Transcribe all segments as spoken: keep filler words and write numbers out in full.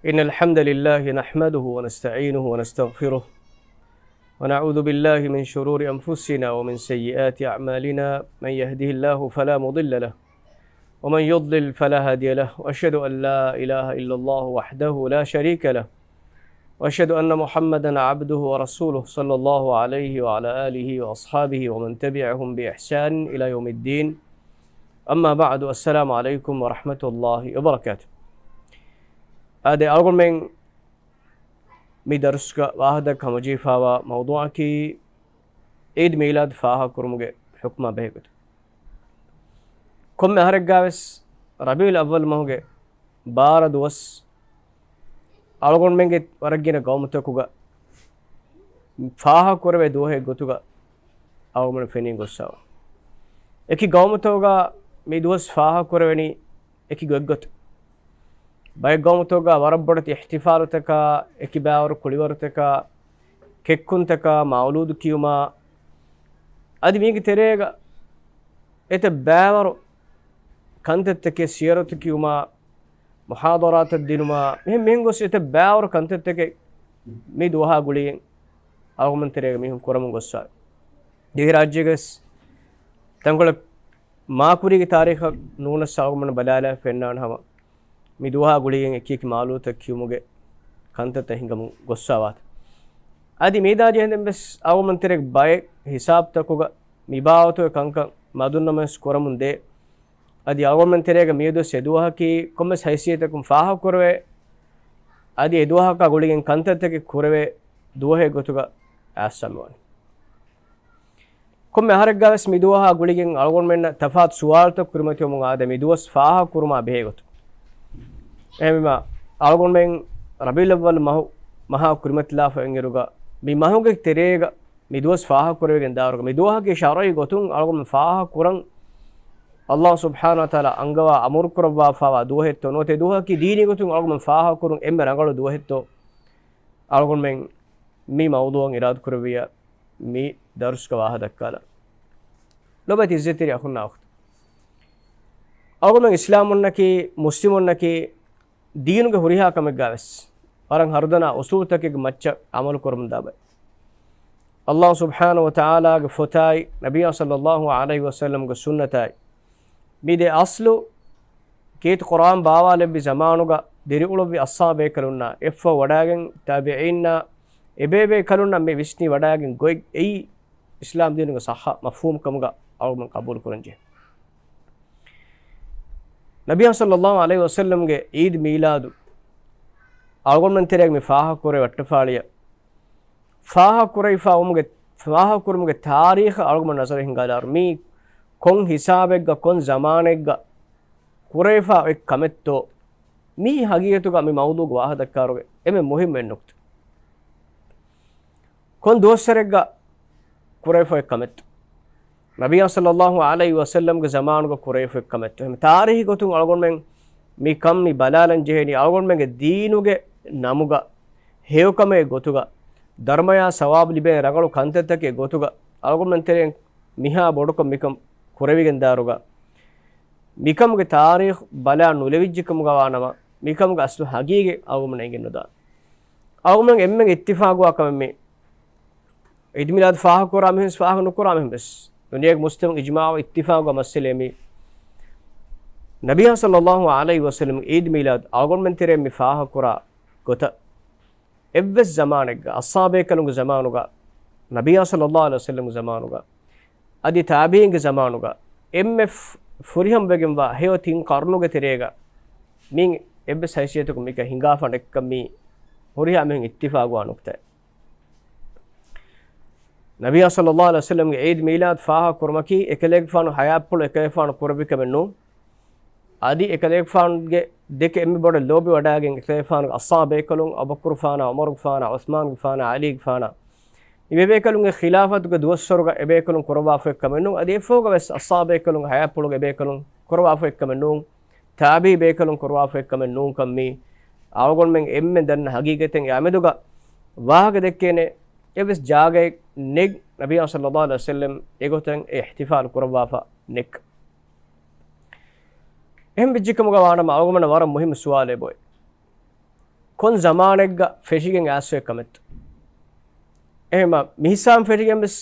إن الحمد لله نحمده ونستعينه ونستغفره، ونعوذ بالله من شرور أنفسنا ومن سيئات أعمالنا، من يهده الله فلا مضل له، ومن يضلل فلا هادي له، وأشهد أن لا إله إلا الله وحده لا شريك له، وأشهد أن محمدا عبده ورسوله، صلى الله عليه وعلى آله وأصحابه ومن تبعهم بإحسان إلى يوم الدين. أما بعد، السلام عليكم ورحمة الله وبركاته. އާދެ، އަޅުގަނޑުމެން މި ދަރުސްގަ ވާހަކަ ހަމަޖެހިފައިވާ މައުޟޫޢަކީ ޢީދު މީލާދު ފާހަގަކުރުމުގެ ޙުކުމާ ބެހޭގޮތުން. ކޮންމެ އަހަރެއްގަވެސް ރަބީޢުލް އައްވަލް މަހުގެ ބާރަ ދުވަސް އަޅުގަނޑުމެންގެ ވަރަށްގިނަ ގައުމުތަކުގަ ފާހަގަކުރެވޭ ދުވަހެއް ގޮތުގަ އަޅުގަނޑު ފެނިގޮއްސަވާ. އެކި ގައުމުތަކުގަ މި ދުވަސް ފާހަގަކުރެވެނީ އެކި ގޮތްގޮތުން. ބައެއް ގައުމުތަކުގަ ވަރަށް ބޮޑެތި އިޙްތިފާލުތަކާ، އެކި ބައިވަރު ކުޅިވަރުތަކާ، ކެއްކުންތަކާ، މައުލޫދު ކިޔުމާ، އަދި މީގެ ތެރޭގަ އެތައް ބައިވަރު ކަންތައްތަކެއް، ސިޔަރަތު ކިޔުމާ، މުޙާޟަރާތައް ދިނުމާ، މިހެން މިހެން ގޮސް އެތައް ބައިވަރު ކަންތައްތަކެއް މި ދުވަހާ ގުޅިގެން އަޅުގަނޑުމެން ތެރޭގަ މީހުން ކުރަމުން ގޮއްސާ. ދިވެހިރާއްޖޭގަސް ތަންކޮޅެއް މާކުރީގެ ތާރީޚަށް ނޫނަސް އަޅުގަނޑުމެން ބަލާލާ ފެންނާނެ ހަމަ މި ދުވަހާ ގުޅިގެން އެކި އެކި މައުލޫދުތައް ކިޔުމުގެ ކަންތައްތައް ހިނގަމުން ގޮއްސާވާތަ. އަދި މިއަދާ ޖެހެންދެން ވެސް އަޅުގަނޑުމެން ތެރޭގަ ބައެއް ހިސާބުތަކުގަ މި ބާވަތުގެ ކަންކަން މަދުންނަމަވެސް ކުރަމުން ދޭ. އަދި އަޅުގަނޑުމެން ތެރޭގަ މިއަދުވެސް އެ ދުވަހަކީ ކޮންމެސް ހައިސިއްޔަތަކުން ފާހަގަކުރެވޭ، އަދި އެ ދުވަހަކާ ގުޅިގެން ކަންތައްތަކެއް ކުރެވޭ ދުވަހެއް ގޮތުގަ އާސަމިވާނެ. ކޮންމެ އަހަރެއްގަވެސް މި ދުވަހާ ގުޅިގެން އަޅުގަނޑުމެންނަށް ތަފާތު ސުވާލުތައް ކުރިމަތިވަމުން އާދެ، މި ދުވަސް ފާހަގަކުރުމާ ބެހޭގޮތުން. އެހެންވީމާ، އަޅުގަނޑުމެން ރަބީޢުލް އައްވަލް މަހު، މަހާ ކުރިމަތިލާފަ އިންއިރުގަ، މި މަހުގެ ތެރޭގަ މި ދުވަސް ފާހަގަކުރެވިގެން ދާއިރުގަ، މި ދުވަހަކީ ޝަރުޢީ ގޮތުން އަޅުގަނޑުމެން ފާހަގަކުރަން ﷲ ސުބްޙާނަހޫ ވަތަޢާލާ އަންގަވާ އަމުރުކުރައްވާފައިވާ ދުވަހެއްތޯ ނުވަތަ އެ ދުވަހަކީ ދީނީ ގޮތުން އަޅުގަނޑުމެން ފާހަގަކުރުން އެންމެ ރަނގަޅު ދުވަހެއްތޯ، އަޅުގަނޑުމެން މި މައުޟޫޢަށް އިރާދަކުރެއްވިއްޔާ މި ދަރުސްގަ ވާހަކަ ދައްކާލަން. ލޮބުވެތި ޢިއްޒަތްތެރި އަޚުންނާ އުޚްތުން، އަޅުގަނޑުމެން އިސްލާމުންނަކީ، މުސްލިމުންނަކީ، ދީނުގެ ހުރިހާ ކަމެއްގަވެސް ވަރަށް ހަރުދަނާ އުޞޫލުތަކެއްގެ މައްޗަށް ޢަމަލު ކުރަމުންދާ ބައެއް. ﷲ ސުބްޙާނަހޫ ވަތަޢާލާގެ ފޮތާއި، ނަބިއްޔާ ޞައްލައްލާހު ޢަލައިހި ވަސައްލަމްގެ ސުންނަތާއި، މި ދެ އަޞްލު ކީރިތި ޤުރްއާން ބާވާލެއްވި ޒަމާނުގަ ދިރިއުޅުއްވި އަޞްޙާބޭކަލުންނާ އެއްފަހު ވަޑައިގެން، ތާބިޢީންނާ އެބޭބޭކަލުންނަށް މި ވިސްނި ވަޑައިގެން ގޮތް އެއީ އިސްލާމް ދީނުގެ ޞައްޙަ މަފްހޫމް ކަމުގަ އަޅުގަނޑުމެން ޤަބޫލު ކުރަންޖެހޭ. ނަބިއްޔާ ޞައްލައްލާހު ޢަލައިހި ވަސައްލަމްގެ ޢީދު މީލާދު އަޅުގަނޑުމެން ތެރޭގަ މި ފާހަގަކުރެވޭ ވައްޓަފާޅިއަށް، ފާހަގަކުރެވިފާ ވުމުގެ، ފާހަގަކުރުމުގެ ތާރީޚަށް އަޅުގަނޑު ނަޒަރު ހިންގާލާއިރު، މީ ކޮން ހިސާބެއްގަ ކޮން ޒަމާނެއްގަ ކުރެވިފާ އޮތް ކަމެއްތޯ، މީ ހަގީގަތުގަ މި މައުޟޫޢުގަ ވާހަކަ ދައްކާއިރުގެ އެންމެ މުހިއްމު އެއް ނުކުތާ. ކޮން ދުވަސްވަރެއްގަ ކުރެވިފައި ކަމެއްތޯ؟ ނަބިއްޔާ ޞައްލައްލާހު ޢަލައިހި ވަސައްލަމްގެ ޒަމާނުގަ ކުރެވިފައި ކަމެއްތޯ؟ އެހެން ތާރީޚީ ގޮތުން އަޅުގަނޑުމެން މި ކަން މި ބަލާލަން ޖެހޭނީ، އަޅުގަނޑުމެންގެ ދީނުގެ ނަމުގަ، ހެޔޮކަމެއް ގޮތުގަ، ދަރުމަޔާ ސަވާބު ލިބޭ ރަނގަޅު ކަންތައްތަކެއް ގޮތުގަ، އަޅުގަނޑުމެން ތެރެއިން މިހާ ބޮޑުކޮށް މިކަން ކުރެވިގެން ދާއިރުގަ، މިކަމުގެ ތާރީޚު ބަލާ ނުލެވިއްޖެ ކަމުގަ ވާނަމަ، މިކަމުގެ އަސްލު ހަގީގަތް އަޅުގަނޑުމެން އެނގެން ނުދާނެ. އަޅުގަނޑުމެން އެންމެން އިއްތިފާގުވާ ކަމެއް މީ. ޢީދު މީލާދު ފާހަގަކުރާ މީހުން ވެސް ފާހަގަ ނުކުރާ މީހުން ވެސް. ދުނިޔޭގެ މުޖްތަމަޢު އިޖްމާޢު އިއްތިފާގުވާ މައްސަލައެއް މީ. ނަބިއްޔާ ޞައްލައްލާހު ޢަލައިހި ވަސައްލަމްގެ ޢީދު މީލާދު އަޅުގަނޑުމެން ތެރޭ މި ފާހަގަކުރާ ގޮތަށް، އެއްވެސް ޒަމާނެއްގަ، އަޞްޙާބޭކަލުންގެ ޒަމާނުގަ، ނަބިއްޔާ ޞައްލައްލާހު ޢަލައިހި ވަސައްލަމްގެ ޒަމާނުގަ، އަދި ތާބިޢީންގެ ޒަމާނުގަ، އެންމެ ފު-، ފުރިހަމަވެގެންވާ ހެޔޮ ތިން ޤަރުނުގެ ތެރޭގަ، މިއިން އެއްވެސް ހައިސިއްޔަތަކުން މިކަން ހިނގާފާނެ އެއްކަން މީ ހުރިހާ މީހުން އިއްތިފާގުވާ ނުކުތައެއް. ނަބިއްޔާ ޞައްލައްލާހު ޢަލައިހި ވަސައްލަމްގެ ޢީދު މީލާދު ފާހަގަކުރުމަކީ، އެކަލޭގެފާނު ޙަޔާތްޕުޅު އެކަލޭގެފާނު ކުރެއްވި ކަމެއް ނޫން. އަދި އެކަލޭގެފާނުގެ ދެކެ އެންމެ ބޮޑަށް ލޯބިވަޑައިގެން އެކަލޭގެފާނުގެ އަޞްޙާބޭކަލުން، އަބޫބަކުރުގެފާނާ، ޢުމަރުގެފާނާ، ޢުޘްމާނުގެފާނާ، ޢަލީގެފާނާ، މި މި ބޭކަލުންގެ ޚިލާފަތުގެ ދުވަސްވަރުގަ އެބޭކަލުން ކުރައްވާފައި ކަމެއް ނޫން. އަދި އެއަށްފަހުގަވެސް އަޞްޙާބޭކަލުންގެ ޙަޔާތްޕުޅުގަ އެބޭކަލުން ކުރައްވާފައި ކަމެއް ނޫން. ތާބިޢީ ބޭކަލުން ކުރައްވާފައި ކަމެއް ނޫންކަން މީ އަޅުގަނޑުމެން އެންމެން ދަންނަ ހަގީގަތެއް. އެއާމެދުގަ ވާހަކަ ދެއްކޭނެ އެއްވެސް ޖާގައެއް ނެތް، ނަބިއްޔާ ޞައްލައްލާހު ޢަލައިހި ވަސައްލަމް އެގޮތަށް އިޙްތިފާލު ކުރައްވާފަ ނެތްކަން. އެހެން ވެއްޖެކަމުގަ ވާނަމަ އަޅުގަނޑުމެންނަށް ވަރަށް މުހިއްމު ސުވާލެއް އޮތް. ކޮން ޒަމާނެއްގަ ފެށިގެން އައިސްފައި ކަމެއްތަ؟ އެހެންމަ މިހިސާބުން ފެށިގެން ވެސް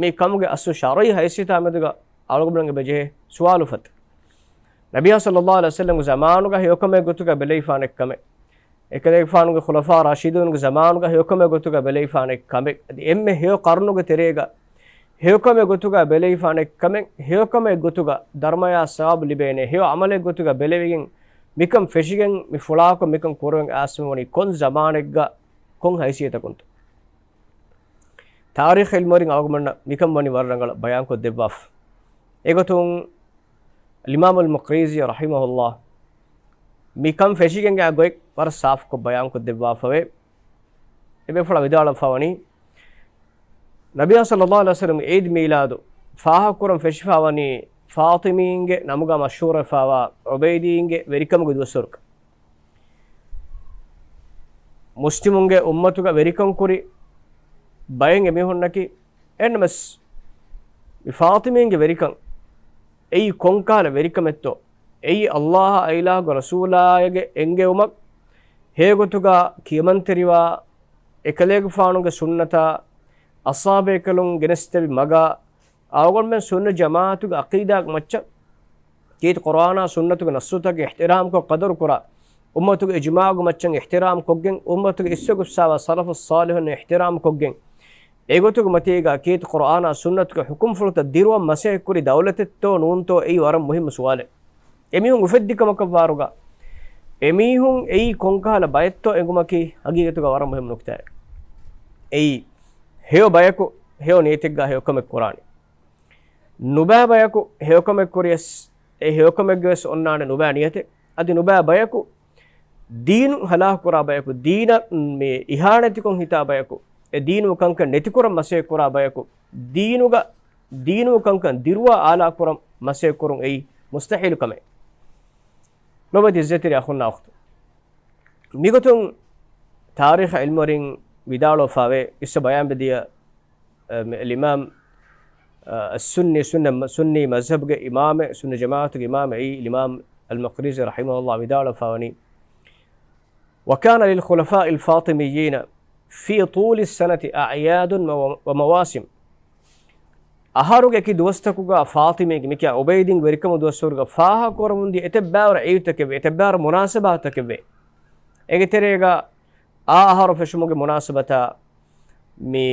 މި ކަމުގެ އަސްލު ޝަރުޢީ ހައިސިއްޔަތާ މެދުގަ އަޅުގަނޑުމެން އެބަޖެހޭ ސުވާލުފަތު. ނަބިއްޔާ ޞައްލައްލާހު ޢަލައިހި ވަސައްލަމްގެ ޒަމާނުގަ ހެޔޮކަމެއް ގޮތުގަ ބެލެވިފާނެ ކަމެއް، އެކަލޭގެފާނުގެ ޚުލަފާ ރާޝިދޫންގެ ޒަމާނުގަ ހެޔޮކަމެއް ގޮތުގަ ބެލެވިފާނެ ކަމެއް، އަދި އެންމެ ހެޔޮ ޤަރުނުގެ ތެރޭގަ ހެޔޮކަމެއް ގޮތުގަ ބެލެވިފާނެ ކަމެއް، ހެޔޮކަމެއް ގޮތުގަ ދަރުމަޔާ ސަވާބު ލިބޭނެ ހެޔޮ ޢަމަލެއް ގޮތުގަ ބެލެވިގެން މިކަން ފެށިގެން މި ފުޅާކޮށް މިކަން ކުރަމުން އައިސްފަވަނީ ކޮން ޒަމާނެއްގަ ކޮން ހައިސިއްޔަތަކުންތޯ؟ ތާރީޚު ޢިލްމުވެރިން އަޅުގަނޑުމެންނަށް މިކަން ވަނީ ވަރަށް ރަނގަޅަށް ބަޔާންކޮށްދެއްވާފަ. އެގޮތުން އިމާމުލް މަޤްރީޒީ ރަޙިމަހުﷲ މިކަން ފެށިގެން އާ ގޮތް ވަރަށް ސާފުކޮށް ބަޔާންކޮށްދެއްވާފަވޭ. އެބޭފުޅާ ވިދާޅުވެފަވަނީ، ނަބިއްޔާ ޞައްލައްލާހު ޢަލައިހި ވަސައްލަމްގެ ޢީދު މީލާދު ފާހަގަކުރަން ފެށިފަވަނީ ފާޠިމީންގެ ނަމުގަ މަޝްހޫރުވެފަވާ ޢުބައިދީންގެ ވެރިކަމުގެ ދުވަސްވަރުގަ. މުސްލިމުންގެ އުއްމަތުގަ ވެރިކަން ކުރި ބައެއް އެމީހުންނަކީ، އެހެންނަމަސް މި ފާޠިމީންގެ ވެރިކަން އެއީ ކޮންކަހަލަ ވެރިކަމެއްތޯ؟ އެއީ އައްލާހާ އައިލާހުގެ ރަސޫލާއިގެ އެންގެވުމަށް ހެޔޮގޮތުގަ ކިޔަމަންތެރިވާ އެކަލޭގެފާނުގެ ސުންނަތާ، އަޞްޙާބޭކަލުން ގެނެސްދެއްވި މަގާ، އަޅުގަނޑުމެން ސުންނަތް ޖަމާޢަތުގެ ޢަޤީދާގެ މައްޗަށް ކީރިތި ޤުރްއާނާ ސުންނަތުގެ ނައްޞުތަކަށް އިޙްތިރާމްކޮށް ޤަދަރުކުރާ، އުއްމަތުގެ އިޖްމާޢުގެ މައްޗަށް އިޙްތިރާމްކޮށްގެން، އުއްމަތުގެ އިސްވަގުތު ސާވާ ސަލަފުއް ޞާލިޙުން އިޙްތިރާމްކޮށްގެން، އެގޮތުގެ މަތީގަ ކީރިތި ޤުރްއާނާ ސުންނަތުގެ ޙުކުމްފުޅުތައް ދިރުވަން މަސައްކަތްކުރި ދައުލަތެއްތޯ ނޫންތޯ އެއީ ވަރަށް މުހިއްމު ސުވާލެއް. އެމީހުން އުފެއްދި ކަމަކަށްވާއިރުގަ، އެމީހުން އެއީ ކޮންކަހަލަ ބައެއްތޯ އެނގުމަކީ ހަގީގަތުގަ ވަރަށް މުހިއްމު ނުކުތާއެއް. އެއީ ހެޔޮ ބަޔަކު، ހެޔޮ ނިޔަތެއްގަ ހެޔޮކަމެއް ކުރާނެ. ނުބައި ބަޔަކު ހެޔޮކަމެއް ކުރިޔަސް، އެ ހެޔޮކަމެއްގަވެސް އޮންނާނެ ނުބައި ނިޔަތެއް. އަދި ނުބައި ބަޔަކު ދީނު ހަލާކުކުރާ ބަޔަކު، ދީނަށް މި އިހާނެތިކޮށް ހިތާ ބަޔަކު، އެ ދީނު ކަންކަން ނެތިކުރަން މަސައްކަތްކުރާ ބަޔަކު، ދީނުގަ، ދީނު ކަންކަން ދިރުވާ އާލާކުރަން މަސައްކަތްކުރުން އެއީ މުސްތަޙީލު ކަމެއް. ލޮބުވެތި ޢިއްޒަތްތެރި އަޚުންނާ އުޚްތުން. މިގޮތުން ތާރީޚު ޢިލްމުވެރިން ވިދާޅުވެފަވޭ، އިސްވެ ބަޔާންވެދިޔަ، އަ، މި އިމާމް، އަ، އައްސުންނީ، ސުންނަ، ސުންނީ މަޒްހަބުގެ އިމާމެއް، ސުންނަ ޖަމާޢަތުގެ އިމާމެއް އެއީ އިމާމް އަލްމަޤްރީޒީ ރަޙިމަހުﷲ ވިދާޅުވެފަވަނީ، وكان للخلفاء الفاطميين في طول السنة أعياد ومواسم. އަހަރުގެ އެކި ދުވަސްތަކުގަ ފާޠިމީގެ މިކިޔާ އުބައިދީންގެ ވެރިކަމުގެ ދުވަސްވަރުގަ ފާހަގަކުރަމުންދިޔަ އެތައްބާވަރު ޢީދުތަކެއްވޭ، އެތައްބާވަރު މުނާސަބާތަކެއްވޭ. އޭގެ ތެރޭގަ އާ އަހަރު ފެށުމުގެ މުނާސަބަތާ، މި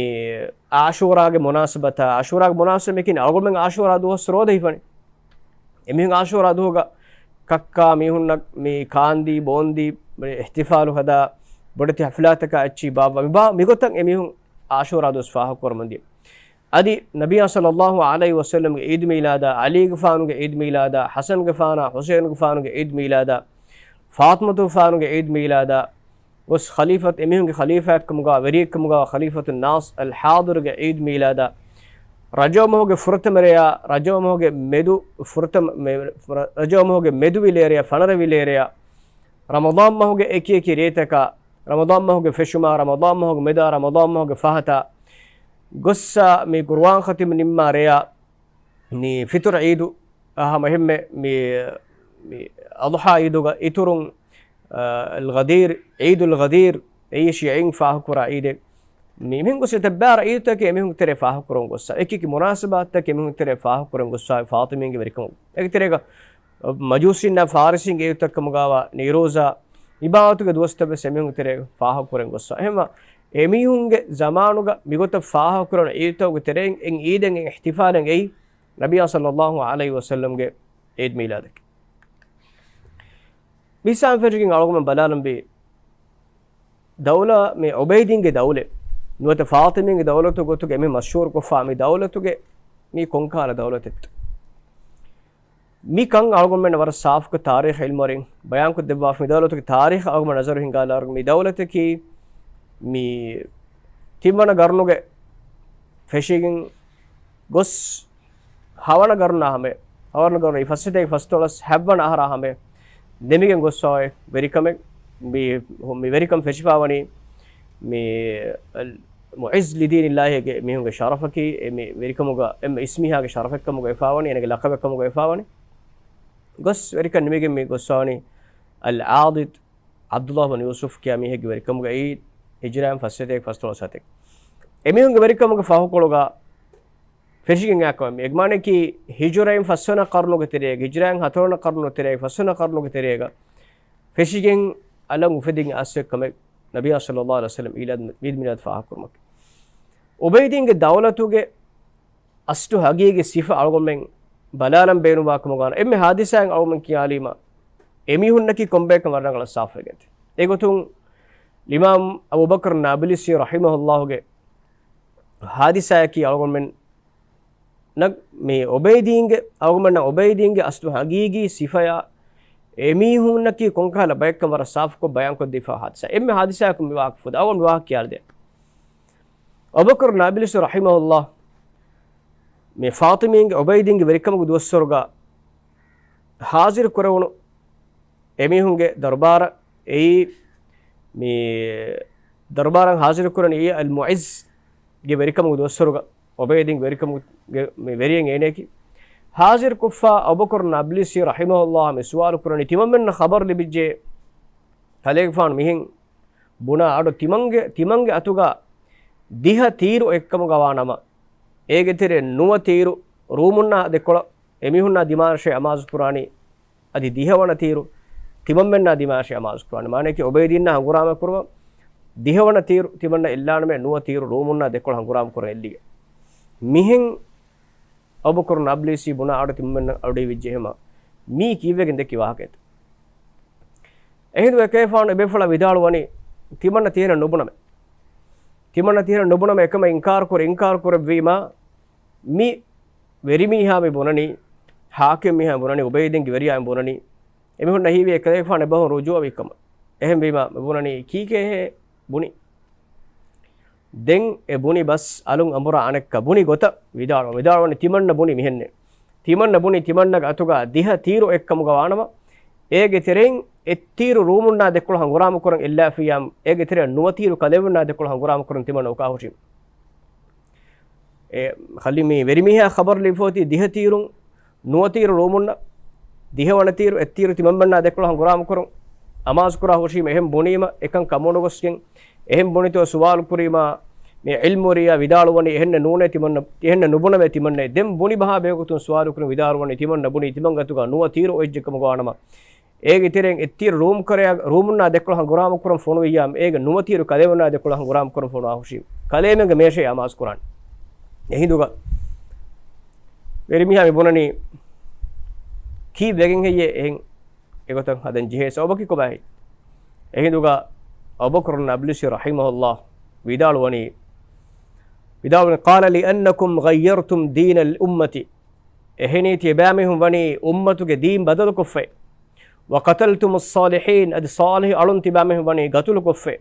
އާޝޫރާގެ މުނާސަބަތާ، އާޝޫރާގެ މުނާސަބަތް މިކިން އަޅުގަނޑުމެން އާޝޫރާ ދުވަސް ރޯދަ ހިފަނީ. އެމީހުން އާޝޫރާ ދުވަހުގަ ކައްކާ މީހުންނަށް މި ކާންދީ، ބޯންދީ، އިޙްތިފާލު ހަދާ، ބޮޑެތި ޙަފްލާތަކާ އެއްޗި ބާއްވާ، މި ބާ-، މިގޮތަށް އެމީހުން އާޝޫރާ ދުވަސް ފާހަގަކުރަމުންދިޔަ. އަދި ނަބިއްޔާ ޞައްލައްލާހު ޢަލައިހި ވަސައްލަމްގެ ޢީދު މީލާދާ، ޢަލީގެފާނުގެ ޢީދު މީލާދާ، ޙަސަންގެފާނާ، ޙުސައިނުގެފާނުގެ ޢީދު މީލާދާ، ފާޠިމަތުގެފާނުގެ ޢީދު މީލާދާ، ގޮސް ޚަލީފަތު، އެމީހުންގެ ޚަލީފާއެއްކަމުގަ، ވެރިއެއްކަމުގަ، ޚަލީފަތު ނާސް އަލް ޙާޟިރުގެ ޢީދު މީލާދާ، ރަޖަބު މަހުގެ ފުރަތަމަ ރެޔާ، ރަޖަބު މަހުގެ މެދު ފުރަތަމަ، މެ-، ރަޖަބު މަހުގެ މެދު ވިލޭރެޔާ، ފަނަރަ ވިލޭރެޔާ، ރަމަޟާން މަހުގެ އެކި އެކި ރޭތަކާ، ރަމަޟާން މަހުގެ ފެށުމާ، ރަމަޟާން މަހުގެ މެދާ، ރަމަޟާން މަހުގެ ފަހަތާ، ގޮއްސަ މި ޤުރުއާން ޚަތިމް ނިންމާ ރެޔާ، މި ފިޠުރު ޢީދު، އާ، ހަމަ އެހެންމެ މި، މި އަޟްޙާ ޢީދުގަ އިތުރުން، އާ، އަލްޣަދީރު، ޢީދުލް ޣަދީރު، އެއީ ޝިޔަޢީން ފާހަގަކުރާ ޢީދެއް. މި އެމީހުން ގޮސް އެތައްބާރަ ޢީދުތަކެއް އެމީހުން ތެރޭ ފާހަގަކުރަން ގޮއްސާ، އެކި އެކި މުނާސަބާތުތަކެއް އެމީހުން ތެރޭ ފާހަގަކުރަން ގޮއްސާ، ފާޠިމީންގެ ވެރިކަމު. އޭގެ ތެރޭގަ މަޖޫސީންނާ ފާރިސީންގެ ޢީދުތައް ކަމުގަވާ ނީރޫޒާ، މި ބާވަތުގެ ދުވަސްތައް ވެސް އެމީހުން ތެރޭ ފާހަގަކުރަން ގޮއްސާ. އެހެންވެ، އެމީހުންގެ ޒަމާނުގަ މިގޮތަށް ފާހަގަކުރަން ޢީދުތަކުގެ ތެރެއިން އެއް ޢީދެއް އެއް އިޙްތިފާލެއް އެއީ ނަބިއްޔާ ޞައްލައްލާހު ޢަލައިހި ވަސައްލަމްގެ ޢީދު މީލާދަކީ. މިސާލު ފެށިގެން އަޅުގަނޑުމެން ބަލާލަންވީ، ދައުލަ މި ޢުބައިދީންގެ ދައުލަ ނުވަތަ ފާޠިމީންގެ ދައުލަތު ގޮތުގަ އެމީހުން މަޝްހޫރުކޮށްފާ މި ދައުލަތުގެ މީ ކޮންކަހަލަ ދައުލަތެއްތަ؟ މި ކަން އަޅުގަނޑުމެން ވަރަށް ސާފުކޮށް ތާރީޚު ޢިލްމުވެރިން ބަޔާންކޮށްދެއްވާފަ، މި ދައުލަތުގެ ތާރީޚަށް އަޅުގަނޑު ނަޒަރު ހިންގާލާއިރު މި ދައުލަތަކީ މި ތިންވަނަ ގަރުނުގެ ފެށިގެން ގޮސް ހަވަނަ ގަރުނާ ހަމަ، ހަވަނަ ގަރުނު އެއީ ފަސްސަތޭކަ ފަސްދޮޅަސް ހަވަނަ އަހަރާ ހަމަ ދެމިގެން ގޮއްސަވާ ވެރިކަމެއް، މި، މި ވެރިކަން ފެށިފާވަނީ މި މުޢިއްޒު ލިދީނިއްލާހިގެ މީހުންގެ ޝަރަފަކީ، އެ މި ވެރިކަމުގަ އެންމެ އިސްމީހާގެ ޝަރަފެއްކަމުގަ ވެފާވަނީ، އޭނަގެ ލަޤަބެއްކަމުގަ ވެފާވަނީ. ގޮސް ވެރިކަން ނިމިގެން މި ގޮއްސަވާނީ އަލް ޢާޟިދު ޢަބްދުﷲ ބިން ޔޫސުފް ކިޔާ މީހެއްގެ ވެރިކަމުގައި ހިޖުރާއިން ފަސް ސަތޭކަ ފަސްދޮޅަސް ސަތޭކަ. އެމީހުންގެ ވެރިކަމުގެ ފަހުކޮޅުގަ ފެށިގެން އާކަމެއް. އެގެ މާނައަކީ ހިޖުރައިން ފަސްވަނަ ޤަރުނުގެ ތެރޭގަ، ހިޖުރައިން ހަތަރުވަނަ ޤަރުނުގެ ތެރޭގަ، ފަސްވަނަ ޤަރުނުގެ ތެރޭގަ ފެށިގެން އަލަށް އުފެދިގެން އައިސްފަ އޮތް ކަމެއް ނަބިއްޔާ ޞައްލައްލާހު ޢަލައިހި ވަސައްލަމް އީލާ އީދު މީލާދު ފާހަގަކުރުމަކީ. އުބައިދީންގެ ދައުލަތުގެ އަސްލު ހަގީގީ ސިފަ އަޅުގަނޑުމެން ބަލާލަން ބޭނުންވާ ކަމުގަ ވާނަމަ، އެންމެ ހާދިސާއެއް އަޅުގަނޑުމެން ކިޔާލީމަ، އެމީހުންނަކީ ކޮންބައެއްކަން ވަރަށް ރަނގަޅަށް ސާފުވެގެންދޭ. އެގޮތުން އިމާމް އަބޫބަކުރު ނާބިލްސީ ރަޙިމަހުﷲގެ ހާދިސާއަކީ އަޅުގަނޑުމެން ނަ-، މި އުބައިދީންގެ، އަޅުގަނޑުމެންނަށް އުބައިދީންގެ އަސްލު ހަގީގީ ސިފަޔާ އެމީހުންނަކީ ކޮންކަހަލަ ބައެއްކަން ވަރަށް ސާފުކޮށް ބަޔާންކޮށްދީފާ ހާދިސާ. އެންމެ ހާދިސާއަކުން މި ވާހަކަ ފުދޭ. އަޅުގަނޑު ވާހަކަ ކިޔާދޭ. އަބޫބަކުރު ނާބިލްސީ ރަޙިމަހުﷲ މި ފާޠިމީންގެ އުބައިދީންގެ ވެރިކަމުގެ ދުވަސްވަރުގަ ހާޒިރު ކުރެވުނު އެމީހުންގެ ދަރުބާރަށް އެއީ، މި ދަރުބާރަށް ހާޒިރު ކުރަނީ އަލް މުޢިއްޒްގެ ވެރިކަމުގެ ދުވަސްވަރުގަ، އުބައިދީންގެ ވެރިކަމުގެ މި ވެރިއެއް އޭނައަކީ. ހާޒިރު ކޮށްފަ އަބޫބަކުރު ނާބިލްސީ ރަޙިމަހުﷲ މި ސުވާލު ކުރަނީ، ތިމަންމެންނަށް ޚަބަރު ލިބިއްޖެ ކަލޭގެފާނު މިހެން ބުނާ އަޑު ތިމަންގެ، ތިމަންގެ އަތުގަ ދިހަ ތީރު އޮތްކަމުގަ ވާނަމަ، އޭގެ ތެރޭ ނުވަ ތީރު ރޫމުންނާ ދެކޮޅަށް އެމީހުންނާ ދިމާއަށޭ އަމާޒު ކުރާނީ، އަދި ދިހަވަނަ ތީރު ތިމަންމެންނާ ދިމާއަށޭ އަމާޒު ކުރާނީ. މާނައަކީ އުބައިދީންނާ ހަނގުރާމަ ކުރުމަށް ދިހަވަނަ ތީރު ތިމަންނަ އެއްލާނަމޭ، ނުވަ ތީރު ރޫމުންނާ ދެކޮޅަށް ހަނގުރާމަ ކުރަން އެއްލިގެން. މިހެން އަބޫބަކުރު ނާބިލްސީ ބުނާ އަޑު ތިމަންމެންނަށް އަޑުއިވިއްޖެ އެހެމަ މީ ކީއްވެގެން ދެއްކި ވާހަކައެއްތަ؟ އެހިނދު އެކަލޭގެފާނު އެބޭފުޅާ ވިދާޅުވަނީ، ތިމަންނަ ތިހެނަށް ނުބުނަމޭ. ތިމަންނަ ތިހެނަށް ނުބުނަމޭ، އެކަމަށް އިންކާރު ކުރި، އިންކާރު ކުރެއްވީމާ، މި ވެރިމީހާ މި ބުނަނީ، ޙާކިމް މީހާ ބުނަނީ، އުބައިދީންގެ ވެރިޔާ މި ބުނަނީ، އެމީހުންނަށް ހީވީ އެކަލޭގެފާނު އެބަހުން ރުޖޫޢަވީ ކަމަށް. އެހެންވީމާ، މި ބުނަނީ ކީކޭހޭ ބުނީ؟ ދެން އެ ބުނި ބަސް އަލުން އަނބުރާ އަނެއްކާ ބުނި ގޮތަށް ވިދާޅު، ވިދާޅުވަނީ ތިމަންނަ ބުނީ މިހެންނޭ. ތިމަންނަ ބުނީ ތިމަންނަގެ އަތުގަ ދިހަ ތީރު އޮތްކަމުގަ ވާނަމަ، އޭގެ ތެރެއިން އެއްތީރު ރޫމުންނާ ދެކޮޅަށް ހަނގުރާމަ ކުރަން އެއްލާފިއްޔާ، އޭގެ ތެރެއަށް ނުވަ ތީރު ކަލޭމެންނާ ދެކޮޅަށް ހަނގުރާމަ ކުރަން ތިމަންނަ އުކާ ހުށީމަ. އެ ޚަލީ މި ވެރިމީހާ ޚަބަރު ލިބިފަ އޮތީ ދިހަ ތީރުން، ނުވަ ތީރު ރޫމުންނަށް، ދިހަވަނަ ތީރު އެއްތީރު ތިމަންމެންނާ ދެކޮޅަށް ހަނގުރާމަ ކުރަން އަމާޒު ކުރާ ހުށީމަ. އެހެން ބުނީމަ އެކަން ކަމުނުގޮސްގެން، އެހެން ބުނިތޯ ސުވާލު ކުރީމާ، މި ޢިލްމުވެރިޔާ ވިދާޅުވަނީ އެހެންނެއް ނޫނޭ ތިމަންނަ، އެހެންނެއް ނުބުނަމޭ ތިމަންނަ. ދެން ބުނި ބަހާ ބެހޭގޮތުން ސުވާލު ކުރިން ވިދާޅުވަނީ ތިމަންނަ ބުނީ ތިމަންގެ އަތުގަ ނުވަ ތީރު އޮތްޖެ ކަމުގަ ވާނަމަ، އޭގެ ތެރެއިން އެއްތީރު ރޫމް ކަރެއާ، ރޫމުންނާ ދެކޮޅަށް ހަނގުރާމަ ކުރަން ފޮނުވިއްޔާ، އޭގެ ނުވަ ތީރު ކަލޭމެންނާ ދެކޮޅަށް ހަނގުރާމަ ކުރަން ފޮނުވާ ހުށީ. ކަލޭމެންގެ މޭޝޭ އަމާޒު ކުރާނެ. އެހިނދުގަ ވެރިމީހާ މި ބުނަނީ ކީއްވެގެން ހެއްޔޭ އެހެން އެގޮތަށް ހަދަން ޖެހޭ ސަބަބަކީ ކޮބާހޭ؟ އެހިނދުގަ އަބޫބަކުރު ނާބިލްސީ ރަޙިމަހުﷲ ވިދާޅުވަނީ، ވިދާޅުވަނީ، قال لأنكم غيرتم دين الأمة. އެހެނީ ތިބާމީހުން ވަނީ އުއްމަތުގެ ދީން ބަދަލުކޮށްފައި. وقتلتم الصالحين، އަދި ޞާލިޙު އަޅުން ތިބާމީހުން ވަނީ ގަތުލުކޮށްފައި.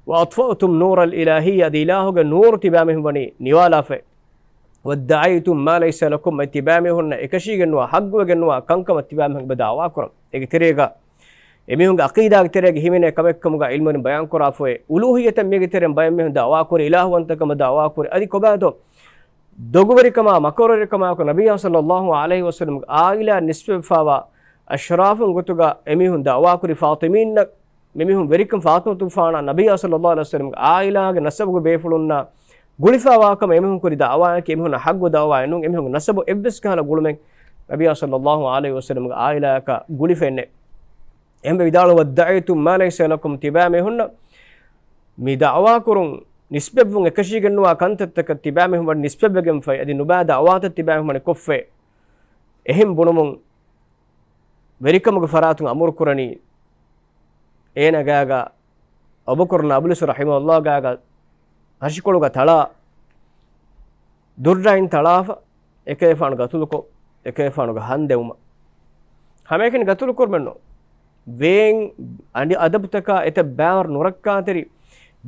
وأطفأتم نور الإلهية، އަދި އިލާހުގެ ނޫރު ތިބާމީހުން ވަނީ ނިވާލާފައި. وادعيتم ما ليس لكم، އަދި ތިބާމީހުންނަށް އެކަށީގެންނުވާ، ޙައްޤުވެގެންނުވާ ކަންކަމަށް ތިބާމީހުން އެބަ ދަޢުވާ ކުރަން. އޭގެ ތެރޭގަ އެމީހުންގެ ޢަޤީދާގެ ތެރޭގަ ހިމެނޭ ކަމެއްކަމުގަ ޢިލްމުވެރިން ބަޔާންކުރާފައި، އުލޫހިއްޔަތަށް މީގެ ތެރެއިން ބައެއް މީހުން ދަޢުވާކުރި، އިލާހުވަންތަކަމަށް ދަޢުވާކުރި، އަދި ކޮބާތޯ ދޮގުވެރިކަމާ، މަކަރުވެރިކަމާއެކު ނަބިއްޔާ ޞައްލައްލާހު ޢަލައިހި ވަސައްލަމްގެ ޢާއިލާ ނިސްބަތްވެފައިވާ އަޝްރާފުން ގޮތުގަ އެމީހުން ދަޢުވާކުރި ފާޠިމީންނަށް، މިމީހުން ވެރިކަން ފާޠިމަތުގެފާނާ ނަބިއްޔާ ޞައްލައްލާހު ޢަލައިހި ވަސައްލަމްގެ ޢާއިލާގެ ނަސަބުގެ ބޭފުޅުންނާ ގުޅިފައިވާކަމަށް އެމީހުން ކުރި ދަޢުވާއަކީ އެމީހުންނަށް ޙައްޤު ދަޢުވާއެއް ނޫން. އެމީހުންގެ ނަސަބު އެއްވެސް ކަހަލަ ގުޅުމެއް ނަބިއްޔާ ޞައްލައްލާހު ޢަލައިހި ވަސައްލަމްގެ ޢާއިލާއަކާ ގުޅިފައެއްނެއް. އެހެންވެ ވިދާޅު، وادعيتم ما ليس لكم، ތިބާމީހުންނަށް މި ދަޢުވާކުރުން ނިސްބަތްވުން އެކަށީގެންނުވާ ކަންތައްތަކަށް ތިބާމީހުން ވަނީ ނިސްބަތްވެގެންފައި، އަދި ނުބައި ދަޢުވާތައް ތިބާމީހުން ވަނީ ކޮށްފައި. އެހެން ބުނުމުން ވެރިކަމުގެ ފަރާތުން އަމުރު ކުރަނީ، އޭނަ ގާގަ އަބޫބަކުރު ނާބިލްސީ ރަޙިމަހުﷲ ގާގަ ހަށިކޮޅުގަ ތަޅާ، ދުއްރައިން ތަޅާފަ، އެކަލޭފާނު ގަތުލުކޮށް، އެކަލޭފާނުގެ ހަނދެވުމަށް. ހަމައެކަނި ގަތުލު ކުރުމެއްނު. ވޭން އަދި އަދަބުތަކާ އެތައް ބާރު ނުރައްކާތެރި،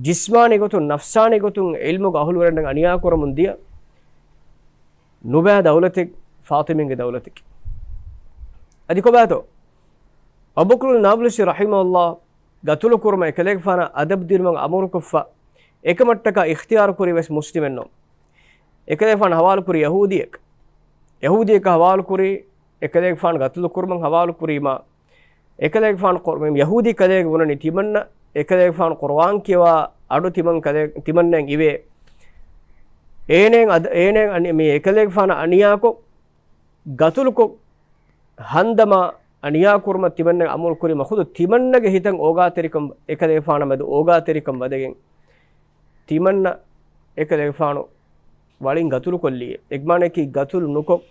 ޖިސްމާނީ ގޮތުން، ނަފްސާނީ ގޮތުން ޢިލްމުގެ އަހުލުވެރިންނަށް އަނިޔާ ކުރަމުން ދިޔަ ނުބައި ދައުލަތެއް، ފާޠިމީންގެ ދައުލަތަކީ. އަދި ކޮބާތޯ؟ އަބޫބަކުރު ނާބިލްސީ ރަޙިމަހުﷲ ގަތުލު ކުރުމަށް އެކަލޭގެފާނަށް އަދަބު ދިނުމަށް އަމުރުކޮށްފަ، އެކަމަށްޓަކާ އިޚްތިޔާރު ކުރީ ވެސް މުސްލިމެއްނު. އެކަލޭގެފާނު ހަވާލު ކުރީ ޔަހޫދީއެއް. ޔަހޫދީއަކަށް ހަވާލު ކުރީ، އެކަލޭގެފާނު ގަތުލު ކުރުމަށް ހަވާލު ކުރީމާ، އެކަލޭގެފާނު ޤުރް-، މި ޔަހޫދީ ކަލޭގެ ބުނަނީ ތިމަންނަ އެކަލޭގެފާނު ޤުރުއާން ކިޔަވާ އަޑު ތިމަން ކަލޭ-، ތިމަންނައަށް އިވޭ. އޭނައަށް އަދ-، އޭނައަށް އަނި-، މި އެކަލޭގެފާނަށް އަނިޔާކޮށް، ގަތުލުކޮށް، ހަންދަމާ އަނިޔާކުރުމަށް ތިމަންނަ އަމުރު ކުރީމަ ޚުދު ތިމަންނަގެ ހިތަށް އޯގާތެރިކަން، އެކަލޭގެފާނާ މެދު އޯގާތެރިކަން ވަދެގެން ތިމަންނަ އެކަލޭގެފާނު ވަޅިން ގަތުލުކޮށްލީ. އެގެ މާނައަކީ ގަތުލު ނުކޮށް،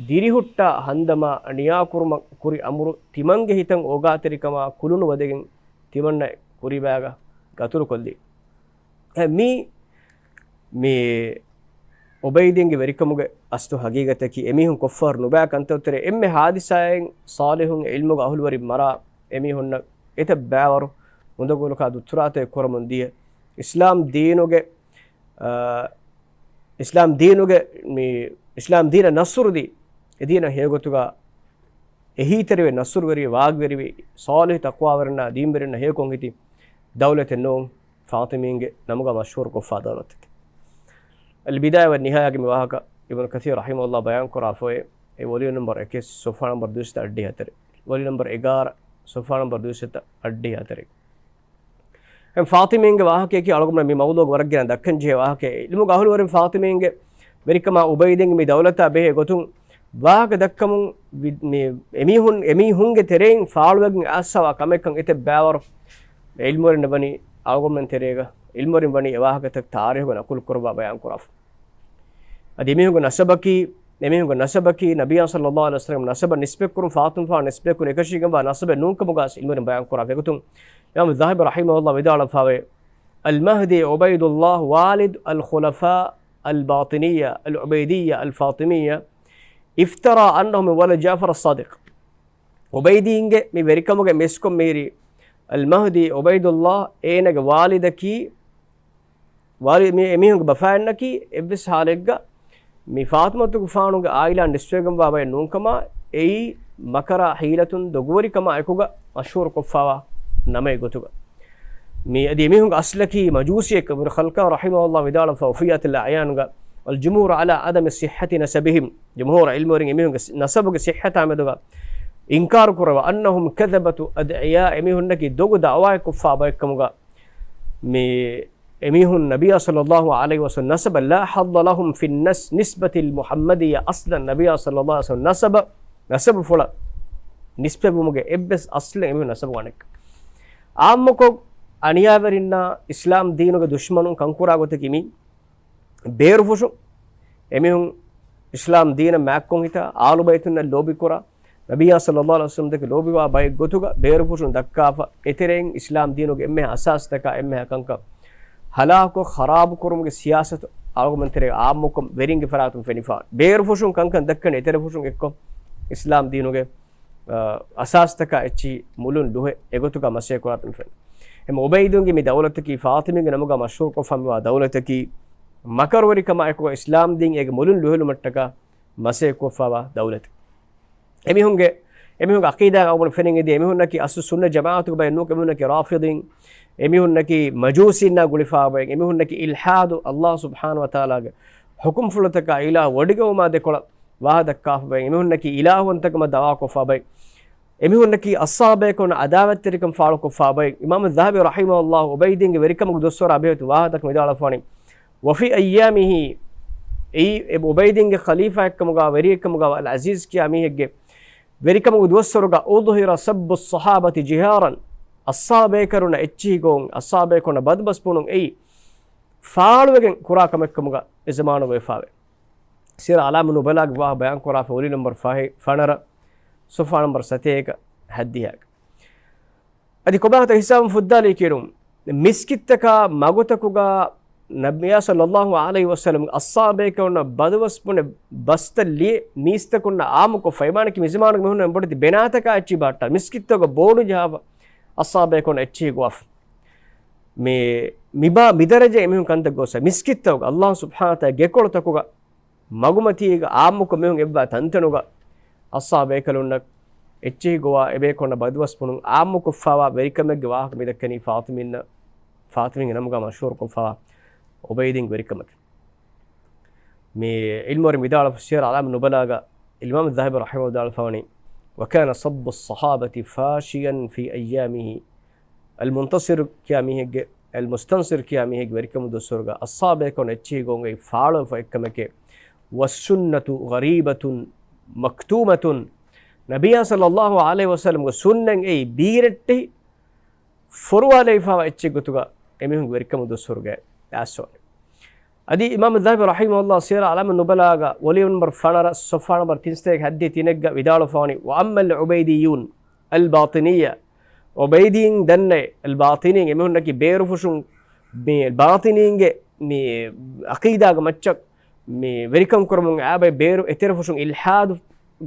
ދިރިހުއްޓާ ހަންދަމާ އަނިޔާކުރުމަށް ކުރި އަމުރު ތިމަންގެ ހިތަށް އޯގާތެރިކަމާ ކުލުނު ވަދެގެން ތިމަންނަ ކުރީބާގަ ގަތުލުކޮށްލީ. އެ މީ، މި އުބައިދީންގެ ވެރިކަމުގެ އަސްލު ހަގީގަތަކީ، އެމީހުން ކޮށްފަހަރު ނުބައި ކަންތައްތެރޭ އެންމެ ހާދިސާއެއް ޞާލިޙުން ޢިލްމުގެ އަހުލުވެރިން މަރާ، އެމީހުންނަށް އެތައް ބައިވަރު އުނދަގުލަކާ ދުއްތުރާތައް ކުރަމުން ދިޔަ. އިސްލާމް ދީނުގެ، އާ، އިސްލާމް ދީނުގެ މި، އިސްލާމް ދީނަށް ނަޞްރު ދީ، އެ ދީނަށް ހެޔޮގޮތުގަ އެހީތެރިވެ، ނަޞްރުވެރިވެ، ވާގިވެރިވެ، ޞާލިޙު ތަޤްވާވެރިންނާ ދީންވެރިންނާ ހެޔޮކޮށް ހިތި ދައުލަތެއް ނޫން، ފާޠިމީންގެ ނަމުގަ މަޝްހޫރު ކޮށްފާ ދައުލަތެއް. އަލް ބިދާޔާ ވައް ނިހާޔާގެ މި ވާހަކަ އިބްނު ކަޘީރު ރަޙިމަހުﷲ ބަޔާން ކުރާފައި، އެ ވޮލިއުމް ނަމްބަރު އެކެއް، ޞަފްޙާ ނަމްބަރު ދުއިސައްތަ އަށްޑިހަ ހަތަރެއް. ވޮލިއުމް ނަމްބަރު އެގާރަ، ޞަފްޙާ ނަމްބަރު ދުއިސައްތަ އަށްޑިހަ ހަތަރެއް. އެ ފާޠިމީންގެ ވާހަކަޔަކީ އަޅުގަނޑުމެން މި މައުޟޫޢުގަ ވަރަށް ގިނަ ދައްކަން ޖެހޭ ވާހަކައެއް. ޢިލްމުގެ އަހުލުވެރިން ފާޠިމީންގެ ވެރިކަމާ އުބައިދީންގެ މި ދައުލަތާ ބެހޭ ގޮތުން ވާހަކަ ދައްކަމުން ވި-، މި އެމީހުން، އެމީހުންގެ ތެރެއިން ފާޅުވެގެން އައްސަވާ ކަމެއްކަން އެތައް ބައިވަރު ޢިލްމުވެރިން ވަނީ އަޅުގަނޑުމެން ތެރޭގަ، ޢިލްމުވެރިން ވަނީ އެ ވާހަކަތައް ތާރީޚުގަ ނަޤުލު ކުރައްވާ ބަޔާން ކުރާފަ. އަދި އެމީހުންގެ ނަސަބަކީ، އެމީހުންގެ ނަސަބަކީ ނަބިއްޔާ ޞައްލައްލާހު ޢަލައިހި ވަސައްލަމް ނަސަބަށް ނިސްބަތްކުރުން، ފާޠިމަ ފާ ނިސްބަތްކުރުން އެކަށީގެންވާ ނަސަބެއް ނޫންކަމުގަ އިލްމުވެރިން ބަޔާން ކުރާފަ. އެގޮތުން އިމާމު ޛާހިބީ ރަޙިމަހުﷲ ވިދާޅުވެފައިވޭ، المهدي عبيد الله والد الخلفاء الباطنية العبيدية الفاطمية افترى أنه من ولد جعفر الصادق. އުބައިދީންގެ މި ވެރިކަމުގެ މިސްކޮށް މީރި އަލް މަހްދީ ޢުބައިދުﷲ އޭނަގެ ވާލިދަކީ، ވާލި-، މި އެމީހުންގެ ބަފާއެއްނަކީ އެއްވެސް ޙާލެއްގަ މި ފާޠިމަތުގެފާނުގެ ޢާއިލާ ނިސްބަތްވެގެންވާ ބައެއް ނޫންކަމާ، އެއީ މަކަރާ ޙީލަތުން ދޮގުވެރިކަމާ އެކުގަ މަޝްހޫރުކޮށްފާވާ ނަމެއް ގޮތުގަ. މި އަދި އެމީހުންގެ އަސްލަކީ މަޖޫސީއެއް. އިބްނު ޚަލްކާން ރަޙިމަހުﷲ ވިދާޅުވެފަ އުފިއްޔާތުލް އަޢްޔާނުގަ، الجمهور على عدم صحة نسبهم، ޖުމްހޫރު ޢިލްމުވެރިން އެމީހުންގެ ސި-، ނަސަބުގެ ޞިއްޙަތާ މެދުގަ އިންކާރު ކުރައްވާ، أنهم كذبة أدعياء، އެމީހުންނަކީ ދޮގު ދަޢުވާއެއް ކޮށްފާ ބައެއްކަމުގަ، މި އެމީހުން ނަބިއްޔާ ޞައްލައްލާހު ޢަލައިހި ވަސައްލަމް ނަސަބަށް لا حظ لهم في النس-، نسبة المحمدية أصلاً، ނަބިއްޔާ ޞައްލައްލާހު ޢަލައިހި ވަސައްލަމް ނަސަބަށް، ނަސަބު ފުޅަށް ނިސްބަތްވުމުގެ އެއްވެސް އަސްލެއް އެމީހުން ނަސަބު ވަނެއްކަ. ޢާއްމުކޮށް، އަނިޔާވެރިންނާ އިސްލާމް ދީނުގެ ދުޝްމަނުން ކަންކުރާ ގޮތަކީ މީ. ބޭރުފުށުން އެމީހުން އިސްލާމް ދީނަށް މާތްކޮށް ހިތާ، އާލުބައިތުންނަށް ލޯބިކުރާ، ނަބިއްޔާ ޞައްލައްލާހު ޢަލައިހި ވަސައްލަމް ދެކެ ލޯބިވާ ބައެއް ގޮތުގަ ބޭރުފުށުން ދައްކާފަ، އެތެރެއިން އިސްލާމް ދީނުގެ އެންމެހާ އަސާސްތަކާ އެންމެހާ ކަންކަން ހަލާކު ޚަރާބު ކުރުމުގެ ސިޔާސަތު އަޅުގަނޑުމެން ތެރޭ ޢާއްމުކޮށް ވެރިންގެ ފަރާތުން ފެނިފާ. ބޭރުފުށުން ކަންކަން ދައްކަނީ އެތެރެފުށުން އެއްކޮށް އިސްލާމް ދީނުގެ އަ، އަސާސްތަކާ އެއްޗިހި މުލުން ލުހެއް އެގޮތުގަ މަސޭ ކުރާތަން ފެން. އެމް އުބައިދުންގެ މި ދައުލަތަކީ ފާޠިމީގެ ނަމުގަ މަޝްހޫރުކޮށްފަ މިވާ ދައުލަތަކީ، މަކަރުވެރިކަމާ އެކުގަ އިސްލާމް ދީން އޭގެ މުލުން ލުހެލުމަށްޓަކާ މަސޭ ކޮށްފަވާ ދައުލަތެއް. އެމީހުންގެ، އެމީހުންގެ ޢަޤީދާ އަޅުގަނޑު ފެނިގެން ދިޔަ، އެމީހުންނަކީ އަސްލު ސުންނަ ޖަމާޢަތުގެ ބައެއް ނޫން، އެމީހުންނަކީ ރާފިޟީން، އެމީހުންނަކީ މަޖޫސީންނާ ގުޅިފަވާ ބައެއް، އެމީހުންނަކީ އިލްޙާދު، ﷲ ސުބްޙާނަހު ވަތަޢާލާގެ ޙުކުމްފުޅުތަކާ އިލާހު ވޮޑިގައުމާ ދެކޮޅަށް ވާހަ ދައްކާފަ ބައެއް، އެމީހުންނަކީ އިލާހުވަންތަކަމަށް ދަޢުވާކޮށްފާ ބައެއް، އެމީހުންނަކީ އަޞްޙާބޭކަން ޢަދާވަތްތެރިކަން ފާޅުކޮށްފާ ބައެއް. އިމާމު ޛަހަބީ ރަޙިމަހުﷲ އުބައިދީންގެ ވެރިކަމުގެ ދުވަސްވަރާ ބެހޭތު ވާހަ ދައްކަން ވިދާޅުވާނީ، وفي أيامه، އެއީ އެ އުބައިދީންގެ ޚަލީފާއެއްކަމުގަ ވެރިއެއްކަމުގަ އަލް ޢަޒީޒް ކިޔާ މީހެއްގެ ވެރިކަމުގެ ދުވަސްވަރުގަ، أظهر سب الصحابة جهارا، އަޞްޙާބޭކަރުންނަށް އެއްޗިހި ގޮވުން، އަޞްޙާބޭކަންނަށް ބަދުބަސް ބުނުން އެއީ ފާޅުވެގެން ކުރާ ކަމެއްކަމުގަ އެ ޒަމާނުގަ ވެފާވޭ. ސިޔަރު އަޢްލާމު ނުބަލާގެ ވާހަ ބަޔާން ކުރާފަ ވޮލި ނަމްބަރު ފަހެ، ފަނަރަ، ޞަފްޙާ ނަމްބަރު ސަތޭކަ ހައްދިހައިގަ. އަދި ކޮބާތަ ހިސާބުން ފުއްދާލީ ކިޔެރުން، މިސްކިތްތަކާ މަގުތަކުގަ ނަބިއްޔާ ޞައްލައްލާހު ޢަލައިހި ވަސައްލަމް އަޞްޙާބޭކަންނަށް ބަދުވަސް ބުނެ ބަސްތައް ލިޔެ މީސްތަކުންނަށް ޢާއްމުކޮށްފަ، އެމާނަކީ މިޒަމާނުގެ މީހުން ބޮޑެތި ބެނާތަކާ އެއްޗި ބާއްޓާ، މިސްކިތްތަކުގަ ބޯޑު ޖަހާފަ އަޞްޙާބޭކަން އެއްޗިހި ގޮވާފަ. މި، މިބާ، މިދަރަޖަ އެމީހުން ކަންތައް ގޮސް މިސްކިތްތަކުގަ ﷲ ސުބްޙާނަހު ވަތަޢާލާ ގެކޮޅުތަކުގަ މަގުމަތީގަ ޢާއްމުކޮށް މީހުން އެއްވާ ތަންތަނުގަ އަޞްޙާބޭކަލުންނަށް އެއްޗިހި ގޮވާ އެބޭކަލުންނަށް ބަދުވަސް ބުނުން ޢާއްމުކޮށްފަވާ ވެރިކަމެއްގެ ވާހަކަ މިދައްކަނީ ފާޠިމީންނަށް، ފާޠިމީގެ ނަމުގަ މަޝްހޫރުކޮށްފަވާ އުބައިދީންގެ ވެރިކަމަކީ. މި ޢިލްމުވެރިން ވިދާޅު ސިޔަރު އަޢްލާމު ނުބަލާގަ އިމާމު ޛަހަބީ ރަޙިމަހު ވިދާޅުވެފަވަނީ، وكان سب الصحابة فاشيا في أيامه. އަލްމުންތަޞިރު ކިޔާ މީހެއްގެ، އަލްމުސްތަންޞިރު ކިޔާ މީހެއްގެ ވެރިކަމުގެ ދުވަސްވަރުގަ އައްޞާބޭކަލުން އެއްޗިހި ގޮތުގައި ފާޅުވެފަ އެއްކަމެކޭ. والسنة غريبة مكتومة. ނަބިއްޔާ ޞައްލައްލާހު ޢަލައިހި ވަސައްލަމްގެ ސުންނަތް އެއީ ބީރައްޓެހި ފޮރުވާލެވިފާވާ އެއްޗެއް ގޮތުގަ އެމީހުންގެ ވެރިކަމުގެ ދުވަސްވަރުގައި އައިސްފަވަނީ. އަދި އިމާމު ޛަހަބީ ރަޙިމަހުﷲ ސިޔަރު އަޢްލާމިން ނުބަލާގަ ވޮލިއުމް ނަމްބަރު ފަނަރަ، ޞަފްޙާ ނަމްބަރު ތިންސަތޭކަ ހަތްދިހަ ތިނެއްގަ ވިދާޅުވެފަވަނީ، وأما العبيديون الباطنية، ޢުބައިދީން ދަންނައި، އަލްބާޠިނީން އެމީހުންނަކީ ބޭރުފުށުން، މި ބާޠިނީންގެ މި ޢަޤީދާގެ މައްޗަށް މި ވެރިކަން ކުރަމުން އައި ބައެއް، ބޭރު އެތެރެފުށުން އިލްޙާދު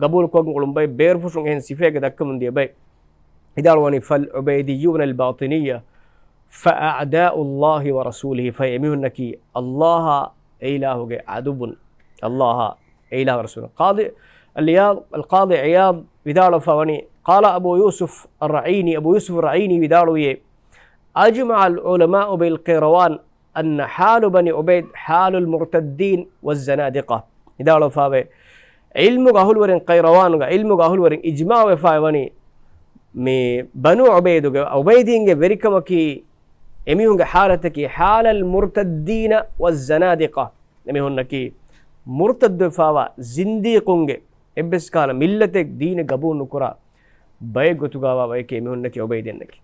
ގަބޫލުކޮށްގެން އުޅުނު ބައެއް، ބޭރުފުށުން އެހެން ސިފައެއްގެ ދައްކަމުން ދިޔަ ބައެއް. ވިދާޅުވަނީ، فالعبيديون الباطنية فأعداء الله ورسوله، ފަހެ އެމީހުންނަކީ ﷲ އާ އެ އިލާހުގެ ޢަދުއްވުން، ﷲ އާ އެ އިލާހުގެ ރަސޫލު. ޤާޟީ އަލްއިޔާޟް، އަލްޤާޟީ ޢިޔާޟް ވިދާޅުވެފަ ވަނީ، قال أبو يوسف الرعيني، އަބޫ ޔޫސުފް ރަޢީނީ ވިދާޅުވިއޭ، أجمع العلماء بالقيروان أن حال بني عبيد حال المرتدين والزنادقة. ވިދާޅުވެފަވޭ، ޢިލްމުގެ އަހުލުވެރިން، ޤައިރަވާނުގެ ޢިލްމުގެ އަހުލުވެރިން އިޖްމާޢުވެފައި ވަނީ، މި ބަނޫ ޢުބައިދުގެ، ޢުބައިދީންގެ ވެރިކަމަކީ، އެމީހުންގެ ޙާލަތަކީ، حال المرتدين والزنادقة، އެމީހުންނަކީ މުރުތައްދުވެފައިވާ ޒިންދީޤުންގެ، އެއްވެސް ކަހަލަ މިއްލަތެއް ދީނެއް ގަބޫލު ނުކުރާ ބައެއް ގޮތުގައިވާ ބައެކޭ އެމީހުންނަކީ ޢުބައިދީންނަކީ.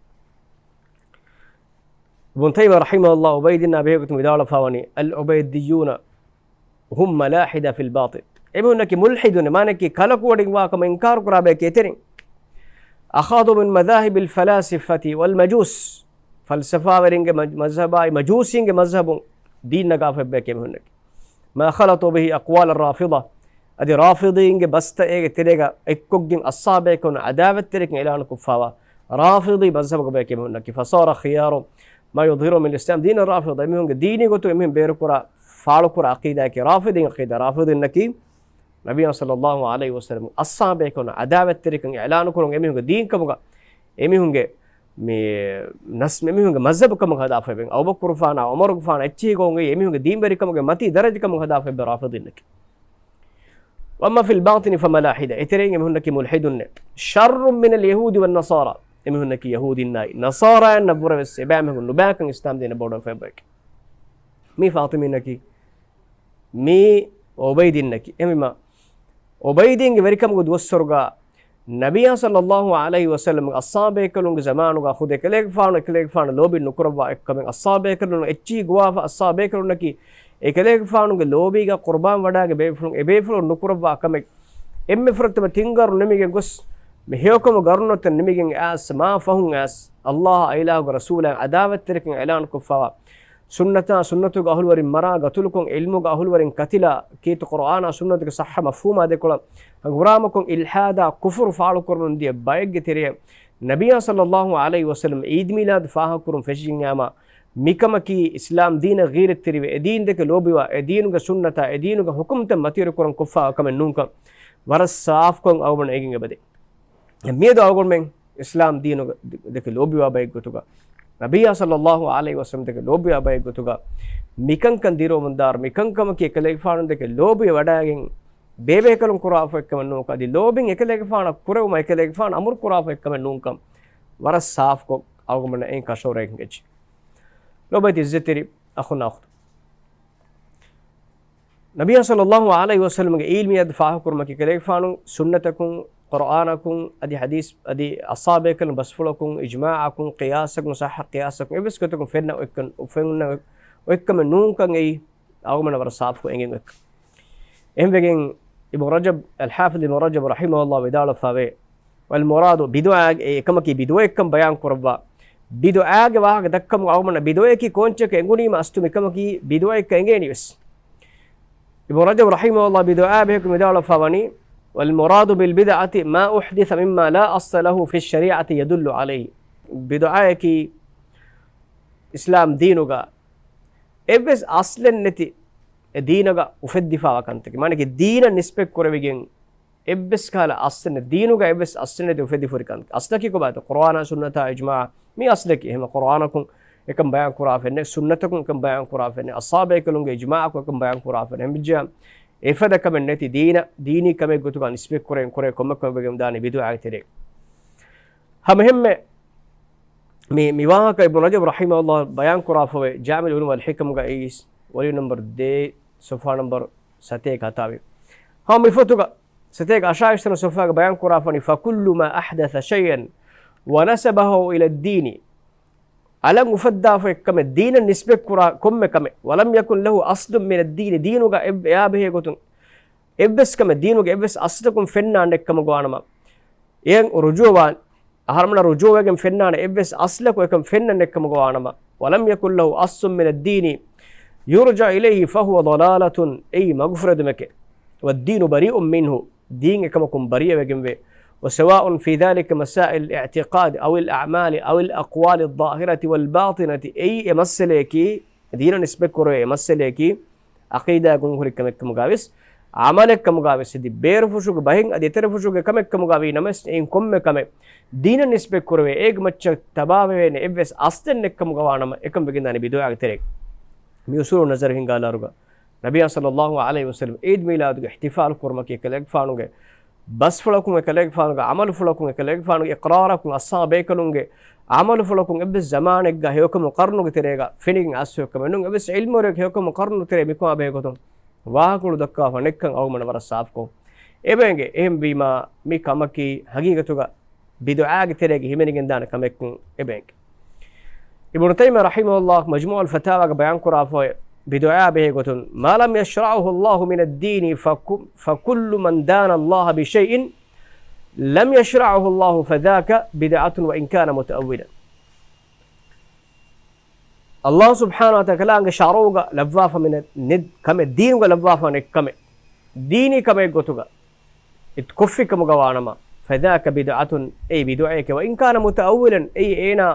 އިބްނު ތައިމިއްޔާ ރަޙިމަހުﷲ ޢުބައިދީންނާ ބެހޭގޮތުން ވިދާޅުވެފައިވަނީ، العبيديون هم ملاحدة في الباطن. އެމީހުންނަކީ މުލްޙިދުން، މާނައަކީ ކަލަކުވަޑިންވާ ކަމަށް އިންކާރު ކުރާ ބައެކޭ އެތެރެއިން. أخذوا من مذاهب الفلاسفة والمجوس. ފަލްސަފާވެރިންގެ މަ-، މަޒްހަބާއި މަޖޫސީންގެ މަޒްހަބުން ދީން ނަގާފަ އެއްބަޔަކޭ އެމީހުންނަކީ. ما خلطوا به أقوال الرافضة. އަދި ރާފިޟީންގެ ބަސްތައް އޭގެ ތެރޭގަ އެއްކޮށްގެން އައްޞާބޭކަލުން ޢަދާވަތްތެރިކަން އިޢުލާނު ކޮށްފައިވާ ރާފިޟީ މަޒްހަބުގެ ބަޔަކޭ އެމީހުންނަކީ. فصار خيار ما يظهر من الإسلام دين الرافضة. އެމީހުންގެ ދީނީ ގޮތުން އެމީހުން ބޭރުކުރާ، ފާޅުކުރާ ޢަޤީދާއަކީ ރާފިޟީ ޢަޤީދާ. ރާފިޟީންނަކީ ނަބިއްޔާ ޞައްލައްލާހު ޢަލައިހި ވަސައްލަމް އައްޞާބޭކަލުން ޢަދާވަތްތެރިކަން އިޢުލާނުކުރުން އެމީހުންގެ ދީންކަމުގަ، އެމީހުންގެ މި ނަސް، އެމީހުންގެ މަޒްހަބު ކަމަށް ހަދާފައި ވެ، އަބޫބަކުރުފާނާ ޢުމަރުގެފާނާ އެއްޗިހި ގޮތުން އެމީހުންގެ ދީންވެރިކަމުގެ މަތީ ދަރަޖަކަމަށް ހަދާފައި ވެ ރާފިޟީންނަކީ. وأما في الباطن فملاحدة. އެތެރެއިން އެމީހުންނަކީ މުލްޙިދުންނޭ. شر من اليهود والنصارى. އެމީހުންނަކީ ޔަހޫދީންނާއި ނަޞާރާއިންނަށްވުރެ ވެސް އެބައިމީހުން ނުބައިކަން އިސްލާމްދީނަށް ބޮޑުވެފައި ބައެކޭ. މީ ފާޠިމީންނަކީ މީ ޢުބައިދީންނަކީ. އެހެންވީމަ، ޢުބައިދީންގެ ވެރިކަމުގެ ދުވަސްވަރުގަ ނަބިއްޔާ ޞައްލައްލާހު ޢަލައިހި ވަސައްލަމްގެ އައްޞާބޭކަލުންގެ ޒަމާނުގަ ޚުދު އެކަލޭގެފާނު އެކަލޭގެފާނަށް ލޯބި ނުކުރައްވާ އެއްކަމެއް، އައްޞާބޭކަލުން އެއްޗިހި ގޮވާފަ އައްޞާބޭކަލުންނަކީ އެކަލޭގެފާނުގެ ލޯބީގަ ޤުރުބާން ވަޑާގެ ބޭފުޅުން އެބޭފުޅުން ނުކުރައްވާ ކަމެއް، އެންމެ ފުރަތަމަ ތިން ގަރު ނިމިގެން ގޮސް، މި ހެޔޮކަމު ގަރުނަތައް ނިމިގެން އައިސް މާ ފަހުން އައިސް، އައްލާހާ އެ އިލާހުގެ ރަސޫލާ ޢަދާވަތްތެރިކަން އިޢުލާނުކޮށްފައިވާ، ސުންނަތާ ސުންނަތުގެ އަހުލުވެރިން މަރާ ގަތުލުކޮށް، ޢިލްމުގެ އަހުލުވެރިން ކަތިލާ، ކީރިތި ޤުރުއާނާ ސުންނަތުގެ ޞައްޙަ މަފްހޫމާ ދެކޮޅަށް ހަނގުރާމަކޮށް، އިލްޙާދާ ކުފުރު ފާޅުކުރަމުން ދިޔަ ބައެއްގެ ތެރެއަށް ނަބިއްޔާ ޞައްލައްލާހު ޢަލައިހި ވަސައްލަމް ޢީދު މީލާދު ފާހަގަކުރުން ފެށިގެން އައީމާ، މިކަމަކީ އިސްލާމް ދީނަށް ޣީރަތްތެރިވެ، އެ ދީންދެކެ ލޯބިވާ، އެ ދީނުގެ ސުންނަތާ، އެ ދީނުގެ ޙުކުމްތައް މަތިވެރިކުރަން ކޮށްފާ ކަމެއް ނޫންކަން ވަރަށް ސާފުކޮށް އަޅުގަނޑަށް އެނގެން އެބަދޭ. މިއަދު އަޅުގަނޑުމެން އިސްލާމް ދީނުގެ ދެކެ ލޯބިވާ ބައެއްގޮތުގަ، ނަބިއްޔާ ޞައްލައްލާހު ޢަލައިހި ވަސައްލަމް ދެކެ ލޯބިވާ ބައެއްގޮތުގަ، މިކަންކަން ދިރުވަމުންދާއިރު، މިކަންކަމަކީ އެކަލޭގެފާނު ދެކެ ލޯބިވެ ވަޑައިގެން ބޭބޭކަލުން ކުރާފަ އެއްކަމެއް ނޫންކަން، އަދި ލޯބިން އެކަލޭގެފާނަށް ކުރެވުމަށް އެކަލޭގެފާނު އަމުރު ކުރާފަ އެއްކަމެއް ނޫންކަން ވަރަށް ސާފުކޮށް އަޅުގަނޑަށް އެނގި ކަށަވަރެއް އެނގިއްޖެ. ލޯބިވެތި ޢިއްޒަތްތެރި އަޚުންނާ އުޚްތުން. ނަބިއްޔާ ޞައްލައްލާހު ޢަލައިހި ވަސައްލަމްގެ ޢީލްމީ އަދި ފާހަގަކުރުމަކީ ކަލޭގެފާނު ސުންނަތަކުން، ޤުރުއާނަކުން، އަދި ޙަދީޘް، އަދި އައްޞާބޭކަލުން ބަސްފުޅަކުން، އިޖްމާޢަކުން، ޤިޔާސަކުން، ޞައްޙަ ޤިޔާސަކުން އެއްވެސް ގޮތަކުން ފެންނަ އޮތްކަން، އުފެންނަ އޮތްކަމެއް ނޫންކަން އެއީ އަޅުގަނޑަށް ވަރަށް ސާފުކޮށް އެނގެން އޮތްކަން. އެހެންވެގެން އިބްނު ރަޖަބް، އަލްޙާފިޡް އިބްނު ރަޖަބް ރަޙިމަހުﷲ ވިދާޅުވެފަވޭ، والمراد، ބިދުޢާ، އެ އެކަމަކީ ބިދުޢައެއްކަން ބަޔާން ކުރައްވާ، ބިދުޢާގެ ވާހަކަ ދައްކަމުން އަޅުގަނޑަށް ބިދުޢައަކީ ކޯންޗެއްކަން އެނގުނީމަ އަސްލު މިކަމަކީ ބިދުޢައެއްކަން އެނގޭނީވެސް. އިބްނު ރަޖަބް ރަޙިމަހުﷲ ބިދުޢާ ބެހޭގޮތުން ވިދާޅުވެފަވަނީ، والمراد بالبدعة ما أحدث مما لا أصل له في الشريعة يدل عليه. ބިދުޢާއަކީ އިސްލާމް ދީނުގަ އެއްވެސް އަސްލެއް ނެތި އެ ދީނަކަށް އުފެއްދިފައިވާ ކަންތަކެއް. މާނައަކީ ދީނަށް ނިސްބަތް ކުރެވިގެން އެއްވެސް ކަހަލަ އަސްލެއް ނެތި، ދީނުގަ އެއްވެސް އަސްލެއް ނެތި އުފެދިފަ ހުރި ކަންތައް. އަސްލަކީ ކޮބާތޯ؟ ޤުރުއާނާ ސުންނަތާ އިޖްމާޢާ. މީ އަސްލަކީ. އެހެންވެ ޤުރުއާނަކުން އެކަން ބަޔާން ކުރާފައެއް ނެތް، ސުންނަތަކުން އެކަން ބަޔާން ކުރާފައެއް ނެތް، އައްޞާބޭކަލުންގެ އިޖްމާޢަކުން އެކަން ބަޔާން ކުރާފައެއް ނެތް. އެހެންވެއްޖެއްޔާ އެފަދަ ކަމެއް ނެތި ދީނަށް، ދީނީ ކަމެއް ގޮތުގަ ނިސްބަތް ކުރެން ކުރޭ ކޮންމެ ކަމެއް ވެގެން ދާނީ ބިދުޢާގެ ތެރޭ. ހަމަ އެހެންމެ މި، މި ވާހަކަ އިބްނު ރަޖަބް ރަޙިމަހުﷲ ބަޔާން ކުރާފަވޭ، ޖާމިޢުލް ޢުލޫމް ވަލް ޙިކަމްގައި ވޮލިއުމް ނަމްބަރު ދޭއް، ޞަފްޙާ ނަމްބަރު ސަތޭކަ ހަތާވީ. ހަމަ މި ފޮތުގަ ސަތޭކަ އަށާވީސް ވަނަ ޞަފްޙާގަ ބަޔާން ކުރާފަވަނީ، فكل ما أحدث شيئا ونسبه إلى الدين، އަލަށް އުފައްދާފަ އެއްކަމެއް ދީނަށް ނިސްބަތް ކުރާ ކޮންމެ ކަމެއް، ولم يكن له أصل من الدين، ދީނުގަ އެއް، އެއާ ބެހޭ ގޮތުން އެއްވެސް ކަމެއް ދީނުގެ އެއްވެސް އަސްލަކުން ފެންނާނެ އެއްކަމުގަ ވާނަމަ، އެއަށް ރުޖޫޢަވާން، އަހަރުމެންނަށް ރުޖޫޢަވެގެން ފެންނާނެ އެއްވެސް އަސްލަކުން އެކަން ފެންނަން އެއްކަމުގަ ވާނަމަ، ولم يكن له أصل من الدين يرجع إليه فهو ضلالة، އެއީ މަގުފުރެދުމެކޭ، والدين بريء منه، ދީން އެކަމަކުން ބަރީއަވެގެންވޭ، وسواء في ذلك مسائل الاعتقاد أو الأعمال أو الأقوال الظاهرة والباطنة، އެއީ އެ މައްސަލަޔަކީ، ދީނަށް ނިސްބަތް ކުރެވޭ އެ މައްސަލަޔަކީ، ޢަޤީދާގަ ހުރި ކަމެއްކަމުގަވެސް، ޢަމަލެއްކަމުގަވެސް، އަދި ބޭރުފުށުގެ ބަހެއް އަދި އެތެރެފުށުގެ ކަމެއްކަމުގަވީ ނަމަވެސް، އެއިން ކޮންމެ ކަމެއް ދީނަށް ނިސްބަތް ކުރެވޭ، އޭގެ މައްޗަށް ތަބާވެވޭނެ އެއްވެސް އަސްލެއް ނެއްކަމުގަވާނަމަ، އެކަން ވެގެންދާނެ ބިދުޢާގެ ތެރޭގަ. މި އުޞޫލު ނަޒަރު ހިންގާލާރުގަ، ނަބިއްޔާ ޞައްލައްލާހު ޢަލައިހި ވަސައްލަމް ޢީދު މީލާދުގެ އިޙްތިފާލު ކުރުމަކީ އެކަލޭގެފާނުގެ ބަސްފުޅަކުން، އެކަލޭގެފާނުގެ ޢަމަލުފުޅަކުން، އެކަލޭގެފާނުގެ އިޤްރާރަކުން، އަޞްޙާބޭކަލުންގެ ޢަމަލުފުޅަކުން އެއްވެސް ޒަމާނެއްގަ ހެޔޮކަމު ޤަރުނުގެ ތެރޭގަ ފެނިގެން އައިސްފަ އެއްކަމެއް ނޫން. އެއްވެސް ޢިލްމުވެރިއަކު ހެޔޮކަމު ޤަރުނު ތެރޭ މިކަމާ ބެހޭގޮތުން ވާހަކަފުޅު ދައްކާފަ ނެތްކަން އަޅުގަނޑަށް ވަރަށް ސާފުކޮށް އެބައެނގޭ. އެހެންވީމާ، މި ކަމަކީ ހަގީގަތުގަ ބިދުޢާގެ ތެރޭގަ ހިމެނިގެންދާނެ ކަމެއްކަން އެބައެނގޭ. އިބްނު ތައިމިއްޔާ ރަޙިމަހުﷲ މަޖްމޫޢުލް ފަތާވާގަ ބަޔާން ކުރާފައި ބިދުޢާ ބެހޭ ގޮތުން، ما لم يشرعه الله من الدين فك-، فكل من دان الله بشيء لم يشرعه الله فذاك بدعة وإن كان متأولا. ﷲ ސުބްޙާނަހޫ ވަތަޢާލާގެ ޝަރުޢުގަ ލައްވާފަ މި ނެތް ކަމެއް، ދީނުގަ ލައްވާފަ ނެތް ކަމެއް، ދީނީ ކަމެއް ގޮތުގަ އިތު ކޮށްފި ކަމުގަ ވާނަމަ، فذاك بدعة، އެއީ ބިދުޢައެކޭ، وإن كان متأولا، އެއީ އޭނާ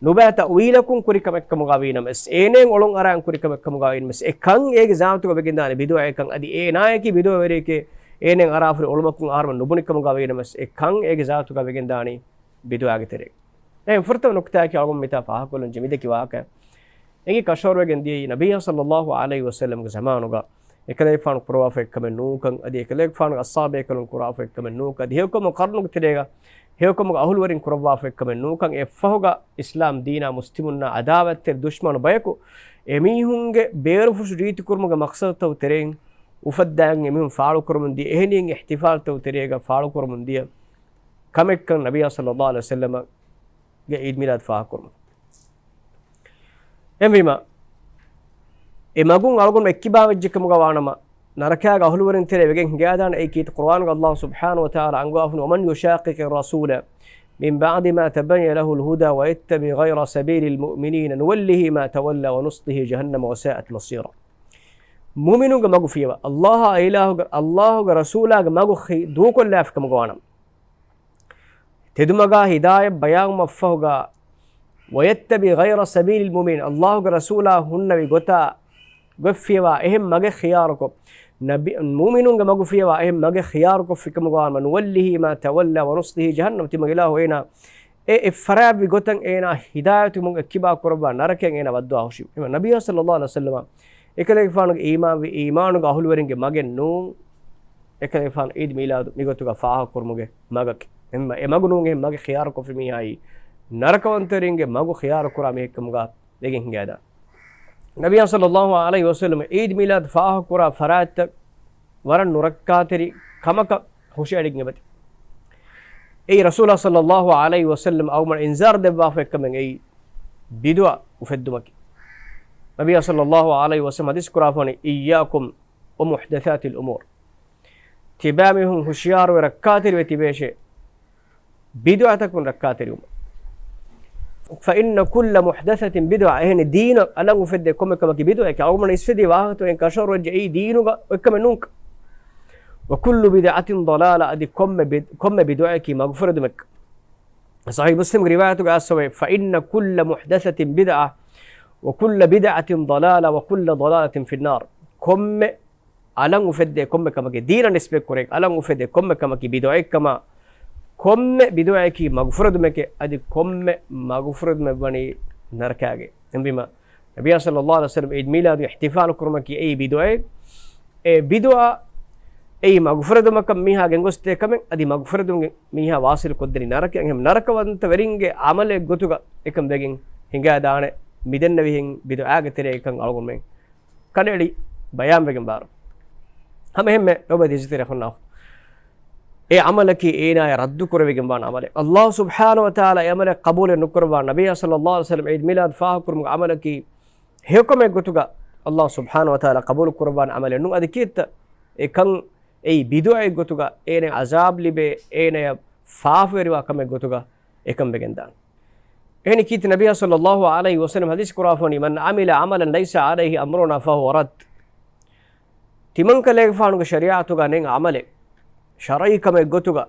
ނުބައި ތައުވީލަކުން ކުރި ކަމެއް ކަމުގަ ވީ ނަމަވެސް، އޭނައަށް އޮޅުން އަރާން ކުރި ކަމެއް ކަމުގަ ވީ ނަމަވެސް، އެކަން އޭގެ ޒާތުގަ ވެގެންދާނެ ބިދުޢައެއްކަން، އަދި އޭނާއަކީ ބިދުޢަވެރިއެކޭ، އޭނައަށް އަރާފަ ހުރި އޮޅުމަކުން އަހަރުމެން ނުބުނި ކަމުގަ ވީ ނަމަވެސް، އެކަން އޭގެ ޒާތުގަ ވެގެންދާނީ ބިދުޢާގެ ތެރޭގަ. އެހެން ފުރަތަމަ ނުކުތާއަކީ އަޅުގަނޑު މިތާ ފާހަގަކޮށްލަން ޖެހި މިދެކި ވާހަކަ. އެނގި ކަށަވަރުވެގެން ދިޔައީ ނަބިއްޔާ ޞައްލައްލާހު ޢަލައިހި ވަސައްލަމްގެ ޒަމާނުގަ އެކަލޭގެފާނު ކުރަވާފަ އެއްކަމެއް ނޫންކަން، އަދި އެކަލޭގެފާނުގެ އަޞްޙާބޭކަލުން ކުރާފަ އެއްކަމެއް ނޫންކަން، އަދި ހެޔޮކަމުގެ ޤަރުނުގެ ތެރޭގަ ހެޔޮކަމުގެ އަހުލުވެރިން ކުރައްވާފަ އެއްކަމެއް ނޫންކަން، އެއަށްފަހުގަ އިސްލާމް ދީނާ މުސްލިމުންނާ ޢަދާވަތްތެރި ދުޝްމަނު ބަޔަކު އެމީހުންގެ ބޭރުފުށު ރީތިކުރުމުގެ މަޤްޞަދުތައް ތެރެއިން އުފައްދާގެން އެމީހުން ފާޅުކުރަމުން ދިޔަ އެހެނިހެން އިޙްތިފާލްތައް ތެރޭގަ ފާޅުކުރަމުން ދިޔަ ކަމެއްކަން ނަބިއްޔާ ޞައްލައްލާހު ޢަލައިހި ވަސައްލަމަ ގެ ޢީދު މީލާދު ފާހަގަކުރުމަށް. އެހެންވީމަ، އެ މަގުން އަޅުގަނޑު އެއްކިބާވެއްޖެ ކަމުގަ ވާނަމަ، ނަރަކައިގެ އަހުލުވެރިން ތެރޭ ވެގެން ހިނގައިދާނެ އެއީ ކީރިތި ޤުރުއާނުގަ ﷲ ސުބްޙާނަހޫ ވަތަޢާލާ އަންގަވާފަ، ومن يشاقق الرسول من بعد ما تبين له الهدى ويتبع غير سبيل المؤمنين نوله ما تولى ونصله جهنم وساءت مصيرا. މުއުމިނުންގެ މަގު ފިޔަވާ، ﷲ އާ އިލާހުގެ، ﷲގެ ރަސޫލާގެ މަގު ޚި-، ދޫކޮށްލާފި ކަމުގަ ވާނަމަ، ތެދުމަގާ ހިދާޔަތް ބަޔާންވުމަށްފަހުގަ، ويتبع غير سبيل المؤمنين، ﷲގެ ރަސޫލާ ހުންނެވި ގޮތާ ގޮތްފިޔަވާ އެހެން މަގެއް ޚިޔާރުކޮށް، ނަބި، މުއުމިނުންގެ މަގު ފިޔަވާ އެހެން މަގެއް ޚިޔާރުކޮށްފި ކަމުގަ ވާނަމަ، نوله ما تولى ونصله جهنم، ތިމަގެ އިލާހު އޭނާ އެ އެއްފަރާތްވި ގޮތަށް އޭނާ ހިދާޔަތު މަގުން އެއްކިބާ ކުރައްވާ ނަރަކައަށް އޭނާ ވައްދުޢާ ހުށީ. އެހެންވީމަ ނަބިއްޔާ ޞައްލައްލާހު ޢަލައިހި ވަސައްލަމަ އެކަލޭގެފާނުގެ އީމާންވި އީމާނުގެ އަހުލުވެރިންގެ މަގެއް ނޫން، އެކަލޭގެފާނު ޢީދު މީލާދު މިގޮތުގަ ފާހަގަކުރުމުގެ މަގަކީ. އެހެންވީމަ އެ މަގު ނޫން އެހެން މަގެއް ޚިޔާރުކޮށްފި މީހާއީ ނަރަކަވަންތަވެރިންގެ މަގު ޚިޔާރުކުރާ މީހެއްކަމުގަ ވެގެން ހިނގައިދާނެ. ނަބިއްޔާ ޞައްލައްލާހު ޢަލައިހި ވަސައްލަމަ ޢީދު މީލާދު ފާހަގަކުރާ ފަރާތްތައް ވަރަށް ނުރައްކާތެރި ކަމަކަށް ހުށައެޅިގެން އެބަތި. އެއީ ރަސޫލާ ޞައްލައްލާހު ޢަލައިހި ވަސައްލަމަ އަޅުގަނޑަށް އިންޒާރު ދެއްވާފަ އެއްކަމެއް އެއީ ބިދުޢަ އުފެއްދުމަކީ. ނަބިއްޔާ ޞައްލައްލާހު ޢަލައިހި ވަސައްލަމަ ޙަދީޘް ކުރާފަވަނީ، إياكم ومحدثات الأمور. ތިބާމީހުން ހުޝިޔާރުވެ ރައްކާތެރިވެ ތިބޭށޭ، ބިދުޢަތަކުން ރައްކާތެރިވުމަށް. فإن كل محدثة بدعة، އެހެނީ ދީނަށް އަލަށް އުފެއްދޭ ކޮންމެ ކަމަކީ ބިދުޢައެކޭ. އަޅުގަނޑަށް އިސްވެދިޔަ ވާހަކަތައް ކަށަވަރުވެއްޖެ، އެއީ ދީނުގަ އޮތްކަމެއް ނޫންކަން. وكل بدعة ضلالة، އަދި ކޮންމެ ބިދް-، ކޮންމެ ބިދުޢައަކީ މަގުފުރެދުމެއްކަން. ޞަޙީޙު މުސްލިމްގެ ރިވާޔަތުގަ އައިސްފަވޭ، فإن كل محدثة بدعة وكل بدعة ضلالة وكل ضلالة في النار. ކޮންމެ އަލަށް އުފެއްދޭ ކޮންމެ ކަމަކީ، ދީނަށް ނިސްބަތްކުރޭ އަލަށް އުފެއްދޭ ކޮންމެ ކަމަކީ ބިދުޢައެއްކަމާ، ކޮންމެ ބިދުޢައަކީ މަގުފުރެދުމެކޭ، އަދި ކޮންމެ މަގުފުރެދުމެއްވަނީ ނަރަކާގެ. އެހެންވީމަ، ނަބިއްޔާ ޞައްލައްލާހު ޢަލައިހި ވަސައްލަމަ ޢީދު މީލާދު އިޙްތިފާލު ކުރުމަކީ އެއީ ބިދުޢައެއް. އެ ބިދުޢާ އެއީ މަގުފުރެދުމަކަށް މީހާ ގެންގޮސްދޭ ކަމެއް، އަދި މަގުފުރެދުމުގެ މީހާ ވާސިލު ކޮށްދެނީ ނަރަކައަށް. އެހެން ނަރަކަވަންތަ ވެރިންގެ ޢަމަލެއް ގޮތުގަ އެކަން ވެގެން ހިނގާދާނެ. މިދެންނެވިހެން ބިދުޢާގެ ތެރެއަށް އެކަން އަޅުގަނޑުމެން ކަނޑައެޅި ބަޔާންވެގެން ވާރު. ހަމައެހެންމެ އޮބަދި ޖިތިރެ ހުންނާ އެ ޢަމަލަކީ އޭނާޔަށް ރައްދު ކުރެވިގެން ވާން ޢަމަލެއް. ﷲ ސުބްޙާނަހު ވަތަޢާލާ އެ ޢަމަލެއް ޤަބޫލެއް ނުކުރައްވާ. ނަބިއްޔާ ޞައްލައްލާހު ޢަލައިހި ވަސައްލަމް ޢީދު މީލާދު ފާހަގަކުރުމުގެ ޢަމަލަކީ ހެޔޮކަމެއް ގޮތުގަ ﷲ ސުބްޙާނަހު ވަތަޢާލާ ޤަބޫލު ކުރައްވާން ޢަމަލެއް ނޫން. އަދި ކީއްތަ އެކަން އެއީ ބިދުޢައެއް ގޮތުގަ އޭނަޔަށް ޢަޒާބް ލިބޭ، އޭނަޔަށް ފާފަވެރިވާ ކަމެއް ގޮތުގަ އެކަން ވެގެންދާނެ. އެހެނީ ކީރިތި ނަބިއްޔާ ޞައްލައްލާހު ޢަލައިހި ވަސައްލަމް ޙަދީޘް ކުރާފަނީ، من عمل عملا ليس عليه أمرنا فهو رد. ތިމަންކަލޭގެފާނުގެ ޝަރީޢަތުގަ ނެތް ޢަމަލެއް، ޝަރުޢީ ކަމެއް ގޮތުގަ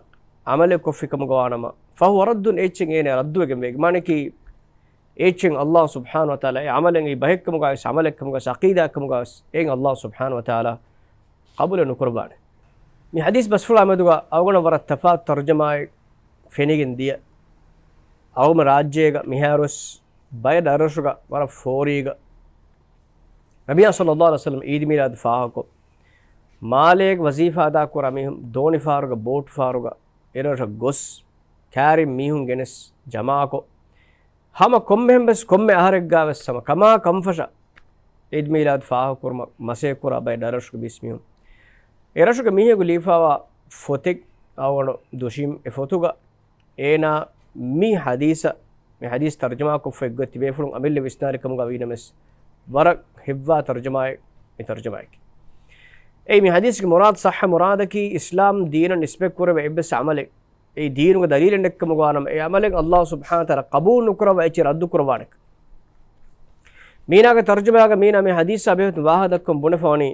ޢަމަލެއް ކޮށްފި ކަމުގަ ވާނަމަ، فهو رد، އެއްޗެއް އޭނަ ރައްދުވެގެން ވޭ. މާނަކީ އެއްޗެއް ﷲ ސުބްޙާނަހު ވަތަޢާލާ އެ ޢަމަލެއް އެއީ ބަހެއްކަމުގަވެސް، ޢަމަލެއްކަމުގަވެސް، ޢަޤީދާއެއްކަމުގަވެސް އެއިން ﷲ ސުބްޙާނަހު ވަތަޢާލާ ޤަބޫލެއް ނުކުރައްވާނެ. މި ޙަދީޘް ބަސްފުޅާ މެދުގަ އަޅުގަނޑަށް ވަރަށް ތަފާތު ތަރުޖަމާއެއް ފެނިގެން ދިޔަ. އަޅުގަނޑު ރާއްޖޭގަ މިހާރުވެސް ބައެއް ރަށްރަށުގަ ވަރަށް ފޯރީގަ ނަބިއްޔާ ޞައްލައްލާހު ޢަލައިހި ވަސައްލަމް ޢީދު މީލާދު ފާހަގަކޮށް، މާލޭގެ ވަޒީފާ އަދާކުރާ މީހުން ދޯނި ފަހަރުގަ، ބޯޓު ފަހަރުގަ އެރަށަށް ގޮސް، ކައިރިން މީހުން ގެނެސް ޖަމާކޮށް، ހަމަ ކޮންމެހެން ވެސް ކޮންމެ އަހަރެއްގަވެސް ހަމަ ކަމާ ކަންފަށަށް ޢީދު މީލާދު ފާހަގަކުރުމަށް މަސައްކަތްކުރާ ބައެއް ރަށްރަށުގެ ބިސް މީހުން. އެރަށުގެ މީހަކު ލިޔެފައިވާ ފޮތެއް އަޅުގަނޑު ދުށީމް. އެ ފޮތުގަ އޭނާ މި ޙަދީޘަށް، މި ޙަދީޘް ތަރުޖަމާކޮށްފަ އެއްގޮތް ތިބޭފުޅުން އަމިއްލަ ވިސްނާލި ކަމުގަ ވީނަމަވެސް، ވަރަށް ހެއްވާ ތަރުޖަމާއެއް މި ތަރުޖަމާއެކީ. އެއީ މި ޙަދީޘްގެ މުރާދު، ޞައްޙަ މުރާދަކީ، އިސްލާމް ދީނަށް ނިސްބަތްކުރެވޭ އެއްވެސް ޢަމަލެއް އެއީ ދީނުގެ ދަލީލެއް ނެތްކަމުގަ ވާނަމަ، އެ ޢަމަލެއް ﷲ ސުބްޙާނަހު ވަތަޢާލާ ޤަބޫލު ނުކުރައްވާ އެއްޗެއް ރައްދު ކުރައްވާނެ. މީނާގެ ތަރުޖަމާގަ މީނާ މި ޙަދީޘާ ބެހޭގޮތުން ވާހަކަ ދައްކަން ބުނެފަވަނީ،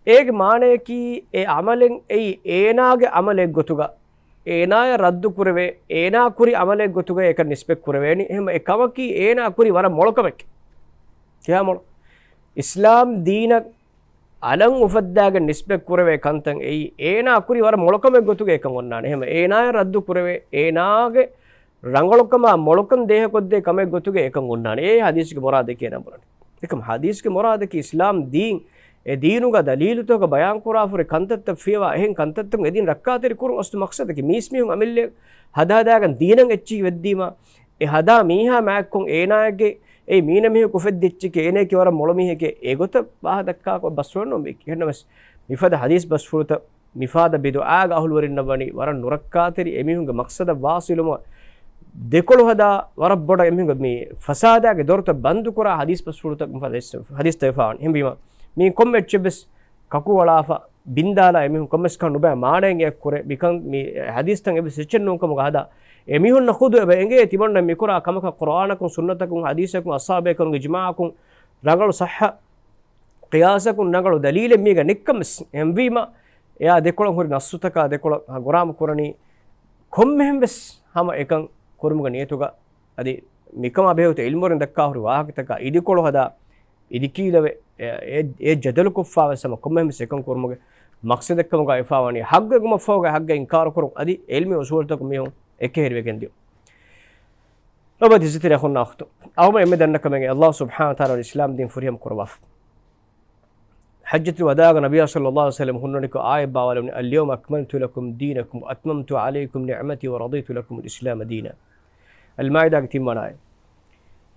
އޭގެ މާނަޔަކީ އެ ޢަމަލެއް އެއީ އޭނާގެ ޢަމަލެއް ގޮތުގަ، އޭނާޔަށް ރައްދު ކުރެވޭ، އޭނާ ކުރި ޢަމަލެއް ގޮތުގަ އެކަން ނިސްބަތް ކުރެވޭނީ. އެހެން އެ ކަމަކީ އޭނާ ކުރި ވަރަށް މޮޅު ކަމެކޭ. ކިހާ މޮޅު؟ އިސްލާމް ދީނަށް އަލަށް އުފައްދާގެން ނިސްބަތް ކުރެވޭ ކަންތައް އެއީ އޭނާ ކުރި ވަރަށް މޮޅު ކަމެއް ގޮތުގަ އެކަން އޮންނާނެ. އެހެން އޭނާޔަށް ރައްދު ކުރެވޭ، އޭނާގެ ރަނގަޅުކަމާ މޮޅުކަން ދޭހަކޮށްދޭ ކަމެއް ގޮތުގަ އެކަން އޮންނާނެ. އެއީ ޙަދީޘްގެ މުރާދަކީ އޭނާ ބުނަނީ. އެކަމް ޙަދީޘްގެ މުރާދަކީ އިސްލާމް ދީން، އެ ދީނުގަ ދަލީލުތަކަށް ބަޔާންކުރާފަހުރި ކަންތައްތައް ފިޔަވާ، އެހެން ކަންތައްތަކުން އެ ދީން ރައްކާތެރި ކުރުން އަސްލު މަޤްޞަދަކީ. މީސްމީހުން އަމިއްލަ ހަދާ ހަދާގެން ދީނަށް އެއްޗިހި ވެއްދީމާ، އެ ހަދާ މީހާ މާތްކޮށް އޭނާގެ އެ މީނަ މީހަކު އުފެއްދިއްޗެކޭ، އޭނައަކީ ވަރަށް މޮޅު މީހެކޭ، އެގޮތަށް ވާހަ ދައްކާކޮށް ބަސްފުޅެއް ނޫން މީކީ. އެހެންނަމަވެސް، މިފަދަ ޙަދީޘް ބަސްފުޅުތައް، މިފަދަ ބިދުޢާގެ އަހުލުވެރިންނަށް ވަނީ ވަރަށް ނުރައްކާތެރި، އެމީހުންގެ މަޤްޞަދަށް ވާޞިލުވުމަށް ދެކޮޅު ހަދާ، ވަރަށް ބޮޑަށް އެމީހުންގެ މި ފަސާދާގެ ދޮރުތައް ބަންދުކުރާ ޙަދީޘް ބަސްފުޅުތައް މިފަދަ ޙަދީޘްތައް ވެފައިވަނީ. އެހެންވީމަ، މީ ކޮންމެ އެއްޗެއްވެސް ކަކުވަޅާފަ، ބިންދާލާ އެމީހުން ކޮންމެސް ކަހަލަ ނުބައި މާނައެއް އެއަށް ކުރޭ. މިކަން މި ޙަދީޘްތައް އެއްވެސް އެއްޗެއް ނޫން ކަމުގަ ހަދާ، އެމީހުންނަށް ޚުދު އެބަ އެނގޭ ތިމަންނަ މިކުރާ ކަމަކަށް ޤުރުއާނަކުން ސުންނަތަކުން ޙަދީޘަކުން އަޞްޙާބޭކަލުންގެ އިޖްމާޢަކުން ރަނގަޅު ޞައްޙަ ޤިޔާސަކުން ރަނގަޅު ދަލީލެއް މީގަ ނެތްކަމެސް. އެހެންވީމަ، އެއާ ދެކޮޅަށް ހުރި ނައްޞުތަކާ ދެކޮޅަށް ހަ ގުރާމަ ކުރަނީ ކޮންމެހެން ވެސް ހަމަ އެކަން ކުރުމުގެ ނިޔަތުގަ. އަދި މިކަމާ ބެހޭގޮތުން ޢިލްމުވެރިން ދައްކާ ހުރި ވާހަކަތަކާ އިދިކޮޅު ހަދާ، އިދިކީލަވެ، އެ، އެ، އެ ޖަދަލުކޮށްފަވެސް ހަމަ ކޮންމެހެން ވެސް އެކަން ކުރުމުގެ މަޤްޞަދެއްކަމުގަ ވެފައިވަނީ ޙައްޤެއް ވުމަށްފަހުގަ ޙައްޤެއް އިންކާރުކުރުން އަދި ޢިލްމީ އުޞޫލުތަކުން މީހުން އެކަހެރިވެގެން ދިޔުން. އޮބަދި ޖިތިރެ ހުންނާ އުޚްތު. އަހުމަ އެންމެ ދަންނަ ކަމެއް ﷲ ސުބްޙާނަހު ވަތަޢާލާ އިސްލާމް ދީން ފުރިހަމަ ކުރައްވާފަ. ޙައްޖަތުލް ވަދާގަ ނަބިއްޔާ ޞައްލައްލާހު ޢަލައިހި ވަސައްލަމް ހުންނަނިކޮށް އާޔަތް ބާވާލެވުނީ، اليوم أكملت لكم دينكم وأتممت عليكم نعمتي ورضيت لكم الإسلام دينا. އަލްމާއިދާގެ ތިންވަނަ އާޔަތް.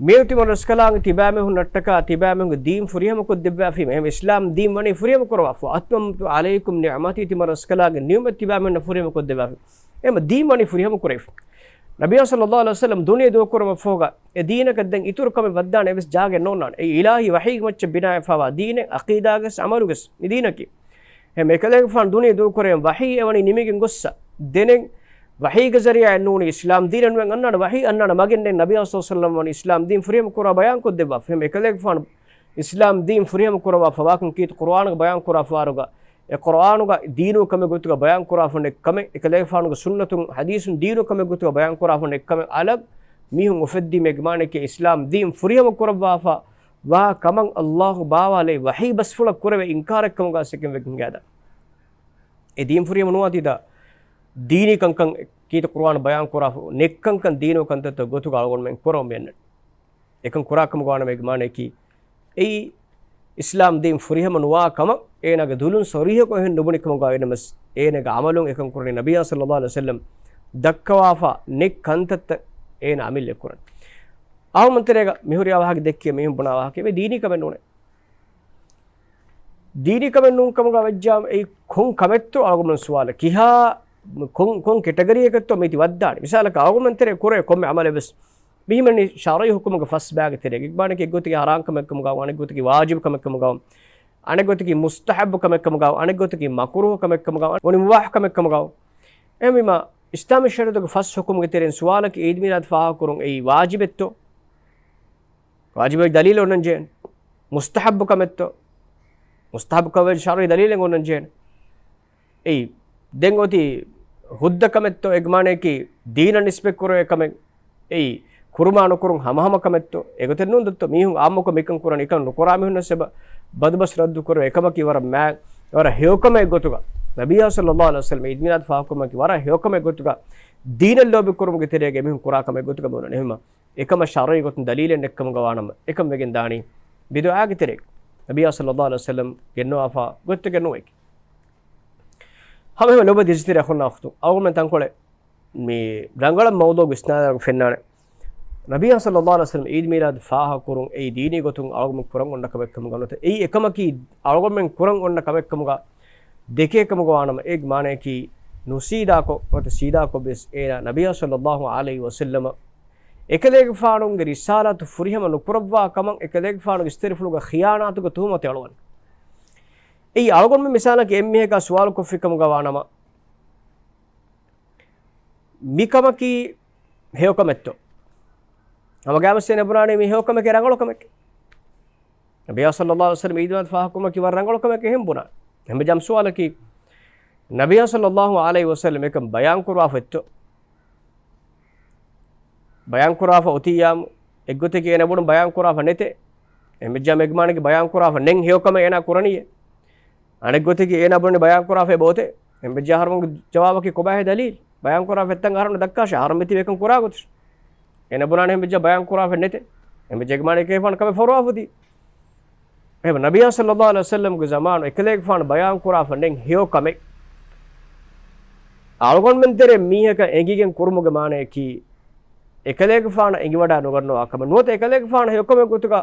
މިއޮތީ ތިމަން ރަސްކަލާނގެ ތިބާމީހުންނަށްޓަކާ ތިބާމީހުންގެ ދީން ފުރިހަމަކޮށްދެއްވާފީމަ. އެހެން އިސްލާމް ދީން ވަނީ ފުރިހަމަ ކުރައްވާފަ. وأتممت عليكم نعمتي، ތިމަން ރަސްކަލާނގެ ނިޢުމަތް ތިބާމީހުންނަށް ފުރިހަމަކޮށްދެއްވާފީ. އެހެން ދީން ވަނީ ފުރިހަމަ ކުރެވިފަ. ނަބިއްޔާ ޞައްލައްލާހު ޢަލައިހި ވަސައްލަމް ދުނިޔެ ދޫކުރުމަށްފަހުގަ އެ ދީނަކަށް ދެން އިތުރު ކަމެއް ވައްދާނެ އެއްވެސް ޖާގައެއް ނޯންނާނެ. އެއީ އިލާހީ ވަޙީގެ މައްޗަށް ބިނާވެފައިވާ ދީނެއް، ޢަޤީދާގެސް ޢަމަލުގެސް މި ދީނަކީ. އެހެން އެކަލޭގެފާނު ދުނިޔެ ދޫކުރެވެން ވަޙީ އެވަނީ ނިމިގެން ގޮއްސަ. ދެނެއް ވަޙީގެ ޒަރީޢާއެއް ނޫނީ އިސްލާމް ދީނެއް ނުވެ އަންނާނެ ވަޙީ އަންނާނެ މަގެއް ނެތް. ނަބިއްޔާ ޞައްލައްލާހު ޢަލައިހި ވަސައްލަމް ވަނީ އިސްލާމް ދީން ފުރިހަމަ ކުރާ ބަޔާންކޮށްދެއްވާފަ. އެހެން އެކަލޭގެފާނު އިސްލާމް ދީން ފުރިހަމަ ކުރައްވާފަ ވާކަން ކީރިތި ޤުރުއާނުގަ ބަޔާން ކުރާފަ ވާރުގަ އެ ޤުރުއާނުގަ ދީނު ކަމެއް ގޮތުގަ ބަޔާން ކުރާފަ ނެތް ކަމެއް، އެކަލޭގެފާނުގެ ސުންނަތުން ޙަދީޘުން ދީނު ކަމެއް ގޮތުގަ ބަޔާން ކުރާފަ ނެތް ކަމެއް އަލަށް މީހުން އުފެއްދީމޭ މާނައަކީ އިސްލާމް ދީން ފުރިހަމަ ކުރައްވާފަ ވާ ކަމަށް ﷲ ބާވާލެއް ވަޙީ ބަސްފުޅަށް ކުރެވޭ އިންކާރެއް ކަމުގަ ސެކެން ވެގެން ހިނގާދާ. އެ ދީން ފުރިހަމަ ނުވާތީދާ ދީނީ ކަންކަން ކީރިތި ޤުރުއާނު ބަޔާން ކުރާފަ ނެތް ކަންކަން ދީނު ކަންތައްތައް ގޮތުގަ އަޅުގަނޑުމެން ކުރަމުން މިއަންނަނީ. އެކަން ކުރާ ކަމުގަ ވާނަމަ އޭގެ މާނައަކީ އެއީ އިސްލާމް ދީން ފުރިހަމަ ނުވާ ކަމަށް އޭނާގެ ދުލުން ޞަރީޙަކޮށް އެހެން ނުބުނި ކަމުގަ އިނަމަސް، އޭނާގެ ޢަމަލުން އެކަން ކުރަނީ ނަބިއްޔާ ޞައްލައްލާހު ޢަލައިހި ވަސައްލަމް ދައްކަވާފަ ނެތް ކަންތައްތައް އޭނާ އަމިއްލަ ކުރަން. އަޅުގަނޑުމެން ތެރޭގަ މިހުރި އަވަހަކީ ދެއްކިޔަ މީހުން ބުނާ އަވަހަކީ މީ ދީނީ ކަމެއް ނޫނޭ. ދީނީ ކަމެއް ނޫން ކަމުގަ ވެއްޖާ އެއީ ކޮން ކަމެއްތޯ އަޅުގަނޑުމެން ސުވާލަށް ކިހާ ކޮން، ކޮން ކެޓަގަރީއަކަށްތޯ މީތި ވައްދާނީ؟ މިސާލަކަށް އަޅުގަނޑުމެން ތެރޭ ކުރޭ ކޮންމެ ޢަމަލެއް ވެސް މިހިމެން ޝަރުޢީ ޙުކުމުގެ ފަސް ބައިގެ ތެރޭގަ އެއްގޮތަކީ ޙަރާމް ކަމެއް ކަމުގަ، އަނެއްގޮތަކީ ވާޖިބު ކަމެއް ކަމުގަ، އަނެއްގޮތަކީ މުސްތަޙައްބު ކަމެއް ކަމުގަ، އަނެއްގޮތަކީ މަކުރޫހު ކަމެއް ކަމުގަ، ވަނީ މުބާޙު ކަމެއް ކަމުގަ. އެހެންވީމަ، އިސްލާމީ ޝަރީޢަތުގެ ފަސް ޙުކުމުގެ ތެރެއިން ސުވާލަކީ ޢީދު މީލާދު ފާހަގަކުރުން އެއީ ވާޖިބެއްތޯ؟ ވާޖިބެއް ދަލީލެއް އޮންނަން ޖެހޭނެ. މުސްތަޙައްބު ކަމެއްތޯ؟ މުސްތަޙައްބު ކަމެއް ޝަރުޢީ ދަލީލެއް އޮންނަން ޖެހޭނެ. އެއީ، ދެން އޮތީ ހުއްދަ ކަމެއްތޯ؟ އޭގެ މާނަޔަކީ ދީނަށް ނިސްބަތް ކުރެވޭ ކަމެއް. އެއީ، ކުރުމާ ނުކުރުން ހަމަހަމަ ކަމެއްތޯ؟ އެގޮތެއް ނޫން ދޯ. މީހުން އާއްމުކޮށް މިކަން ކުރަނީ، އެކަން ނުކުރާ މީހުންނަށް އެބަ ބަދުބަސް ރައްދު ކުރެވޭ އެކަމަކީ ވަރަށް މާ، ވަރަށް ހެޔޮކަމެއް ގޮތުގަ. ނަބިއްޔާ ޞައްލައްލާހު ޢަލައިހި ވަސައްލަމް ޢީދު މީލާދު ފާހަގަކުރުމަކީ ވަރަށް ހެޔޮކަމެއް ގޮތުގަ، ދީނަށް ލޯބި ކުރުމުގެ ތެރޭގަ މީހުން ކުރާ ކަމެއް ގޮތުގަ ބުނަނީ. އެހެންވީމަ، އެކަމަށް ޝަރުޢީ ގޮތުން ދަލީލެއް ނެތްކަމުގަ ވާނަމަ، އެކަން ވެގެން ދާނީ ބިދުޢާގެ ތެރޭގަ. ނަބިއްޔާ ޞައްލައްލާހު ޢަލައިހި ވަސައްލަމް ގެންނަވާފަ ގޮތެއް ނޫން އެކި. ހަމަ އެހެން ލޮބުވެތި އިސްތިރި އަޚުންނާ އުޚްތުން، އަޅުގަނޑުމެން ތަންކޮޅެއް މި ރަނގަޅަށް މައުޟޫޢުގެ އިސްނާދަށް ފެންނާނެ. ނަބިއްޔާ ޞައްލައްލާހު ޢަލައިހި ވަސައްލަމް ޢީދު މީލާދު ފާހަގަކުރުން އެއީ ދީނީ ގޮތުން އަޅުގަނޑުމެން ކުރަން އޮންނަ ކަމެއް ކަމުގަ ނުވަތަ، އެއީ އެކަމަކީ އަޅުގަނޑުމެން ކުރަން އޮންނަ ކަމެއް ކަމުގަ ދެކޭ ކަމުގަ ވާނަމަ، އޭގެ މާނަޔަކީ ނުސީދާކޮށް ނުވަތަ ސީދާކޮށް ވެސް އޭނާ ނަބިއްޔާ ޞައްލައްލާހު ޢަލައިހި ވަސައްލަމަށް އެކަލޭގެފާނުގެ ރިސާލަތު ފުރިހަމަ ނުކުރައްވާ ކަމަށް އެކަލޭގެފާނުގެ އިސްތިރިފުޅުގަ ޚިޔާނާތުގެ ތުހުމަތު އަޅުވަން. އެއީ އަޅުގަނޑުމެން މިސާލަކަށް އެއްމީހަކާ ސުވާލު ކޮށްފި ކަމުގަ ވާނަމަ، މިކަމަކީ ހެޔޮކަމެއްތޯ؟ ހަމަ ގާމަސް އޭނަ ބުނާނީ މީ ހެޔޮކަމެކޭ، ރަނގަޅު ކަމެކޭ. ނަބިއްޔާ ޞައްލައްލާހު ޢަލައިހި ވަސައްލަމް ޢީދު މީލާދު ފާހަގަކުރުމަކީ ވަރަށް ރަނގަޅު ކަމެކޭ އެހެން ބުނާ. އެހެންވެއްޖާ ސުވާލަކީ، ނަބިއްޔާ ޞައްލައްލާހު ޢަލައިހި ވަސައްލަމް އެކަން ބަޔާން ކުރާފައްތޯ؟ ބަޔާން ކުރާފަ އޮތިއްޔާމު، އެއްގޮތަކީ އޭނަ ބުނު ބަޔާން ކުރާފަ ނެތޭ. އެހެންވެއްޖާ އޭގެ މާނައަކީ ބަޔާން ކުރާފަ ނެތް ހެޔޮކަމެއް އޭނާ ކުރަނީއޭ. އަނެއްގޮތަކީ އޭނާ ބުނަނީ ބަޔާން ކުރާފަ އެބައޮތޭ. އެހެންވެއްޖާ އަހަރުމެންގެ ޖަވާބަކީ ކޮބާހޭ ދަލީލް؟ ބަޔާން ކުރާފަ އެއްތަން އަހަރުން ދައްކާށޭ. އަހަރުން މިތިބީ އެކަން ކުރާ ގޮތަށް. އޭނަ ބުނާނެ އެހެންވެއްޖާ ބަޔާން ކުރާފަ ނެތޭ. އެހެންވެއްޖެ އޭގެ މާނައަކީ އެކަލޭގެފާނު ކަމެއް ފޮރުވާފަ އޮތީ. އެހެންވެ ނަބިއްޔާ ޞައްލައްލާހު ޢަލައިހި ވަސައްލަމްގެ ޒަމާނު އެކަލޭގެފާނު ބަޔާން ކުރާފަ ނެތް ހެޔޮ ކަމެއް އަޅުގަނޑުމެން ތެރޭ މީހަކަށް އެނގިގެން ކުރުމުގެ މާނައަކީ، އެކަލޭގެފާނަށް އެނގިވަޑާ ނުގަންނަވާ ކަމެއް ނުވަތަ، އެކަލޭގެފާނު ހެޔޮކަމެއް ގޮތުގަ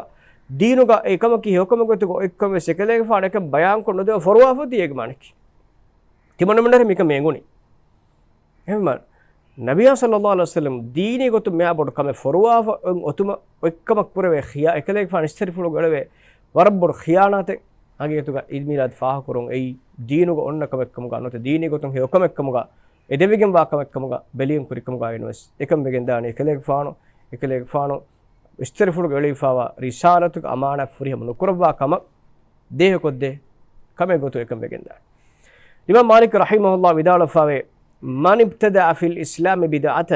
ދީނުގަ އެކަމަކީ ހެޔޮކަމެއް ގޮތުގަ އޮތްކަމެއް ވެސް އެކަލޭގެފާނު އެކަން ބަޔާންކޮށް ނުދެވޭ ފޮރުވާފަ އޮތީ އޭގެ މާނައަކީ. ތިމަންނަމެންނަށް މިކަމެއް އެނގުނީ. އެހެންވީމަ، ނަބިއްޔާ ޞައްލައްލާހު ޢަލައިހި ވަސައްލަމް ދީނީ ގޮތުން މިހާ ބޮޑު ކަމެއް ފޮރުވާފަ އޮތް އޮތުމަށް އޮތްކަމަށް ކުރެވޭ ޚިޔާ، އެކަލޭގެފާނު އިސްތިރިފުޅުގަ އެޅެވޭ ވަރަށް ބޮޑު ޚިޔާނާތެއް. ހަގީގަތުގަ ޢީދު މީލާދު ފާހަގަކުރުން އެއީ ދީނުގަ އޮންނަ ކަމެއްކަމުގަ ނުވަތަ ދީނީ ގޮތުން ހެޔޮކަމެއްކަމުގަ އެދެވިގެންވާ ކަމެއްކަމުގަ ބެލިޔަން ކުރިކަމުގައި ނުވެސް އެކަން ވެގެންދާނީ އެކަލޭގެފާނު، އެކަލޭގެފާނު އިސްތިރިފުޅުގަ އެޅިފާވާ ރިސާލަތުގެ އަމާނާތް ފުރިހަމަ ނުކުރައްވާ ކަމަށް ދޭހަކޮށްދޭ ކަމެއް ގޮތުގަ އެކަން ވެގެންދާނެ. އިމާމް މާލިކް ރަޙިމަހުﷲ ވިދާޅުވެފާވޭ، "من ابتدع في الإسلام بدعة"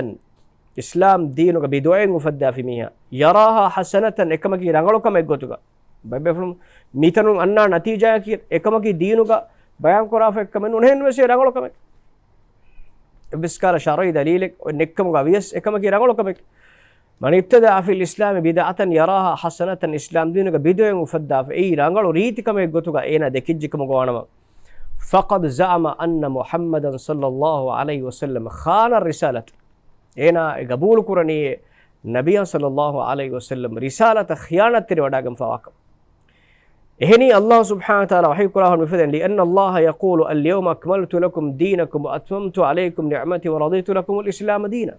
އިސްލާމް ދީނުގަ ބިދުޢައެއް އުފައްދާފި މީހާ، "يراها حسنة" އެކަމަކީ ރަނގަޅު ކަމެއް ގޮތުގަ، ބައެއް ބޭފުޅުން މިތަނުން އަންނާ ނަތީޖާއަކީ އެކަމަކީ ދީނުގަ ބަޔާންކުރާފަ އެއްކަމެއް ނޫން، އެހެން ވެސް އެ ރަނގަޅު ކަމެއް. އެއްވެސް ކަހަލަ ޝަރުޢީ ދަލީލެއް ނެތްކަމުގަ ވިޔަސް އެކަމަކީ ރަނގަޅު ކަމެއް. "من ابتدع في الإسلام بدعة يراها حسنة" އިސްލާމް ދީނުގަ ބިދުޢައެއް އުފައްދާފަ އެއީ ރަނގަޅު ރީތި ކަމެއް ގޮތުގަ އޭނާ ދެކިއްޖެ ކަމުގަ ވާނަމަ، "فقد زعم أن محمدا صلى الله عليه وسلم خان الرسالة" އޭނާ އެ ގަބޫލު ކުރަނީ ނަބިއްޔާ ޞައްލައްލާހު ޢަލައިހި ވަސައްލަމް ރިސާލަތަށް ޚިޔާނާތްތެރިވެވަޑައިގެންފާވާ ކަމަށް. އެހެނީ، ﷲ ސުބްޙާނަހޫ ވަތަޢާލާ ވަޙީ ކުރާ ހުން މިފަދައިން، "لأن الله يقول اليوم أكملت لكم دينكم وأتممت عليكم نعمتي ورضيت لكم الإسلام دينا."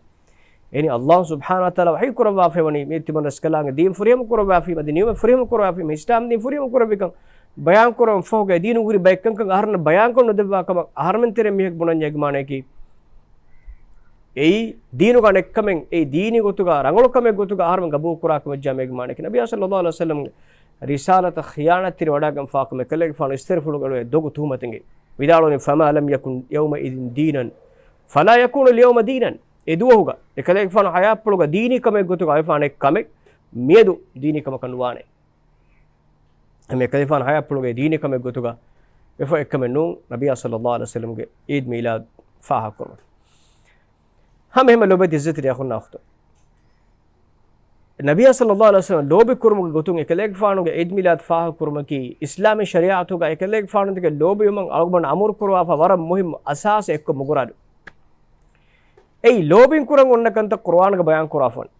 އެހެނީ، ﷲ ސުބްޙާނަހޫ ވަތަޢާލާ ވަޙީ ކުރައްވާފައިވަނީ، މި ތިމަން ރަސްކަލާނގެ ދީން ފުރިހަމަ ކުރައްވާފީމަ، އަދި ނިޢުމަތް ފުރިހަމަ ކުރައްވާފީމަ، އިސްލާމް ދީން ފުރިހަމަ ކުރެވިކަން ބަޔާން ކުރަން ފަހުގައި ދީނުގަ ހުރި ބައެއް ކަންކަން އަހަރެންނަށް ބަޔާންކޮށް ނުދެއްވާ ކަމަށް އަހަރެމެން ތެރޭ މީހަކު ބުނަންޏާ އޭގެ މާނައަކީ، އެއީ ދީނުގަ ނެތްކަމެއް، އެއީ ދީނީ ގޮތުގަ ރަނގަޅު ކަމެއް ގޮތުގަ އަހަރެމެން ގަބޫލު ކުރާ ކަމެއް ޖާމޭގެ މާނައަކީ، ނަބިއްޔާ ޞައްލައްލާހު ޢަލައިހި ވަސައްލަމްގެ ރިސާލަތަށް ޚިޔާނާތްތެރިވެވަޑައިގެންފާ ކަމަށް އެކަލޭގެފާނު އިސްތިރިފުޅުގަ އެޅުވޭ ދޮގު ތުހުމަތެއް. ވިދާޅުވަނީ، "فما لم يكن يومئذ دينا فلا يكون اليوم دينا" އެ ދުވަހުގަ އެކަލޭގެފާނު ޙަޔާތްޕުޅުގަ ދީނީ ކަމެއް ގޮތުގަ ވެފާ ނެތް ކަމެއް މިއަދު ދީނީ ކަމަކަށް ނުވާނެ. އެކަލޭގެފާނު ޙަޔާތްޕުޅުގައި ދީނީ ކަމެއް ގޮތުގަ ވެފަ އެއްކަމެއް ނޫން، ނަބިއްޔާ ޞައްލައްލާހު ޢަލައިހި ވަސައްލަމްގެ ޢީދު މީލާދު ފާހަގަކުރުމަށް. ހަމަ އެހެންމެ ލޮބުވެތި ޢިއްޒަތްތެރި އަޚުންނާ އުޚްތުން. ނަބިޔާ ޞައްލައްލާހު ޢަލައިހި ވަސައްލަމަ ލޯބި ކުރުމުގެ ގޮތުން އެކަލޭގެފާނުގެ ޢީދު މީލާދު ފާހަގަ ކުރުމަކީ، އިސްލާމީ ޝަރީޢަތުގަ އެކަލޭގެފާނު ދެކެ ލޯބިވުމަށް އަޅުގަނޑު އަމުރު ކުރުވާފަ ވަރަށް މުހިއްމު އަސާސެއް އެއްކޮށް މުގުރާލު. އެއީ ލޯބިން ކުރަން އޮންނަ ކަންތައް ޤުރުއާނުގަ ބަޔާން ކުރާފަ ވަނީ.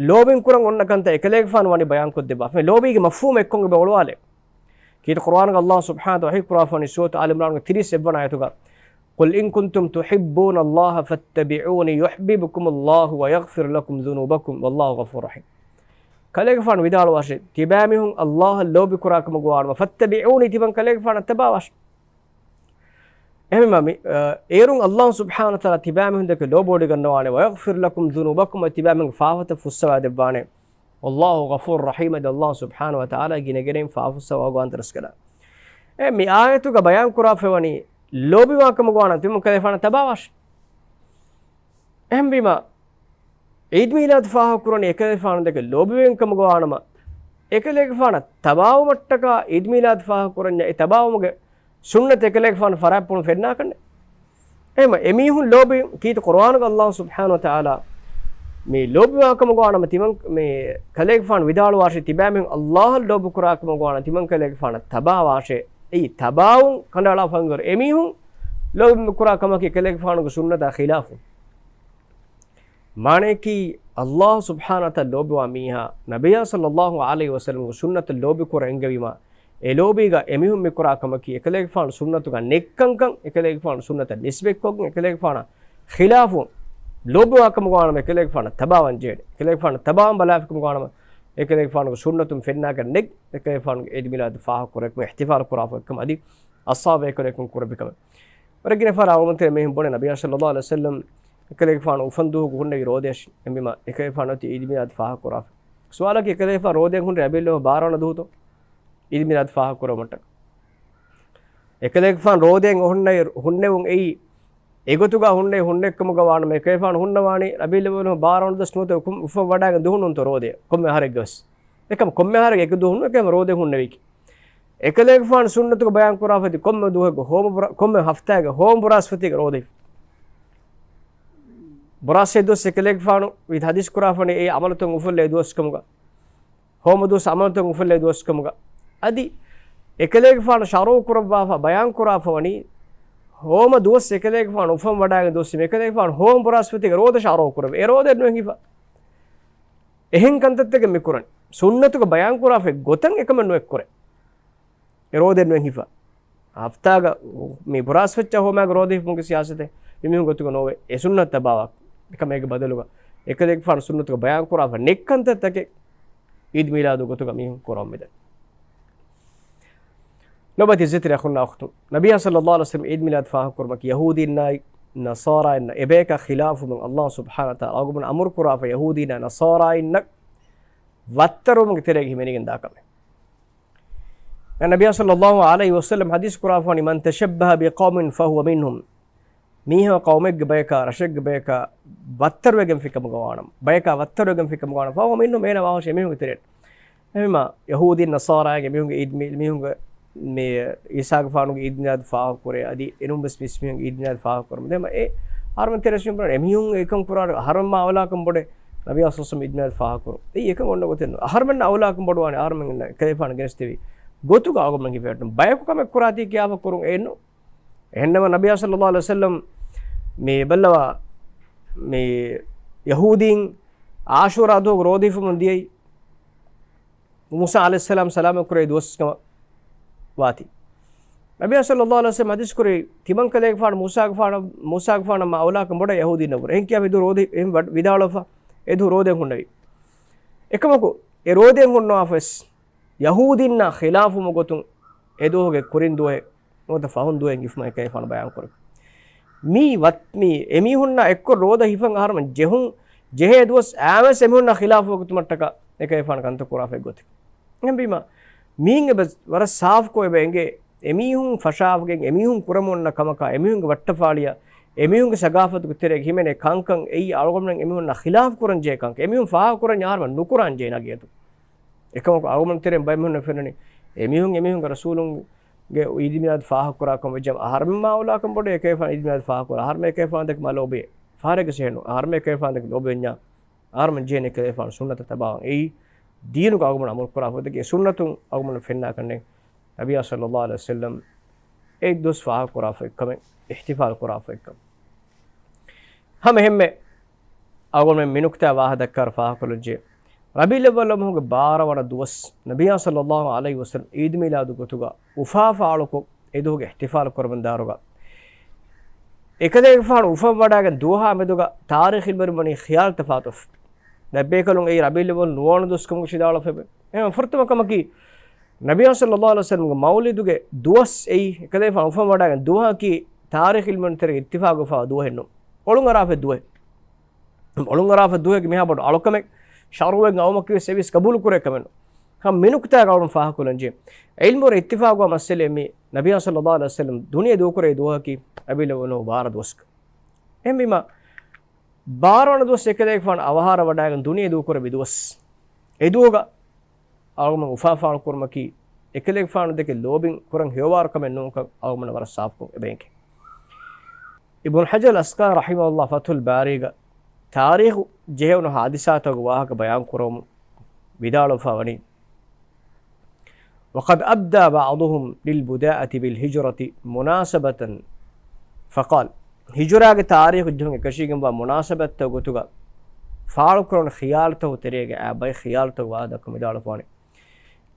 ލޯބިން ކުރަން އޮންނަ ކަންތައް އެކަލޭގެފާނު ވަނީ ބަޔާން ކޮށްދެއްވާފަ. ލޯބީގެ މަފްހޫމް އެއްކޮށް އެބަ އޮޅުވާލެ. ކީރިތި ޤުރުއާނުގަ ﷲ ސުބްޙާނަހޫ ވަތަޢާލާ ވަޙީ ކުރާފަ ވަނީ ސޫރަތު އާލި ޢިމްރާނުގެ ތިރީސް އެއްވަނަ އާޔަތުގަ، "قل إن كنتم تحبون الله فاتبعوني يحببكم الله ويغفر لكم ذنوبكم والله غفور رحيم." ކަލޭގެފާނު ވިދާޅުވާށޭ، ތިބާމީހުން ﷲ އަށް ލޯބި ކުރާ ކަމަށް ގޮވާނަމަ، "فاتبعوني"، ތިމަން ކަލޭގެފާނަށް ތަބާވާށޭ. އެހެންވީމަ މި، އަ، އޭރުން ﷲ ސުބްޙާނަހޫ ވަތަޢާލާ ތިބާމީހުން ދެކެ ލޯބިވޮޑިގަންނަވާނެ، "ويغفر لكم ذنوبكم"، އަދި ތިބާމީހުންގެ ފާފަތައް ފުއްސަވާ ދެއްވާނެ. "والله غفور رحيم"، އަދި ﷲ ސުބްޙާނަހޫ ވަތަޢާލާ ގިނަގެނެއް ފާފަ ފުއްސަވާ ގޮވާނެ ރަސްކަލާ. އެ މި އާޔަތުގަ ބަޔާން ކުރާފަ ވަނީ ލޯބިވާ ކަމަށް ގޮވާނަމަ ތިމަން ކަލޭގެފާނަށް ތަބާވާށޭ. އެހެންވީމަ، ޢީދު މީލާދު ފާހަގަކުރަނީ އެކަލޭގެފާނު ދެކެ ލޯބިވެގެން ކަމަށް ގޮވާނަމަ، އެކަލޭގެފާނަށް ތަބާވުމަށްޓަކާ ޢީދު މީލާދު ފާހަގަކުރަންޏާ އެ ތަބާވުމުގެ ސުންނަތު އެކަލޭގެފާނު ފަރާތްޕުޅުން ފެންނާކަށްނެއް. އެހެންވީމަ، އެމީހުން ލޯބި ކީރިތި ޤުރުއާނުގަ ﷲ ސުބްޙާނަހޫ ވަތަޢާލާ މި ލޯބިވާ ކަމަށް ގޮވާނަމަ ތިމަން މި ކަލޭގެފާނު ވިދާޅުވާށޭ، ތިބާމީހުން ﷲ އަށް ލޯބި ކުރާ ކަމަށް ގޮވާނަމަ ތިމަން ކަލޭގެފާނަށް ތަބާވާށޭ. އެއީ ތަބާވުން ކަނޑައަޅާފަ އިން އެމީހުން ލޯބި ކުރާ ކަމަކީ ކަލޭގެފާނުގެ ސުންނަތާ ޚިލާފު. މާނަޔަކީ، ﷲ ސުބްޙާނަހޫ ވަތަޢާލާ ލޯބިވާ މީހާ، ނަބިއްޔާ ޞައްލައްލާހު ޢަލައިހި ވަސައްލަމްގެ ސުންނަތަށް ލޯބިކުރަން އެންގެވީމާ، އެ ލޯބީގަ އެމީހުން މިކުރާ ކަމަކީ، އެކަލޭގެފާނު ސުންނަތުގަ ނެތްކަންކަން، އެކަލޭގެފާނު ސުންނަތަށް ނިސްބަތްކޮށްގެން، އެކަލޭގެފާނާ ޚިލާފު ލޯބިވާ ކަމަށް ގޮވާނަމަ، އެކަލޭގެފާނަށް ތަބާވާން ޖެހޭނެ. އެކަލޭގެފާނަށް ތަބާވާން ބަލާފި ކަމަށް ގޮވާނަމަ، އެކަލޭގެފާނުގެ ސުންނަތުން ފެންނާކަށް ނެތް، އެކަލޭގެފާނުގެ ޢީދު މީލާދު ފާހަގަކުރެވުމަށް އިޙްތިފާލު ކުރާފަ އެއްކަމަށް އަދި އަޞްޙާބު ބޭކަލުން އެކަން ކުރެއްވި ކަމެއް. ވަރަށް ގިނަ ފަހަރަށް އަޅުގަނޑުމެން މީހުން ބުނޭ، ނަބިއްޔާ ޞައްލައްލާހު ޢަލައިހި ވަސައްލަމް އެކަލޭގެފާނު އުފަންދުވަހުގަ ހުންނެވި ރޯދަޔަށް އެހެންވީމާ، އެކަލޭގެފާނު އޮތީ ޢީދު މީލާދު ފާހަގަކުރާފަ. ސުވާލަކީ، އެކަލޭގެފާނު ރޯދަޔަށް ހުންނެވި ރަބީޢުލްއައްވަލު ބާރަ ވަނަ ދުވަހުތޯ ޢީދު މީލާދު ފާހަގަކުރުމަށްޓަކާ؟ އެކަލޭގެފާނު ރޯދަޔަށް އޮހޮންނައި ހުންނެވުން އެއީ، އެގޮތުގަ ހުންނެވި ހުންނެވި ކަމުގަ ވާނަމަ، އެކަލޭގެފާނު ހުންނަވާނީ ރަބީޢުލްއައްވަލު ބާރަ ވަނަ ދުވަސް ނުވަތަ އުފަން ވަޑައިގެން ދުވަހު ނޫންތޯ ރޯދަޔަށް؟ ކޮންމެ އަހަރެއްގަވެސް. އެކަމަ ކޮންމެ އަހަރެއް އެކު ދުވަހު ނޫން، އެކަމަ ރޯދަ ހުންނެވީކީ. އެކަލޭގެފާނު ސުންނަތުގަ ބަޔާން ކުރާފަ އޮތީ ކޮންމެ ދުވަހެއްގަ ހޯމަ ބުރާ-، ކޮންމެ ހަފްތާގެ ހޯމަ ބުރާސްފަތީގެ ރޯދަ ހިފުން. ބުރާސްފަތި ދުވަސް އެކަލޭގެފާނު ވި ޙަދީޘް ކުރާފަ ވަނީ އެއީ ޢަމަލުތައް އުފުއްލޭ ދުވަސް ކަމުގަ. ހޯމަ ދުވަސް ޢަމަލުތައް އުފުއްލޭ ދުވަސް ކަމުގަ. އަދި އެކަލޭގެފާނު ޝަރުޢު ކުރައްވާފަ ބަޔާން ކުރާފަ ވަނީ ހޯމަ ދުވަސް އެކަލޭގެފާނު އުފަން ވަޑައިގެން ދުވަސް އެކަލޭގެފާނު ހޯމަ ބުރާސްފަތީގެ ރޯދަ ޝަރުޢު ކުރެވޭ. އެ ރޯދަ ނުހިފަ. އެހެން ކަންތައްތަކެއް މި ކުރަން. ސުންނަތުގަ ބަޔާން ކުރާފައި ގޮތަށް އެކަމެއް ނުއެއްކުރޭ. އެ ރޯދަ ނުއެއް ހިފަ. ހަފްތާގަ މި ބުރާސްފަތި ހޯމައިގެ ރޯދަ ހިފުމުގެ ސިޔާސަތެއް މި މީހުން ގޮތުގަ ނޯވޭ. އެ ސުންނަތަށް ތަބާވާ. އެކަމަށް އޭގެ ބަދަލުގަ އެކަލޭގެފާނު ސުންނަތުގަ ބަޔާން ކުރާފަ ނެތް ކަންތައްތަކެއް ޢީދު މީލާދު ގޮތުގަ މީހުން ކުރަމުން މިދަނީ. ނަބިއްޔާ ޞައްލައްލާހު ޢަލައިހި ވަސައްލަމް ޢީދު މީލާދު ފާހަގަކުރުމަކީ ޔަހޫދީންނާއި ނަޞާރާއިންނަށް އެބަޔަކާ ޚިލާފުވުމުން ﷲ ސުބްޙާނަހޫ ވަތަޢާލާ އަޅުގަނޑު އަމުރު ކުރާފަ ޔަހޫދީންނާ ނަޞާރާއިންނަށް ވައްތަރުވުމުގެ ތެރޭގަ ހިމެނިގެން ދާ ކަމެއް. ނަބިއްޔާ ޞައްލައްލާހު ޢަލައިހި ވަސައްލަމް ޙަދީޘް ކުރާފަ ވަނީ، "من تشبه بقوم فهو منهم." މީހަކު ޤައުމެއްގެ ބަޔަކާ، ރަށެއްގެ ބަޔަކާ ވައްތަރުވެގެންފި ކަމުގަ ވާނަމަ، ބަޔަކާ ވައްތަރުވެގެންފި ކަމުގަ ވާނަމަ، فهو منهم، އޭނާ ވާހަކަ އެމީހުންގެ ތެރެއިން. އެހެންވީމާ، ޔަހޫދީން ނަޞާރާއިން އެމީހުންގެ ޢީދު މި-، މީހުންގެ މި ޢީސާގެފާނުގެ ޢީދު މީލާދު ފާހަގަކުރޭ، އަދި އެނޫންވެސް މިސް މީހުންގެ ޢީދު މީލާދު ފާހަގަކުރަމުން. ދެން އެ އަހަރުމެން ތެރޭސް މީހުން ބުނާނެ، އެމީހުން އެކަން ކުރާ އަހަރުމެން މާ އައުލާކަން ބޮޑޭ ނަބިއްޔާ ޞައްލައްލާހު ޢަލައިހި ވަސައްލަމް ޢީދު މީލާދު ފާހަގަކުރުން. އެއީ އެކަން އޮންނަ ގޮތެއް ނޫން. އަހަރުމެންނަށް އައުލާކަން ބޮޑުވާނެ އަހަރުމެންނަށް އެކަލޭގެފާނު ގެނެސްދެވި ގޮތުގަ އަޅުގަނޑުމެން ހިފެއްޓުން. ބަޔަކު ކަމެއް ކުރާތީ ކިޔާފަ ކުރުން އެއްނު. އެހެންނަމަ ނަބިއްޔާ ޞައްލައްލާހު ޢަލައިހި ވަސައްލަމް މި ބައްލަވާ، މި ޔަހޫދީން ޢާޝޫރާ ދުވަހުގެ ރޯދަ ހިފުމުން ދިޔައީ މޫސާ ޢަލައިހިއްސަލާމް ސަލާމަތް ކުރެއްވި ދުވަސް ކަމަށް ވާތީ. ނަބިއްޔާ ޞައްލައްލާހު ޢަލައިހި ވަސައްލަމް ޙަދީޘް ކުރީ، ތިމަން ކަލޭގެފާނު މޫސާގެފާނަށް، މޫސާގެފާނަށް މާ އައުލާކަން ބޮޑަށް ޔަހޫދީންނަށްވުރެ. އެހެން ކިޔާފަ އެދުވަހު ރޯދަ އެހެން ވަ-، ވިދާޅުވެފަ، އެދުވަހު ރޯދައެއް ހުންނެވި. އެކަމަކު، އެ ރޯދައެއް ހުންނަވާފަވެސް، ޔަހޫދީންނާ ޚިލާފުވުމުގެ ގޮތުން އެދުވަހުގެ ކުރިން ދުވަހެއް ނުވަތަ ފަހުން ދުވަހެއް ހިފުމަށް އެކަލޭގެފާނު ބަޔާން ކުރެއްވި. މީ ވަތް-، މީ އެމީހުންނާ އެއްކޮށް ރޯދަ ހިފަން އަހަރުމެން ޖެހުން، ޖެހޭ ދުވަސް އައިސް އެމީހުންނާ ޚިލާފުވާ ގޮތުމަށްޓަކާ އެކަލޭގެފާނު ކަންތައް ކުރާފައި ގޮތެއް. އެހެންވީމާ، މީން އެބަ ވަރަށް ސާފުކޮށް އެބަ އެނގޭ، އެމީހުން ފަށާފަގެން އެމީހުން ކުރަމުން އޮންނަ ކަމަކާ، އެމީހުންގެ ވައްޓަފާޅިއަށް، އެމީހުންގެ ސަގާފަތުގެ ތެރޭގަ ހިމެނޭ ކަންކަން އެއީ އަޅުގަނޑުމެން އެމީހުންނާ ޚިލާފު ކުރަން ޖެހޭ ކަންކަން. އެމީހުން ފާހަގަ ކުރަންޏާ އަހަރުމެން ނުކުރާން ޖެހޭ ނަގޭތޯ. އެކަމަކު އަޅުގަނޑު ތެރެއިން ބައެއް މީހުންނަށް ފެންނަނީ، އެމީހުން އެމީހުންގެ ރަސޫލުންގެ ޢީދު މީލާދު ފާހަގަ ކުރާ ކަމަށް ވެއްޖެ އަހަރުމެން މާ އައުލާކަން ބޮޑޭ އެކަލޭގެފާނު ޢީދު މީލާދު ފާހަގަ ކުރާ. އަހަރުމެން އެކަލޭގެފާނު ދެކެ މާ ލޯބިވޭ. ފަހަރެއްގަ ސެހެނު. އަހަރުމެން އެކަލޭގެފާނު ދެކެ ލޯބިވެންޏާ އަހަރުމެން ޖެހޭނެ އެކަލޭގެފާނު ސުންނަތަށް ތަބާވާން. އެއީ ދީނުގެ އަޅުގަނޑު އަމުރު ކުރާ ފަދަ އެ ސުންނަތުން އަޅުގަނޑު ފެންނާކަންނެ ނަބިއްޔާ ޞައްލައްލާހު ޢަލައިހި ވަސައްލަމް އެއް ދުވަސް ފާހަގަ ކުރާފައި ކަމެއް އިޙްތިފާލު ކުރާފައި ކަމެއް. ހަމަ އެހެންމެ އަޅުގަނޑުމެން މި ނުކުތާ ވާހަކަ ދައްކާ ފާހަގަކޮށްލަންޖެ. ރަބީޢުލްއައްވަލް މަހުގެ ބާރަ ވަނަ ދުވަސް ނަބިއްޔާ ޞައްލައްލާހު ޢަލައިހި ވަސައްލަމް ޢީދު މީލާދު ގޮތުގަ އުފާ ފާޅުކޮށް އެ ދުވަހުގެ އިޙްތިފާލު ކުރަމުން ދާއިރުގަ އެކަލޭގެފާނު އުފަން ވަޑާގެން ދުވަހާ މެދުގަ ތާރީޚު އިލްމުވެރިން ވަނީ ޚިޔާލު ތަފާތުވެފަ. ދެން އެބޭކަލުން އެއީ ރަބީޢުލްއައްވަލް ނުވަވަނަ ދުވަސް ކަމަށް ވިދާޅުވެފަ. އެހެން ފުރަތަމަ ކަމަކީ، ނަބިއްޔާ ޞައްލައްލާހު ޢަލައިހި ވަސައްލަމްގެ މައުލިދުގެ ދުވަސް އެއީ އެކަލޭގެފާނު އުފަން ވަޑާގެން ދުވަހަކީ ތާރީޚު އިލްމުވެރިން ތެރޭގަ އިއްތިފާގުވެފައިވާ ދުވަހެއް ނޫން. އޮޅުން އަރާފައި ދުވަހެއް. އޮޅުން އަރާފައި ދުވަހެއްގެ މިހާ ބޮޑު އަޅުކަމެއް ޝަރުޢުވެގެން އައުމަކީވެސް އެއީވެސް ގަބޫލު ކުރޭ ކަމެއް ނޫން. ހަމަ މި ނުކުތާގަ އަޅުން ފާހަގަކޮށްލަންޖެ. ޢިލްމުވެރިން އިއްތިފާގުވާ މައްސަލައެއް މީ ނަބިއްޔާ ޞައްލައްލާހު ޢަލައިހި ވަސައްލަމް ދުނިޔެ ދޫކުރޭ ދުވަހަކީ ރަބީޢުލްއައްވަލް ބާރަ ދުވަސް. އެހެންވީމަ، ބާރަ ވަނަ ދުވަސް އެކަލޭގެފާނު އަވަހާރަވަޑާގެން ދުނިޔެ ދޫކުރެއްވި ދުވަސް. އެ ދުވަހުގަ އަޅުގަނޑު އުފާ ފާޅުކުރުމަކީ އެކަލޭގެފާނު ދެކެ ލޯބިން ކުރަން ހެޔޮވާރު ކަމެއް ނޫންކަން އަޅުގަނޑަށް ވަރަށް ސާފުކޮށް އެބައެނގޭ. އިބްނު ޙަޖަރުލް ޢަސްޤަލާނީ ރަޙިމަހުﷲ ފަތުޙުލް ބާރީގަ ތާރީޚު ޖެހެވުނު ޙާދިސާތަކުގެ ވާހަކަ ބަޔާން ކުރަމުން ވިދާޅުވެފަ ވަނީ، وقد أبدى بعضهم للبداءة بالهجرة مناسبة فقال، ހިޖުރާގެ ތާރީޚު ޖެހުން އެކަށީގެންވާ މުނާސަބަތްތައް ގޮތުގަ ފާޅުކުރުން ޚިޔާލުތަކު ތެރޭގަ އާ ބައެއް ޚިޔާލުތަކު ވާހަކަ ދައްކަމުން ވިދާޅުވެފަ ވަނީ،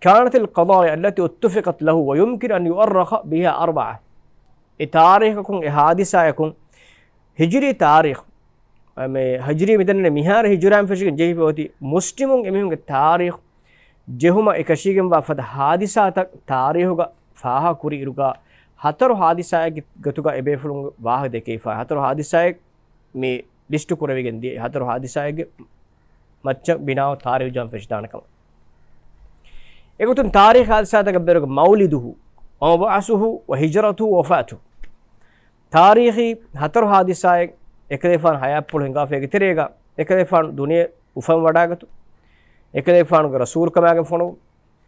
كانت القضايا التي اتفقت له ويمكن أن يؤرخ بها أربعة. އެ ތާރީޚަކުން، އެ ޙާދިސާޔަކުން، ހިޖުރީ ތާރީޚު، މި ހިޖުރީ މިދަނީ މިހާރު ހިޖުރާއިން ފެށިގެން ޖެހިފަ އޮތީ މުސްލިމުން އެމީހުންގެ ތާރީޚު ޖެހުމަށް އެކަށީގެންވާ ފަދަ ޙާދިސާތައް ތާރީޚުގަ ފާހަގަކުރި އިރުގަ، ހަތަރު ޙާދިސާއެއްގެ ގޮތުގަ އެބޭފުޅުން ވާހަކަ ދެކެވިފަ. ހަތަރު ޙާދިސާއެއް މި ލިސްޓު ކުރެވިގެން ދިޔަ ހަތަރު ޙާދިސާއެއްގެ މައްޗަށް ބިނާވެ ތާރީޚު ޖަހަން ފެށިދާނެ ކަމަށް. އެގޮތުން ތާރީޚު ޙާދިސާތަކަށް ބެރުގަ މައުލިދުހު، މަބްޢަސުހު، ވަ ހިޖްރަތުހު، ވަފާތު. ތާރީޚީ ހަތަރު ޙާދިސާއެއް އެކަލޭފާނު ޙަޔާތްޕުޅު ހިނގާފައިގެ ތެރޭގަ، އެކަލޭފާނު ދުނިޔެ އުފަން ވަޑާގަތު، އެކަލޭފާނުގެ ރަސޫލުކަމާގެން ފޮނުވު،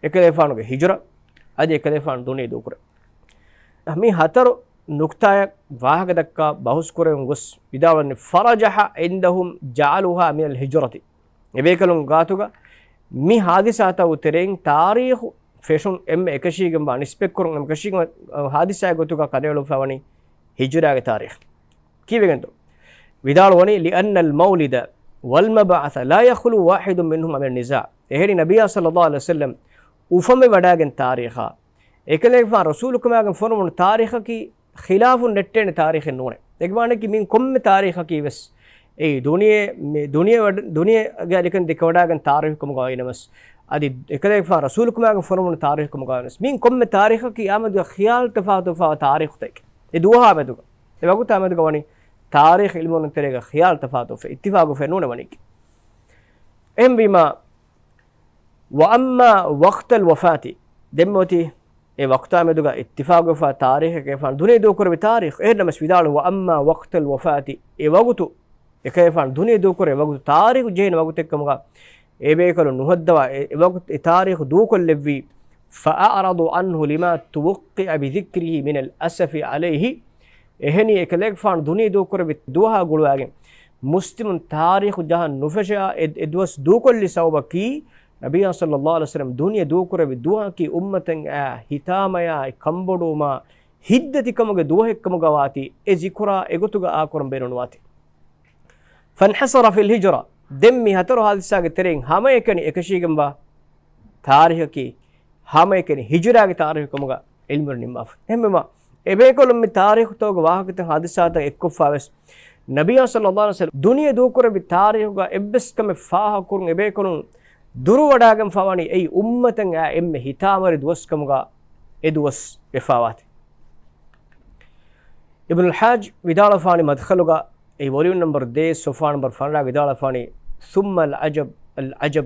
އެކަލޭފާނުގެ ހިޖުރަ، އަދި އެކަލޭފާނު ދުނިޔެ ދޫކުރެ. މި ހަތަރު ނުކްތާއަށް ވާހަކަ ދައްކާ ބަހުސް ކުރެވެން ގޮސް ވިދާޅުވަނީ، فرجح عندهم جعلها من الهجرة. އެބޭކަލުން ގާތުގަ މި ޙާދިސާތަކުގެ ތެރެއިން ތާރީޚު ފެށުން އެންމެ އެކަށީގެންވާ ނިސްބަތްކުރުން އެންމެ އެކަށީގެންވާ ޙާދިސާއެއް ގޮތުގަ ކަނޑައެޅުއްވަވަނީ ހިޖުރާގެ ތާރީޚު. ކީއްވެގެންތޯ؟ ވިދާޅުވަނީ، لأن المولد والمبعث لا يخلو واحد منهما من النزاع. އެހެނީ ނަބިއްޔާ ޞައްލައްލާހު ޢަލައިހި ވަސައްލަމް އުފަންވެ ވަޑާގެން ތާރީޚާ، އެކަލޭގެފާނު ރަސޫލުކަމާގެން ފޮނުވުނު ތާރީޚަކީ ޚިލާފުން ނެއްޓޭނެ ތާރީޚެއް ނޫނޭ. އޭގެ މާނައަކީ މިއިން ކޮންމެ ތާރީޚަކީ ވެސް އެއީ ދުނިޔެ، މި ދުނިޔެ ވަޑަ-، ދުނިޔެގެ އަލިކަން ދެކެވަޑާގެން ތާރީޚު ކަމުގަ އިނަމަސް، އަދި އެކަލޭގެފާނު ރަސޫލުކަމާގެން ފޮނުވުނު ތާރީޚު ކަމުގަ ވެސް، މިއިން ކޮންމެ ތާރީޚަކީ އާ މެދުގަ ޚިޔާލު ތަފާތުވާ ތާރީޚުތަކެއް. އެ ދުވަހާ މެދުގަ، އެ ވަގުތާ މެދުގަ ވަނީ ތާރީޚު އިލްމުވެރިން ތެރޭގަ ޚިޔާލު ތަފާތުވެފަ، އިއްތިފާގުވެފަ ނޫނޭ ވަނީކީ. އެހެންވީމާ، وأما وقت الوفاة، ދެންމެ އޮތީ އެ ވަގުތާ މެދުގަ އިއްތިފާގުވެފަ ތާރީޚެއް އެކަލޭފާނު ދުނިޔެ ދޫކުރެއްވި ތާރީޚު. އެހެންނަމަސް ވިދާޅު، وأما وقت الوفاة، އެ ވަގުތު އެކަލޭފާނު ދުނިޔެ ދޫކުރެއްވި ވަގުތު، ތާރީޚު ޖެހޭނެ ވަގުތެއްކަމުގަ އެބޭކަލުން ނުހައްދަވާ އެ، އެ ވަގުތު އެ ތާރީޚު ދޫކޮށްލެއްވީ، فأعرض عنه لما توقع بذكره من الأسف عليه. އެހެނީ އެކަލޭގެފާނު ދުނިޔެ ދޫކުރެއްވި ދުވަހާ ގުޅުވާގެން މުސްލިމުން ތާރީޚު ޖަހަން ނުފެށާ އެ، އެ ދުވަސް ދޫކޮށްލި ސަބަބަކީ، ނަބިއްޔާ ޞައްލައްލާހު ޢަލައިހި ވަސައްލަމް ދުނިޔެ ދޫކުރެއްވި ދުވަހަކީ އުއްމަތަށް އައި ހިތާމަޔާ އެ ކަންބޮޑުވުމާ ހިތްދަތިކަމުގެ ދުވަހެއްކަމުގަ ވާތީ، އެ ޒިކުރާ އެގޮތުގަ އާކުރަން ބޭނުންވާތީ. فانحصر في الهجرة، ދެން މި ހަތަރު ޙާދިސާގެ ތެރެއިން ހަމައެކަނި އެކަށީގެންވާ ތާރީޚަކީ، ހަމައެކަނި ހިޖުރާގެ ތާރީޚު ކަމުގަ ޢިލްމުވެރިން ނިންމާފަ. އެހެންވީމާ، އެބޭކަލުން މި ތާރީޚުތަކުގެ ވާހަކަތައް ޙާދިސާތައް އެއްކޮށްފާވެސް، ނަބިއްޔާ ޞައްލައްލާހު ޢަލައިހި ވަސައްލަމް ދުނިޔެ ދޫކުރެއްވި ތާރީޚުގަ އެއްވެސް ކަމެއް ފާހަގަކުރުން އެބޭކަލުން ދުރުވަޑާގެންފާވަނީ އެއީ އުއްމަތަށް އައި އެންމެ ހިތާމަވެރި ދުވަސްކަމުގަ އެ ދުވަސް ވެފާވާތީ. އިބްނުލް ޙައްޖް ވިދާޅުވެފާނީ މަދްޚަލުގަ އެ ވޮލިއުމް ނަމްބަރު ދޭއް، ޞަފްޙާ ނަމްބަރު ފަނަރަ ވިދާޅުވެފާނީ، ثم العجب، العجب،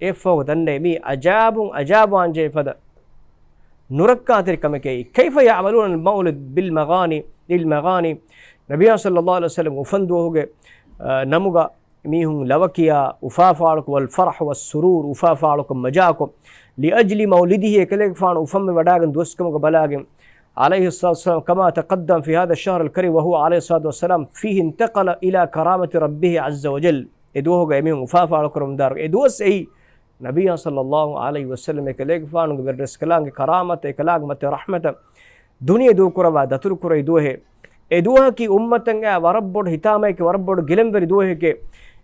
އެއަށްފަހު ދަންނައި މީ އަޖާބުން އަޖާބުވާންޖެހޭ ފަދަ ނުރައްކާތެރި ކަމެކޭ. كيف يعملون المولد بالمغاني، للمغاني، ނަބިއްޔާ ޞައްލައްލާހު ޢަލައިހި ވަސައްލަމް އުފަންދުވަހުގެ، އަ، ނަމުގަ މީހުން ލަވަކިޔާ، އުފާފާޅުކޮށް، والفرح والسرور، އުފާފާޅުކޮށް، މަޖާކޮށް، لأجل مولده، އެކަލޭގެފާނު އުފަންވެ ވަޑާގެން ދުވަސްކަމުގަ ބަލާގެން، عليه الصلاة والسلام، كما تقدم في هذا الشهر الكريم وهو عليه الصلاة والسلام فيه انتقل إلى كرامة ربه عز وجل. އެ ދުވަހުގަ އެމީހުން އުފާ ފާޅުކުރަމުންދާރު އެ ދުވަސް އެއީ، ނަބިއްޔާ ޞައްލައްލާހު ޢަލައިހި ވަސައްލަމް އެކަލޭގެފާނުގެ ވެރިރަސްކަލާނގެ ކަރާމަތަށް، އެކަލާނގެ މަތި ރަޙްމަތަށް، ދުނިޔެ ދޫކުރައްވާ ދަތުރު ކުރެއްވި ދުވަހެއް. އެ ދުވަހަކީ އުއްމަތަށް އައި ވަރަށް ބޮޑު ހިތާމައެކޭ، ވަރަށް ބޮޑު ގިލަންވެރި ދުވަހެކޭ.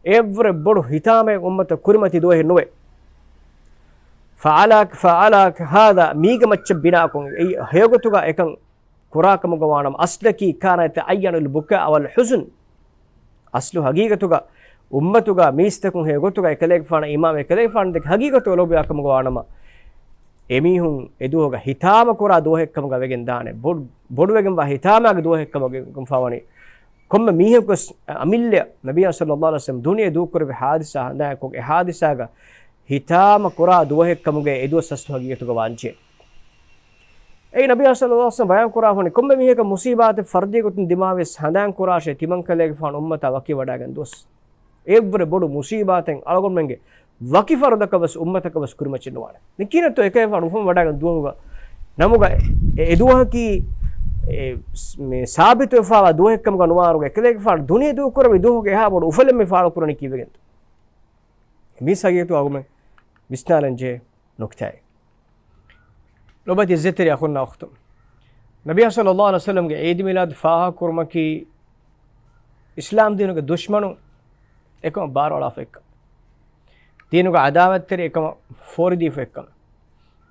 އެއަށްވުރެ ބޮޑު ހިތާމައެއް އުއްމަތަށް ކުރިމަތި ދުވަހެއް ނުވޭ. فعلى، فعلى هذا، މީގެ މައްޗަށް ބިނާކޮށް، އެއީ ހެޔޮގޮތުގަ އެކަން ކުރާކަމުގަ ވާނަމަ، أصلك كان يتعين البكاء والحزن. އަސްލު ހަގީގަތުގަ، އުއްމަތުގަ މީސްތަކުން ހެޔޮގޮތުގަ އެކަލޭގެފާނަށް އިމާމް އެކަލޭގެފާނު ދެކެ ހަގީގަތުގަ ލޯބިވާ ކަމުގަ ވާނަމަ، އެމީހުން އެ ދުވަހުގަ ހިތާމަ ކުރާ ދުވަހެއް ކަމުގަ ވެގެން ދާނެ. ބޮޑު، ބޮޑުވެގެންވާ ހިތާމާގެ ދުވަހެއް ކަމުގަ ވެގެންފާވަނީ. ކޮންމެ މީހަކުވެސް އަމިއްލަ ނަބިއްޔާ ޞައްލައްލާހު ޢަލައިހި ވަސައްލަމް ދުނިޔެ ދޫކުރެއްވި ޙާދިސާ ހަނދާންކޮށް، އެ ޙާދިސާގަ ހިތާމަ ކުރާ ދުވަހެއް ކަމުގައި އެ ދުވަސް އަސްލު ހަގީގަތުގަ ވާންޖެ. އެއީ ނަބިއްޔާ ޞައްލައްލާހު ޢަލައިހި ވަސައްލަމް ބަޔާން ކުރާ ފަނި ކޮންމެ މީހަކަށް މުޞީބާތެއް ފަރުދީ ގޮތުން ދިމާވެސް ހަނދާން ކުރާށޭ، ތިމަން ކަލޭގެފާނު އުއްމަތާ ވަކިވެވަޑައިގެން ދުވަސް. އެއަށްވުރެ ބޮޑު މުޞީބާތެއް އަޅުގަނޑުމެންގެ ވަކި ފަރުދަކަށް ވެސް އުއްމަތަކަށް ވެސް ކުރިމައްޗެއް ނުވާނެ. މި ކިހިނެއްތޯ އެކަލޭގެފާނު އުފަން ވަޑައިގެން ދުވަހުގަ ނަމުގަ އެ، އެ ދުވަހަކީ އެ، ސް-، މި ސާބިތުވެފާވާ ދުވަހެއްކަމުގަ ނުވާރުގަ އެކަލޭގެފާނު ދުނިޔެ ދޫކުރެއްވި ދުވަހުގެ އެހާ ބޮޑު އުފަލެއް މި ފާޅުކުރަނީ ކީއްވެގެންތޯ؟ މީސް ހަގީގަތު އަޅުގަނޑުމެން ވިސްނާލަން ޖެހޭ ނުކްތާއެއް. ލޮބުވެތި އިއްޒަތްތެރި އަޚުންނާ އުޚްތުން، ނަބިއްޔާ ޞައްލައްލާހު ޢަލައިހި ވަސައްލަމްގެ ޢީދު މީލާދު ފާހަގަކުރުމަކީ އިސްލާމް ދީނުގެ ދުޝްމަނުން އެކަމަށް ބާރުއަޅާފަ އެއްކަމަށް، ދީނުގެ ޢަދާވަތްތެރި އެކަމަށް ފޯރިދީފަ އެއްކަމަށް.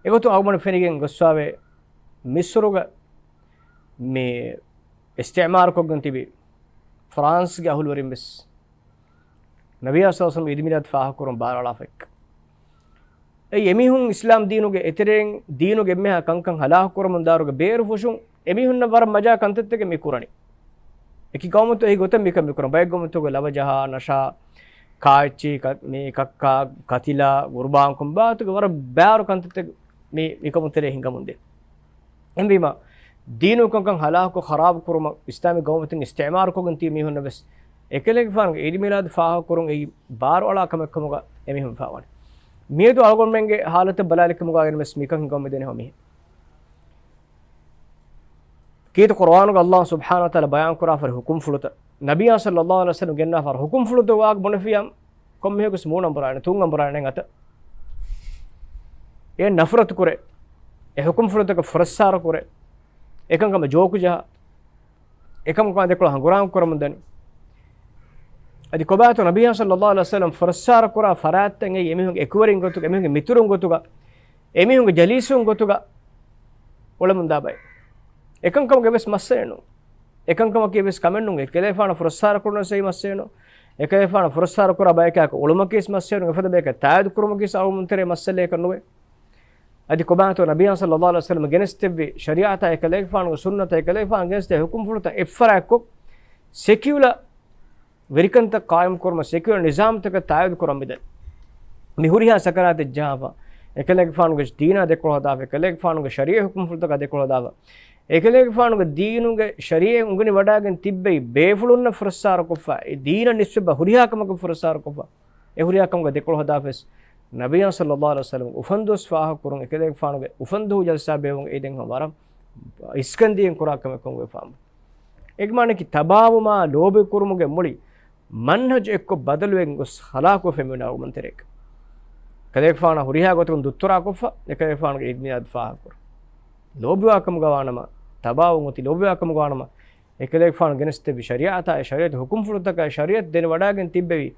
އެގޮތުން އަޅުގަނޑު ފެނިގެން ގޮއްސާވޭ، މިޞްރުގަ މި އިސްތިޢުމާރުކޮށްގެން ތިބި ފްރާންސްގެ އަހުލުވެރިން ވެސް ނަބިއްޔާ ޞައްލައްލާހު ޢަލައިހި ވަސައްލަމް ޢީދު މީލާދު ފާހަގަކުރުން ބާރުއަޅާފަ އެއްކަ. އެ އެމީހުން އިސްލާމް ދީނުގެ އެތެރެއިން ދީނުގެ އެންމެހާ ކަންކަން ހަލާކު ކުރަމުން ދާރުގެ ބޭރު ފުށުން އެމީހުންނަށް ވަރަށް މަޖާ ކަންތައްތަކެއް މި ކުރަނީ. އެކި ގައުމުތައް އެހި ގޮތަށް މިކަން މި ކުރަން. ބައެއް ގައުމުތަކުގަ ލަވަ ޖަހާ، ނަޝާ، ކާއެއްޗި، ކަ-، މި ކައްކާ، ކަތިލާ، ގުރުބާންކުން ބާތުގެ ވަރަށް ބާރު ކަންތައްތައް މި، މިކަމުން ތެރޭ ހިނގަމުން ދޭ. އެހެންވީމަ، ދީނު ކަންކަން ހަލާކު ޚަރާބު ކުރުމަށް އިސްލާމީ ގައުމުތައް އިސްތިޢުމާރުކޮށްގެން ތިބި މީހުންނަށް ވެސް އެކަލޭގެފާނުގެ ޢީދު މީލާދު ފާހަގަކުރުން އެއީ ބާރުއަޅާ ކަމެއް ކަމުގަ އެމީހުން ފާވަނީ. މިއަދު އަޅުގަނޑުމެންގެ ހާލަތަށް ބަލާލި ކަމުގައި ވެސް މިކަން ހިނގަމުން ދޭނެ ހަމަ މީހެއް. ކީރިތި ޤުރުއާނުގަ ﷲ ސުބްޙާނަހޫ ވަތަޢާލާ ބަޔާން ކުރާފަ ހުކުމްފުޅުތައް، ނަބިއްޔާ ޞައްލައްލާހު ޢަލައިހި ވަސައްލަމް ގެންނާފަ ހުކުމްފުޅުތައް ވާގޮތް ބުނެފިއްޔާ، ކޮންމެހެކުސް މޫނަނބުރާނެ، ތުންއަނބުރާނެ އަތަށް. އެ ނަފްރަތު ކުރޭ، އެ ހުކުމްފުޅުތަކަށް ފުރައްސާރަ ކުރޭ، އެކަންކަމަށް ޖޯކު ޖަހާ، އެކަމަކު ދެކޮޅަށް ހަނގުރާމަ ކުރަމުން ދަނީ. އަދި ކޮބާތޯ ނަބިއްޔާ ޞައްލައްލާހު ޢަލައިހި ވަސައްލަމް ފުރައްސާރަ ކުރާ ފަރާތްތައް އެއީ އެމީހުންގެ އެކުވެރިން ގޮތުގަ، އެމީހުންގެ މިތުރުން ގޮތުގަ، އެމީހުންގެ ޖަލީސުން ގޮތުގަ އުޅެމުންދާ ބައެއް. އެކަންކަމުގެ ވެސް މައްސަލައެއް ނޫން. އެކަންކަމަކީ ވެސް ކަމެއް ނޫން. އެކަލޭފާނަށް ފުރައްސާރަ ކުރުނަސް އެއީ މައްސަލައެއް ނޫން. އެކަލޭފާނަށް ފުރައްސާރަ ކުރާ ބަޔަކާ އުޅުމަކީސް މައްސަލައެއް ނޫން. އެފަދަ ބަޔަކަށް ތާއީދު ކުރުމަކީސް އަޅުގަނޑުމެން ތެރޭ މައްސަލައަކަށް ނުވޭ. އަދި ކޮބާތޯ ނަބިއްޔާ ޞައްލައްލާހު ޢަލައިހި ވަސައްލަމަ ގެނެސްދެއްވި ޝަރީޢަތާ އެކަލޭގެފާނުގެ ސުންނަތާ އެކަލޭގެފާނު ގެނެސްދޭ ހުކުމްފުޅުތައް އެއްފަރާތްކޮށް، ސެކިއުލަ ވެރިކަންތައް ޤާއިމް ކުރުމަށް، ސެކިއުލަ ނިޒާމްތަކަށް ތާއީދު ކުރަން މިދަނީ. މި ހުރިހާ ސަކަރާތެއް ޖަހާފަ، އެކަލޭގެފާނުގެ ދީނާ ދެކޮޅަށް ހަދާފަ، އެކަލޭގެފާނުގެ ޝަރީޢަ ހުކުމްފުޅުތަކާ ދެކޮޅަށް ހަދާފަ، އެކަލޭގެފާނުގެ ދީނުގެ ޝަރީޢަތް އުނގެނި ވަޑައިގެން ތިއްބެވި ބޭފުޅުންނަށް ފުރައްސާރަކޮށްފަ، އެ ދީނަށް ނިސްބަތް ހުރިހާ ކަމަކަށް ފުރައްސާރަކޮށްފަ، އެ ހުރިހާ ކަމުގަ ދެކޮޅަށް ހަދާފަ ވެސް، ނަބިއްޔާ ޞައްލައްލާހު ޢަލައިހި ވަސައްލަމްގެ އުފަންދުވަސް ފާހަގަކުރުން، އެކަލޭގެފާނުގެ އުފަންދުހު ޖަލްސާ ބޭއްވުން އެއީ ދެން ވަރަށް އިސްކަން ދީގެން ކުރާ ކަމެއް ކަމުގައި ފާހަގަ. އޭގެ މާނައަކީ ތަބާވުމާ ލޯބިކުރުމުގެ މުޅި މަންހަޖު އެއްކޮށް ބަދަލުވެގެން ގޮސް ހަލާކުވެފަ މި އުޅުމުންތެރޭގަ. ކަލޭގެފާނަށް ހުރިހާ ގޮތަކުން ދުއްތުރާކޮށްފަ، އެކަލޭގެފާނުގެ ޢީދު މީލާދު ފާހަގަކުރުން. ލޯބިވާ ކަމުގަ ވާނަމަ، ތަބާވުން އޮތީ ލޯބިވާ ކަމުގަ ވާނަމަ، އެކަލޭގެފާނު ގެނެސްދެއްވި ޝަރީޢަތާ، އެ ޝަރީޢަތު ހުކުމްފުޅުތަކާ، އެ ޝަރީޢަތު ދެނެވަޑައިގެން ތިއްބެވި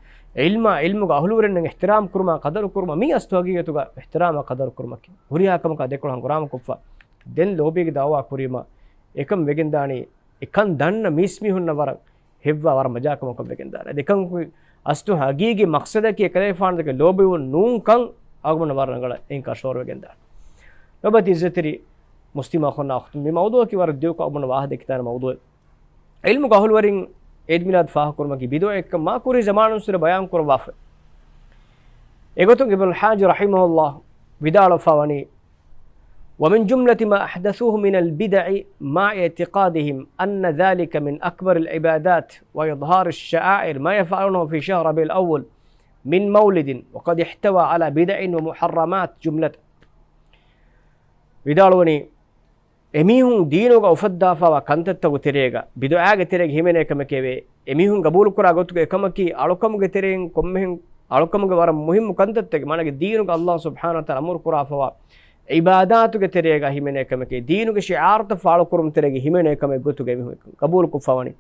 ޢިލްމާ، ޢިލްމުގެ އަހުލުވެރިންނަށް އިޙްތިރާމް ކުރުމާ، ޤަދަރު ކުރުމާ، މީ އަސްލު ހަގީގަތުގަ އިޙްތިރާމާ ޤަދަރު ކުރުމަކީ. ހުރިހާ ކަމަކާ ދެކޮޅަށް ހަނގުރާމަކޮށްފަ، ދެން ލޯބީގެ ދަޢުވާ ކުރީމަ، އެކަން ވެގެންދާނީ، އެކަން ދަންނަ މީސްމީހުންނަށް ވަރަށް ހެއްވާ ވަރަށް މަޖާކަމަކަށް ވެގެންދާނެ. އަދި އެކަން އަސްލު ހަގީގީ މަޤްޞަދަކީ އެކަލޭފާނުގެ ލޯބިވުން ނޫންކަން އަޅުގަނޑަށް ވަރަށް ރަނގަޅަށް އެއިން ކަށަވަރު ވެގެންދާނެ. ލޮބުވެތި އިއްޒަތްތެރި މުސްލިމް އަޚުންނާ އުޚްތުން، މި މައުޟޫޢަކީ ވަރަށް ދިޔަކޮށް އަޅުގަނޑު ވާހަކަ ދެއްކިދާނެ މައުޟޫޢެއް. ޢިލްމުގެ އަހުލުވެރިން ޢީދު މީލާދު ފާހަގަކުރުމަކީ ބިދުޢައެއްކަން މާ ކުރީ ޒަމާނުންސުރެ ބަޔާން ކުރައްވާފަ. އެގޮތުން އިބްނުލް ޙައްޖު ރަޙިމަހުﷲ ވިދާޅުވެފަ ވަނީ، ومن جملة ما أحدثوه من البدع مع اعتقادهم أن ذلك من أكبر العبادات وإظهار الشعائر ما يفعلونه في شهر ربيع الأول من مولد، وقد احتوى على بدع ومحرمات جملة. ވިދާޅުވަނީ، އެމީހުން ދީނުގަ އުފައްދާފައިވާ ކަންތައްތަކުގެ ތެރޭގަ ބިދުޢާގެ ތެރޭގަ ހިމެނޭ ކަމެކެވެ. އެމީހުން ގަބޫލުކުރާ ގޮތުގަ އެކަމަކީ އަޅުކަމުގެ ތެރެއިން ކޮންމެހެން އަޅުކަމުގެ ވަރަށް މުހިއްމު ކަންތައްތަކެއް، މާނައީ ދީނުގަ ﷲ ސުބްޙާނަހޫ ވަތަޢާލާ އަމުރު ކުރާފައިވާ ޢިބާދާތުގެ ތެރޭގަ ހިމެނޭ ކަމެކޭ، ދީނުގެ ޝިޢާރުތައް ފާޅުކުރުމުގެ ތެރޭގަ ހިމެނޭ ކަމެއް ގޮތުގަ އެމީހުން ގަބޫލުކޮށްފަވަނީ.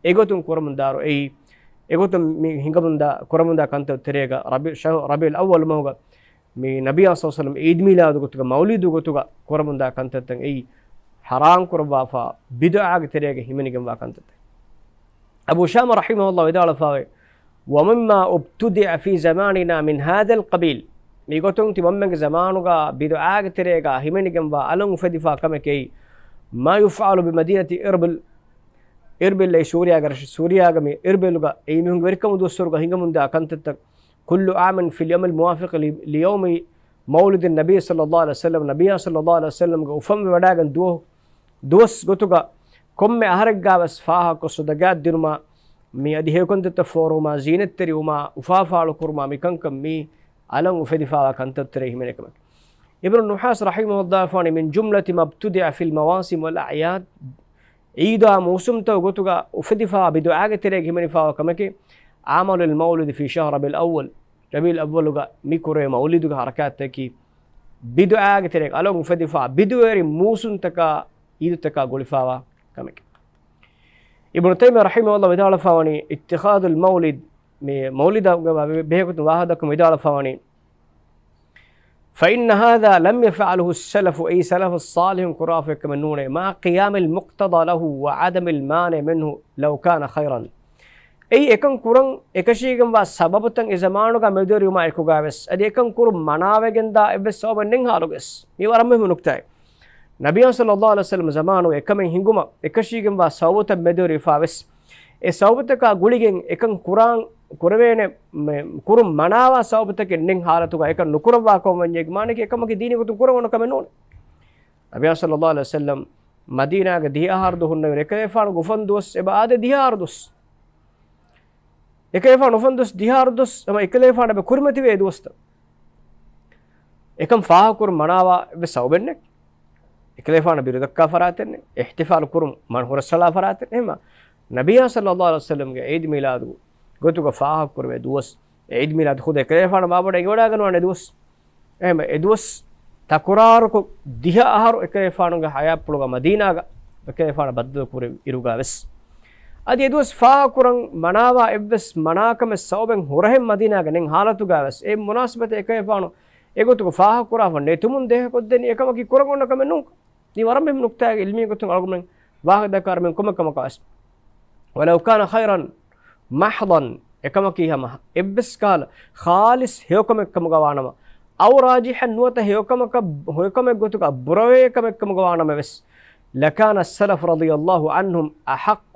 އެގޮތުން ކުރަމުންދާ އެއީ، އެގޮތުން މި ހިނގަމުންދާ، ކުރަމުންދާ ކަންތައް ތެރޭގަ ރަބީ، ޝަހު، ރަބީޢުލް އައްވަލު މަހުގަ މި ނަބިއްޔާ ޞައްލަﷲު ޢަލައިހި ވަސައްލަމް ޢީދު މީލާދު ގޮތުގަ، މައުލީދު ގޮތުގަ ކުރަމުންދާ ކަންތައްތައް އެއީ ޙަރާމް ކުރައްވާފަ، ބިދުޢާގެ ތެރޭގަ ހިމެނިގެންވާ ކަންތައްތައް. އަބޫ ޝާމަ ރަޙިމަހުﷲ ވިދާޅުވެފައިވޭ، "ومما ابتدع في زماننا من هذا القبيل." މިގޮތުން ތިމަންމެންގެ ޒަމާނުގަ ބިދުޢާގެ ތެރޭގަ ހިމެނިގެންވާ އަލުން އުފެދިފާ ކަމެކޭ، "ما يفعل بمدينة إربيل." އިރްބިލް، އެ ސޫރިޔާގަ ރަށް، ސޫރިޔާގަ މި އިރްބިލްގަ އެ މީހުންގެ ވެރިކަމު ދުވަސްވަރުގަ ހިނގަމުންދާ ކަންތައްތައް، كل عام في اليوم الموافق ل، ليوم مولد النبي صلى الله عليه وسلم، ނަބިއްޔާ ޞައްލަﷲު ޢަލައިހި ވަސައްލަމްގެ އުފަންވެ ވަޑައިގެން ދުވަ، ދުވަސް ގޮތުގަ ކޮންމެ އަހަރެއްގަވެސް ފާހަގަކޮށް ޞަދަޤާތް ދިނުމާ، މި އަދި ހެޔޮކަންތައްތައް ފޯރުވުމާ، ޒީނަތްތެރިވުމާ، އުފާ ފާޅުކުރުމާ، މިކަންކަން މީ އަލަށް އުފެދިފާވާ ކަންތައްތެރޭ ހިމެނޭ ކަމެކޭ. އިބްނު ނުޙާސް ރަޙިމަހުﷲ ވިދާޅުވެފަވަނީ، من جملة ما ابتدع في المواسم والأعياد، ޢީދާ މޫސުމްތައް ގޮތުގަ އުފެދިފާ ބިދުޢާގެ ތެރޭގަ ހިމެނިފާވާ ކަމަކީ، عمل المولد في شهر ربيع الأول، ރަބީޢުލް އައްވަލުގަ މި ކުރޭ މައުލީދުގެ ޙަރަކާތްތަކީ، ބިދުޢާގެ ތެރޭގަ އަލަށް އުފެދިފާ ބިދުވެރި މޫސުންތަކާ ޢީދުތަކާ ގުޅިފާވާ ކަމެކޭ. އިބްނު ތައިމިއްޔާ ރަޙިމަހުﷲ ވިދާޅުވެފަވަނީ، اتخاذ المولد، މި މައުލީދުގެ ބެހޭގޮތުން ވާހަކަދައްކަމުން ވިދާޅުވެފަވަނީ، فإن هذا لم يفعله السلف، އެއީ ސަލަފު ޞާލިޙުން ކުރާފަ އެއްކަމެއް ނޫނޭ، مع قيام المقتضى له وعدم المانع منه لو كان خيرا. އެއީ އެކަން ކުރަން އެކަށީގެންވާ ސަބަބުތައް އެ ޒަމާނުގަ މެދުވެރިވުމާ އެކުގަވެސް، އަދި އެކަން ކުރުން މަނާވެގެންދާ އެއްވެސް ސަބަބެއް ނެތް ޙާލުގަވެސް. މީ ވަރަށް މުހިއްމު ނުކުތާއެއް. ނަބިއްޔާ ޞައްލަﷲު ޢަލައިހި ވަސައްލަމް ޒަމާނުގަ އެކަމެއް ހިނގުމަށް އެކަށީގެންވާ ސަބަބުތައް މެދުވެރިވެފާވެސް، އެ ސަބަބުތަކާ ގުޅިގެން އެކަން ކުރާން، ކުރެވޭނެ، މެ، ކުރުން މަނާވާ ސަބަބުތަކެއް ނެތް ޙާލަތުގަ އެކަން ނުކުރައްވާ ކަމަށް ވަންޏޭ، މާނައަކީ އެކަމަކީ ދީނީ ގޮތުން ކުރަން އޮންނަ ކަމެއް ނޫން. ނަބިއްޔާ ޞައްލަﷲު ޢަލައިހި ވަސައްލަމް މަދީނާގަ ދިހަ އަހަރު ދުވަހު ހުންނެވި އެކަލޭގެފާނުގެ އުފަން ދުވަސް އެބަ އާދޭ ދިހަ އަހަރު ދުވަސް. އެކަލޭގެފާނު އުފަން ދުވަސް ދިހަ އަހަރު ދުވަސް ހަމަ އެކަލޭގެފާނު އެބަ ކުރިމަތިވޭ ދުވަސްތައް. އެކަން ފާހަގަކުރުން މަނާވާ އެއްވެސް ސަބަބެއް ނެތް. އެކަލޭގެފާނު ބިރުދައްކާ ފަރާތެއް ނެތް. އިޙްތިފާލު ކުރުން މަން ހުރަސްއަޅާ ފަރާތެއް ނެތް. އެހެންމަ ނަބިއްޔާ ޞައްލަﷲު ޢަލައިހި ވަސައްލަމްގެ ޢީދު މީލާދު ގޮތުގަ ފާހަގަކުރެވޭ ދުވަސް، ޢީދު މީލާދު ޚުދު އެކަލޭގެފާނަށް މާބޮޑަށް އެނގިވަޑައިގަންނަވާނެ ދުވަސް. އެހެންމަ އެ ދުވަސް ތަކުރާރުކޮށް ދިހަ އަހަރު އެކަލޭގެފާނުގެ ޙަޔާތްޕުޅުގަ މަދީނާގަ އެކަލޭގެފާނަށް ބައްދަލު ކުރި އިރުގަވެސް، އަދި އެ ދުވަސް ފާހަގަކުރަން މަނާވާ އެއްވެސް މަނާކަމެއް ސަބަބެއް ހުރަހެއް މަދީނާގަ ނެތް ޙާލަތުގަވެސް، އެ މުނާސަބަތަށް އެކަލޭގެފާނު އެގޮތުގަ ފާހަގަކުރާފަ ނެތުމުން ދޭހަކޮށްދެނީ އެކަމަކީ ކުރަން އޮންނަ ކަމެއް ނޫން. މީ ވަރަށް މުހިއްމު ނުކުތާއެއް، ޢިލްމީ ގޮތުން އަޅުގަނޑުމެން ވާހަކަ ދައްކާ އަރަމެން ކޮންމެ ކަމަކަށް ވެސް. ولو كان خيرا محضا، އެކަމަކީ ހަމަ އެއްވެސް ކަހަލަ ޚާލިޞް ހެޔޮކަމެއް ކަމުގަ ވާނަމަ، أو راجحا، ނުވަތަ ހެޔޮކަމަކަށް، ހެޔޮކަމެއް ގޮތުގަ ބުރަވޭ ކަމެއް ކަމުގަ ވާނަމަ ވެސް، لكان السلف رضي الله عنهم أحق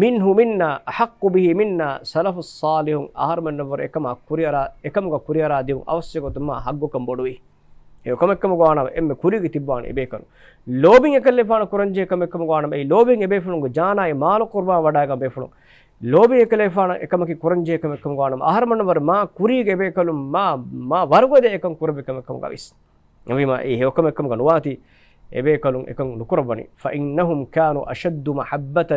منه منا، أحق به منا، ސަލަފު ޞާލިޙުން އަހަރުމެންނަށްވުރެ އެކަމާ ކުރިއަރާ، އެކަމުގަ ކުރިއަރާ ދިއުން އަވަސްވެ ގޮތުން މާ ޙައްޤުކަން ބޮޑުވި. އެ ކަމެއް ކަމުގަ ވާނަމަ އެންމެ ކުރީގަ ތިއްބަވާނެ އެބޭކަލުން. ލޯބިން އެކަލޭގެފާނަށް ކުރަންޖެހޭ ކަމެއް ކަމުގަ ވާނަމަ އެއީ ލޯބިން އެބޭފުޅުންގެ ޖާނާއި މާލު ޤުރްބާން ވަޑައިގަން ބޭފުޅުން. ލޯބިން އެކަލޭގެފާނަށް އެކަމަކީ ކުރަންޖެހޭ ކަމެއް ކަމުގަ ވާނަމަ އަހަރުމެންނަށްވުރެ މާ ކުރީގަ އެބޭކަލުން މާ، މާ ވަރުގަދަ އެކަން ކުރެއްވި ކަމެއް ކަމުގަ ވިސް. އެހެންވީމާ، އެ ހެޔޮކަމެއް ކަމުގަ ނުވާތީ، އެބޭކަލުން އެކަން ނުކުރައްވަނީ. فإنهم كانوا أشد محبة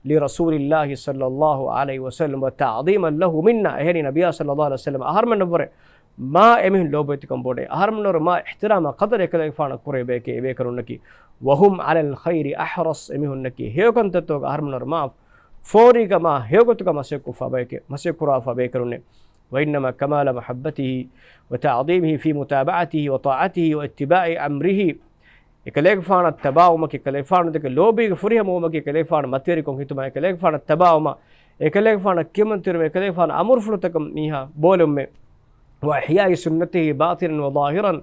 لرسول الله صلى الله عليه وسلم وتعظيما له منا. އެހެނީ، ނަބިއްޔާ ޞައްލަﷲު ޢަލައިހި ވަސައްލަމް އަހަރުމެންނަށްވުރެ މާ އެމީހުން ލޯބިވެތިކަން ބޮޑޭ. އަހަރުމެންނަށްވުރެ މާ އިޙްތިރާމާ ޤަދަރު އެކަލޭގެފާނަށް ކުރެވޭ ބަޔެކޭ އެބޭކަލުންނަކީ. وهم على الخير أحرص، އެމީހުންނަކީ ހެޔޮކަންތައްތަކުގަ އަހަރުމެންނަށްވުރެ މާ ފޯރީގަ މާ ހެޔޮގޮތުގަ މަސައްކަތް ކޮށްފަ ބަޔެކޭ، މަސައްކަތް ކުރާފަ ބޭކަލުންނޭ. وإنما كمال محبته وتعظيمه في متابعته وطاعته واتباع أمره. އެކަލޭގެފާނަށް ތަބާވުމަކީ، އެކަލޭގެފާނު ދެކެ ލޯބީގެ ފުރިހަމަވުމަކީ، އެކަލޭގެފާނު މަތިވެރިކޮށް ހިތުމާ، އެކަލޭގެފާނަށް ތަބާވުމާ، އެކަލޭގެފާނަށް ކިޔަމަންތެރިވުމޭ، އެކަލޭގެފާނު އަމުރުފުޅުތަކަށް މީހާ ބޯލެވުމޭ. وإحياء سنته باطنا وظاهرا،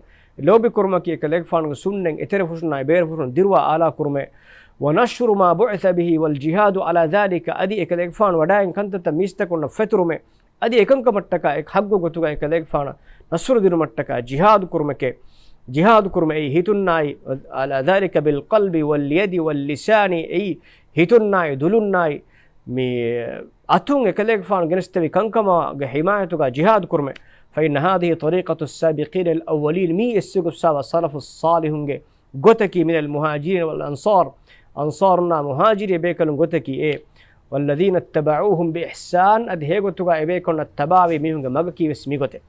ލޯބިކުރުމަކީ، އެކަލޭގެފާނުގެ ސުންނަތް އެތެރެފުށުންނާއި ބޭރުފުށުން ދިރުވާ އާލާ ކުރުމޭ. ونشر ما بعث به والجهاد على ذلك، އަދި އެކަލޭގެފާނު ވަޑައިގެން ކަންތައްތައް މީސްތަކުންނަށް ފެތުރުމޭ. އަދި އެކަންކަމަށްޓަކާ އެ ޙައްޤު ގޮތުގައި އެކަލޭގެފާނަށް ނަޞްރު ދިނުމަށްޓަކާ ޖިހާދު ކުރުމެކޭ. ޖިހާދު ކުރުމެއް އެއީ ހިތުންނާއި، على ذلك بالقلب واليد واللسان، އެއީ ހިތުންނާއި ދުލުންނާއި މި އަތުން އެކަލޭގެފާނު ގެނެސްދެވި ކަންކަމުގެ ޙިމާޔަތުގަ ޖިހާދު ކުރުމެއް. فإن هذه طريقة السابقين الأولين، މީ އެއްސެގޮތްސާވާ ސަލަފު ޞާލިޙުންގެ ގޮތަކީ، من المهاجرين والأنصار، އަންޞާރުންނާ މުހާޖިރީ ބޭކަލުން ގޮތަކީ އެ، والذين اتبعوهم بإحسان، އަދި ހޭގޮތުގަ އެބޭކަލުންނަށް ތަބާވި މީހުންގެ މަގަކީ ވެސް މިގޮތެއް.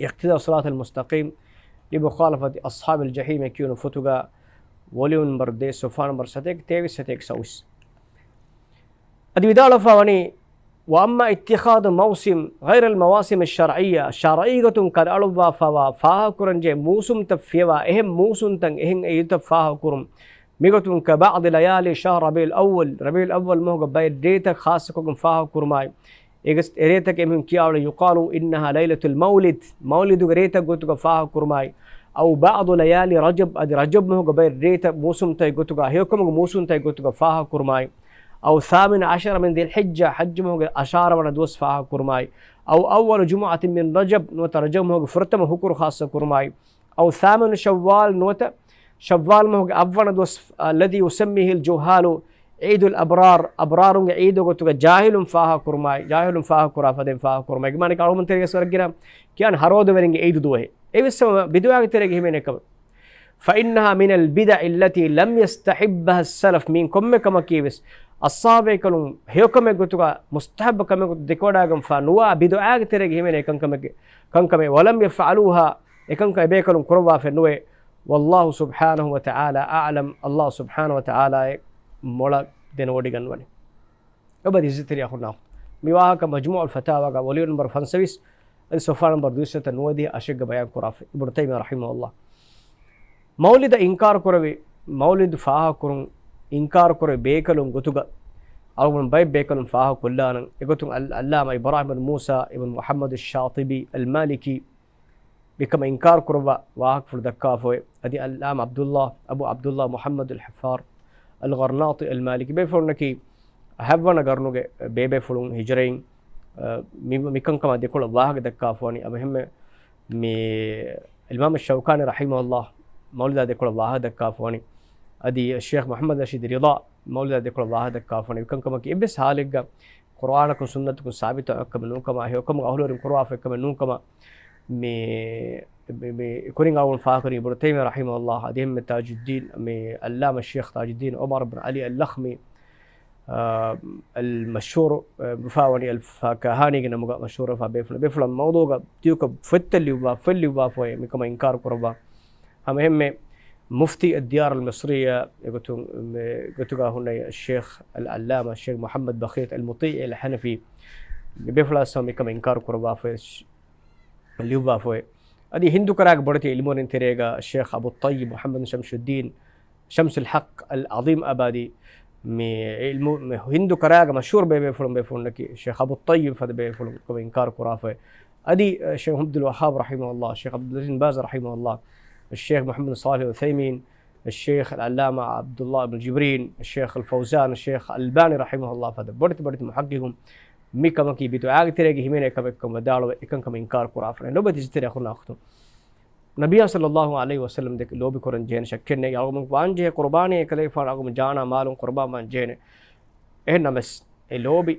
اقتداء الصراط المستقيم لمخالفة أصحاب الجحيم އެ ކިޔުނު ފޮތުގަ ވޮލިއުމް ނަމްބަރު ދޭއް، ސޮފްޙާ ނަމްބަރު ސަތޭކަ ތޭވީސް، ސަތޭކަ ސައުވީސް. އަދި ވިދާޅުވެފަ ވަނީ، وأما اتخاذ موسم غير المواسم الشرعية، ޝަރްޢީ ގޮތުން ކަނޑައަޅުއްވާފަވާ ފާހަގަކުރަންޖެހޭ މޫސުމްތައް ފިޔަވާ އެހެން މޫސުންތައް އެހެން އީދުތައް ފާހަގަކުރުން، މިގޮތުން كبعض ليالي شهر ربيع الأول، ރަބީޢުލް އައްވަލް މަހުގަ ބައެއް ރޭތައް ޚާއްޞަކޮށްގެން ފާހަގަކުރުމާއި، އެގަސް އެރޭތަކެއް އެމީހުން ކިޔާ އުޅޭ، يقال إنها ليلة المولد، މައުލިދުގެ ރޭތައް ގޮތުގަ ފާހަގަކުރުމާއި، أو بعض ليالي رجب، އަދި ރަޖަބް މަހުގެ ބައެއް ރޭތައް މޫސުމްތައް ގޮތުގަ، ހެޔޮކަމުގެ މޫސުމްތައް ގޮތުގަ ފާހަގަކުރުމާއި، أو ثامن عشر من ذي الحجة، ޙައްޖު މަހުގެ އަށާރަ ވަނަ ދުވަސް ފާހަގަކުރުމާއި، أو أول جمعة من رجب، ނުވަތަ ރަޖަބް މަހުގެ ފުރަތަމަ ހުކުރު ޚާއްޞަކުރުމާއި، أو ثامن شوال، ނުވަތަ ޝައްވާލް މަހުގެ އަށްވަނަ ދުވަސް، الذي يسميه الجهال عيد الأبرار، އަބްރާރުންގެ ޢީދު ގޮތުގަ ޖާހިލުން ފާހަގަކުރުމާއި، ޖާހިލުން ފާހަގަކުރާ ފަދައިން ފާހަގަކުރުމާއި. މާނައަކީ އަޅުގަނޑުމެން ތެރޭގަ ވެސް ވަރަށް ގިނަ ކިޔާނެ ހަރޯދަވެރިންގެ ޢީދު ދުވަހެއް. އެވެސް ހަމަ ބިދުޢާގެ ތެރޭގަ ހިމެނޭ ކަމެއް. فإنها من البدع التي لم يستحبها السلف، މިއިން ކޮންމެ ކަމަކީ ވެސް އަޞްޙާބޭކަލުން ހެޔޮކަމެއް ގޮތުގަ މުސްތަޙައްބު ކަމެއް ގޮތު ދެކެވަޑައިގެންފާ ނުވާ ބިދުޢާގެ ތެރޭގަ ހިމެނޭ ކަންކަމެއް، ކަންކަމެއް. ولم يفعلوها، އެކަންކަން އެބޭކަލުން ކުރައްވާފައެއް ނުވޭ. والله سبحانه وتعالى أعلم، ﷲ ސުބްޙާނަހޫ ވަތަޢާލާއޭ މޮޅަށް ދެނެވޮޑިގަންނަވަނީ. އެބަދި ޢިއްޒަތްތެރި އަޚުންނާ، މި ވާހަކަ މަޖްމޫޢުލް ފަތާވާގަ ވޮލިއުމް ނަމްބަރު ފަންސަވީސް، އަދި ސޮފްޙާ ނަމްބަރު ދުވިސައްތަ ނުވަދިހަ އަށެއްގަ ބަޔާން ކުރާފަ. އިބްނު ތައިމިއްޔާ ރަޙިމަހުﷲ މައުލިދަށް އިންކާރު ކުރެވި، މައުލިދު ފާހަގަކުރުން އިންކާރު ކުރެވި ބޭކަލުން ގޮތުގަ އަޅުގަނޑު ބައެއް ބޭކަލުން ފާހަގަކޮށްލާނަން. އެގޮތުން އަލް-، ޢައްލާމާ އިބްރާހިމް ބިން މޫސާ އިބްނު މުޙައްމަދު ޝާޠިބީ އަލް މާލިކީ މިކަމަށް އިންކާރު ކުރައްވާ ވާހަކަފުޅު ދައްކާފައޮތް. އަދި އަލްއާމް ޢަބްދުﷲ، އަބޫ ޢަބްދުﷲ މުޙައްމަދު އަލް ޙައްފާރު އަލް ޣަރްނާޠި އަލް މާލިކީ ބޭފުޅުންނަކީ ހަތްވަނަ ގަރުނުގެ ބޭބޭފުޅުން ހިޖުރައިން، އަ، މި-، މިކަންކަމާ ދެކޮޅަށް ވާހަކަ ދައްކާފަވަނީ. އަ، އެހެންމެ މި އިމާމު ޝައުކާނީ ރަޙިމަހުﷲ މައުލިދާ ދެކޮޅަށް ވާހަކަ ދައްކާފަވަނީ. އަދި ޝޭޚް މުޙައްމަދު ރަޝީދު ރިޟާ މައުލިދާ ދެކޮޅަށް ވާހަކަ ދައްކާފަވަނީ. މިކަންކަމަކީ އެއްވެސް ޙާލެއްގަ ޤުރުއާނަކުން ސުންނަތަކުން ސާބިތު ކަމެއް ނޫންކަމާ، ހެޔޮކަމުގަ އަހުލުވެރިން ކުރުވާފަ ކަމެއް ނޫންކަމާ، މި، މި، މި ކުރިން އަޅުގަނޑު ފާހަގަކުރިން އިބްނު ތައިމިއްޔާ ރަޙިމަހުﷲ، އަދި އެހެންމެ ތާޖުއްދީން، މި ޢައްލާމާ ޝޭޚް ތާޖުއްދީން ޢުމަރު ބިން ޢަލީ އަލްލަޚްމީ، އާ، އަލް މަޝްހޫރު، އާ، ވެފާވަނީ އަލް ފަކާހާނީގެ ނަމުގަ މަޝްހޫރު ވެފާ ބޭފުޅުން. ބޭފުޅާ މައުޟޫޢުގަ ދިޔުކޮށް ފޮތްތައް ލިޔުއްވާ، ފޮތް ލިޔުއްވާފައި މިކަމަށް އިންކާރު ކުރައްވާ. ހަމަ އެހެންމެ މުފްތީ އައްދިޔާރުލް މިޞްރިއްޔާ އެގޮތުން، މެ، ގޮތުގަ ހުންނަ ޝޭޚް އަލް ޢައްލާމާ ޝޭޚް މުޙައްމަދު ބަޚިޔަތު އަލް މުޠީޢީ އަލް ޙަނަފީ، މި ބޭފުޅާ ސަމަ މިކަމަށް އިންކާރު ކުރައްވާފައި، ލިޔުއްވާފައި. އަދި ހިންދު ކަރާގެ ބޮޑެތި ޢިލްމުވެރިން ތެރޭގަ ޝޭޚް އަބޫ ޠައްޔިބް މުޙައްމަދު ޝަމްސުއްދީން، ޝަމްސުލް ޙައްޤް އަލް ޢަޒީމް އަބާދީ، މި ޢިލްމު، މި ހިންދު ކަރާގެ މަޝްހޫރު ބޭބޭފުޅުން ބޭފުޅުންނަކީ ޝޭޚް އަބޫ ޠައްޔިބް ފަދަ ބޭފުޅުން ކަމަށް އިންކާރު ކުރާފައި. އަދި، އަ، ޝޭޚް ޢަބްދުލް ވައްހާބް ރަޙިމަހުﷲ، ޝޭޚް ޢަބްދުލް ޢަޒީޒް ބާޒް ރަޙިމަހުﷲ، ޝޭޚް މުޙައްމަދު ޞާލިޙު ޢުޘައިމީން، ޝޭޚް އަލްޢައްލާމާ ޢަބްދުﷲ އިބްނު ޖިބްރީން، ޝޭޚް އަލް ފައުޒާން، ޝޭޚް އަލްބާނީ ރަޙިމަހުﷲ ފަދަ ބޮޑެތި ބޮޑެތި މުޙައްޤިޤުން މި ކަމަކީ ބިދުޢާގެ ތެރޭގަ ހިމެނޭ ކަމެއްކަން ވަދާޅުވެ، އެކަންކަމަށް އިންކާރު ކުރާފަ. ލޯބިވެތި ޢިއްޒަތްތެރި އަޚުންނާ އުޚްތުން، ނަބިއްޔާ ޞައްލައްލާހު ޢަލައިހި ވަސައްލަމް ދެކެ ލޯބި ކުރަން ޖެހޭނެ ޝައްކެއް ނެތް. އަޅުގަނޑު ވާން ޖެހޭ ޤުރުބާނީ އެކަލޭގެފާނު އަޅުގަނޑު ޖާނާ މާލުން ޤުރުބާން ވާން ޖެހޭނެ. އެހެން ނަމަވެސް، އެ ލޯބި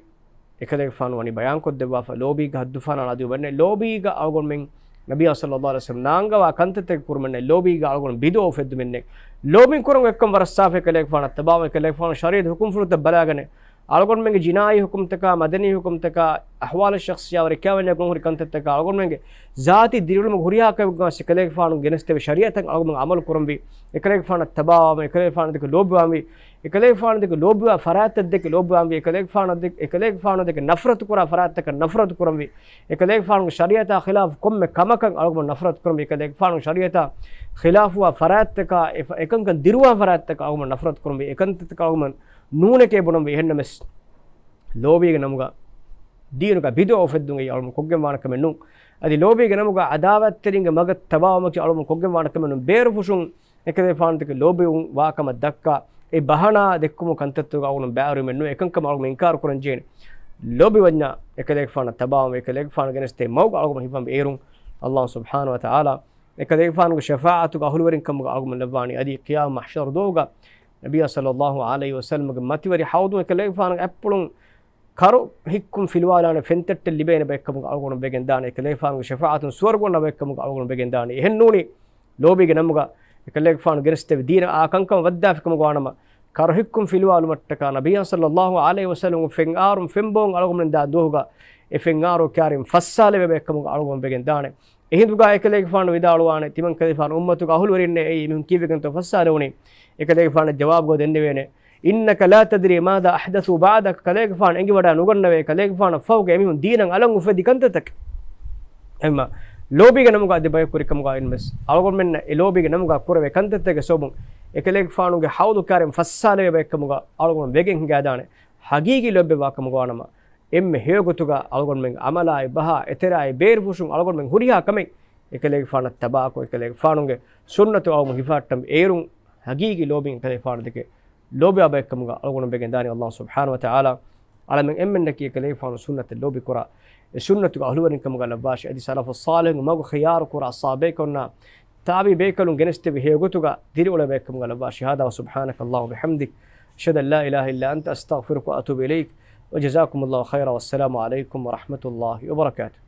އެކަލޭގެފާނު ވަނީ ބަޔާންކޮށްދެއްވާފަ، ލޯބީގެ ހައްދުފަހަނާ އަދި ވަންނެ، ލޯބީގަ އަޅުގަނޑުމެން ނަބިއްޔާ ޞައްލައްލާހު ޢަލައިހި ވަސައްލަމް ނާންގަވާ ކަންތައްތަކެއް ކުރުމެއް ނެތް، ލޯބީގަ އަޅުގަނޑު ބިދުޢަ އުފެއްދުމެއް ނެތް. ލޯބިން ކުރަން އެއްކަން ވަރަށް ސާފު އެކަލޭގެފާނަށް ތަބާވާ، އެކަލޭގެފާނު ޝަރީޢަތު ޙުކުމްފުޅުތައް ބަލާގަނެ، އަޅުގަނޑުމެންގެ ޖިނާއީ ޙުކުމްތަކާ، މަދަނީ ޙުކުމްތަކާ، އަޙްވާލު ޝަޚްޞިއްޔާ ވަރިކާވެންޏާ ގުނަހުރި ކަންތައްތަކާ، އަޅުގަނޑުމެންގެ ޒާތީ ދިރިއުޅުމުގެ ހުރިހާ ކަމެއްގަ އެކަލޭގެފާނު ގެނެސްދެވި ޝަރީޢަތަށް އަޅުގަނޑުމެން ޢަމަލު ކުރަންވީ، އެކަލޭގެފާނަށް ތަބާވާންވީ، އެކަލޭގެފާނު ދެކެ ލޯބިވާންވީ، އެކަލޭގެފާނު ދެކެ ލޯބިވާ ފަރާތްތައް ދެކެ ލޯބިވާންވީ، އެކަލޭގެފާނު ދެ-، އެކަލޭގެފާނު ދެކެ ނަފްރަތު ކުރާ ފަރާތްތަކަށް ނަފްރަތު ކުރަންވީ، އެކަލޭގެފާނުގެ ޝަރީޢަތާ ޚިލާފު ކޮންމެ ކަމަކަށް އަޅުގަނޑު ނަފްރަތު ކުރަންވީ، އެކަލޭގެފާނުގެ ޝަރީޢަތާ ޚިލާފުވާ ފަރާތްތަކާ، އެ ފަ-، އެކަންކަން ދިރުވާ ފަރާތްތަކަށް އަޅުގަނޑު ނަފްރަތު ކުރަންވީ، އެކަންތައްތަކަށް އަޅުގަނޑު ނޫނެކޭ ބުނަންވީ. އެހެންނަމަވެސް، ލޯބީގެ ނަމުގަ ދީނުގަ ބިދުޢަ އުފެއްދުން އެއީ އަޅުގަނޑު ކޮށްގެން ވާނެ ކަމެއް ނޫން. އަދި ލޯބީގެ ނަމުގަ ޢަދާވަތްތެރިންގެ މަގަށް ތަބާވުމަކީ އަޅުގަނޑު ކޮށްގެން ވާނެ ކަމެއް ނޫން. ބޭރުފުށުން އެކަލޭގެފާނު ދެކެ ލޯބިވުން ވާ ކަމަށް ދައްކާ، އެ ބަހަނާ ދެއްކުމު ކަންތައްތަކުގަ އަޅުގަނޑު ބައިވެރިވުމެއް ނޫން. އެކަންކަމަށް އަޅުގަނޑު އިންކާރު ކުރަން ޖެހޭނެ. ލޯބިވަންޏާ އެކަލޭގެފާނަށް ތަބާވުން، އެކަލޭގެފާނު ގެނެސްދޭ މަގުގަ އަޅުގަނޑު ހިފަން އޭރުން. ﷲ ސުބްޙާނަހު ވަތަޢާލާ އެކަލޭގެފާނުގެ ޝަފާޢަތުގެ އަހުލުވެރިން ކަމުގަ އަޅުގަނޑު ލައްވާނީ. އަދި ޤިޔާމަތް މަޙްޝަރު ދުވަހުގަ ނަބިއްޔާ ޞައްލައްލާހު ޢަލައިހި ވަސައްލަމްގެ މަތިވެރި ޙައުޟުން އެކަލޭގެފާނުގެ އަތްޕުޅުން ކަރު ހިއްކުން ފިލުވާލާނެ ފެންތައްޓެއް ލިބޭނެ ބައެއްކަމުގަ އަޅުގަނޑު ވެގެން ދާނެ، އެކަލޭގެފާނުގެ ޝަފާޢަތުން ސުވަރުގަ އޮންނަ ބައެއްކަމުގަ އަޅުގަނޑު ވެގެން ދާނެ. އެހެން ނޫނީ، ލޯބީގެ ނަމުގަ އެކަލޭގެފާނު ގެނެސްދެވި ދީނަށް އާ ކަންކަމަށް ވައްދާފިކަމުގަ ވާނަމަ، ކަރުހިއްކުން ފިލުވާލުމަށްޓަކާ ނަބިއްޔާ ޞައްލައްލާހު ޢަލައިހި ވަސައްލަމަ ފެންއާރުން ފެންބޯން އަޅުގަނޑުމެން ދާ ދުވަހުގަ އެ ފެންއާރު ކާރިން ފައްސާލެވޭ ބައެއްކަމުގަ އަޅުގަނޑު ވެގެން ދާނެ. އެހިނދުގަ އެކަލޭގެފާނު ވިދާޅުވާނެ، ތިމަން ކަލޭގެފާނު އުއްމަތުގަ އަހުލުވެރިންނޭ އެއީ މީހުން ކީއްވެގެންތޯ ފައްސާލެވުނީ؟ އެކަލޭގެފާނަށް ޖަވާބުގަ ދެންނެވޭނެ، إنك لا تدري ماذا أحدثوا بعدك، ކަލޭގެފާނު އެނގިވަޑައި ނުގަންނަވޭ، ކަލޭގެފާނަށް ފަހުގަ އެމީހުން ދީނަށް އަލަށް އުފެދި ކަންތައްތަކެއް. އެހެންމަ ލޯބީގެ ނަމުގަ އަދި ބަޔަކު ކުރިކަމުގަ އިންވެސް އަޅުގަނޑުމެންނަށް އެ ލޯބީގެ ނަމުގަ ކުރެވޭ ކަންތައްތަކެއްގެ ސަބަބުން އެކަލޭގެފާނުގެ ހައުޟު ކާރިން ފައްސާލެވޭ ބައެއްކަމުގަ އަޅުގަނޑު ވެގެން ހިނގާދާނެ. ހަގީގީ ލޯބިވެވާކަމުގަ ވާނަމަ، އެންމެ ހެޔޮގޮތުގަ އަޅުގަނޑުމެން އަމަލާއި ބަހާ އެތެރެއާއި ބޭރުފުށުން އަޅުގަނޑުމެން ހުރިހާ ކަމެއް އެކަލޭގެފާނަށް ތަބާކޮށް، އެކަލޭގެފާނުގެ ސުންނަތު އައުމު ހިފާއްޓަން އޭރުން ހަގީގީ ލޯބިން އެކަލޭގެފާނު ދެކެ ލޯބިވާ ބައެއްކަމުގަ އަޅުގަނޑު ވެގެން ދާނީ. އަލްލާހު ސުބްޙާނަހު ވަތަޢާލާ އަޅަމެން އެންމެންނަކީ އެކަލޭގެފާނު ސުންނަތަށް ލޯބިކުރާ، އެ ސުންނަތުގެ އަހުލުވެރިން ކަމުގަ ލައްވާށި. އަދި ސަލަފު ޞާލިޙުން މަގު ޚިޔާރު ކުރާ ޞާބޭކަލުންނާ ތާބީ ބޭކަލުން ގެނެސްދެވި ހެޔޮގޮތުގަ ދިރިއުޅޭ ބައެއްކަމުގަ ލައްވާށި. هذا وسبحانك اللهم وبحمدك، أشهد أن لا إله إلا أنت، أستغفرك وأتوب إليك، وجزاكم الله خيرا، والسلام عليكم ورحمة الله وبركاته.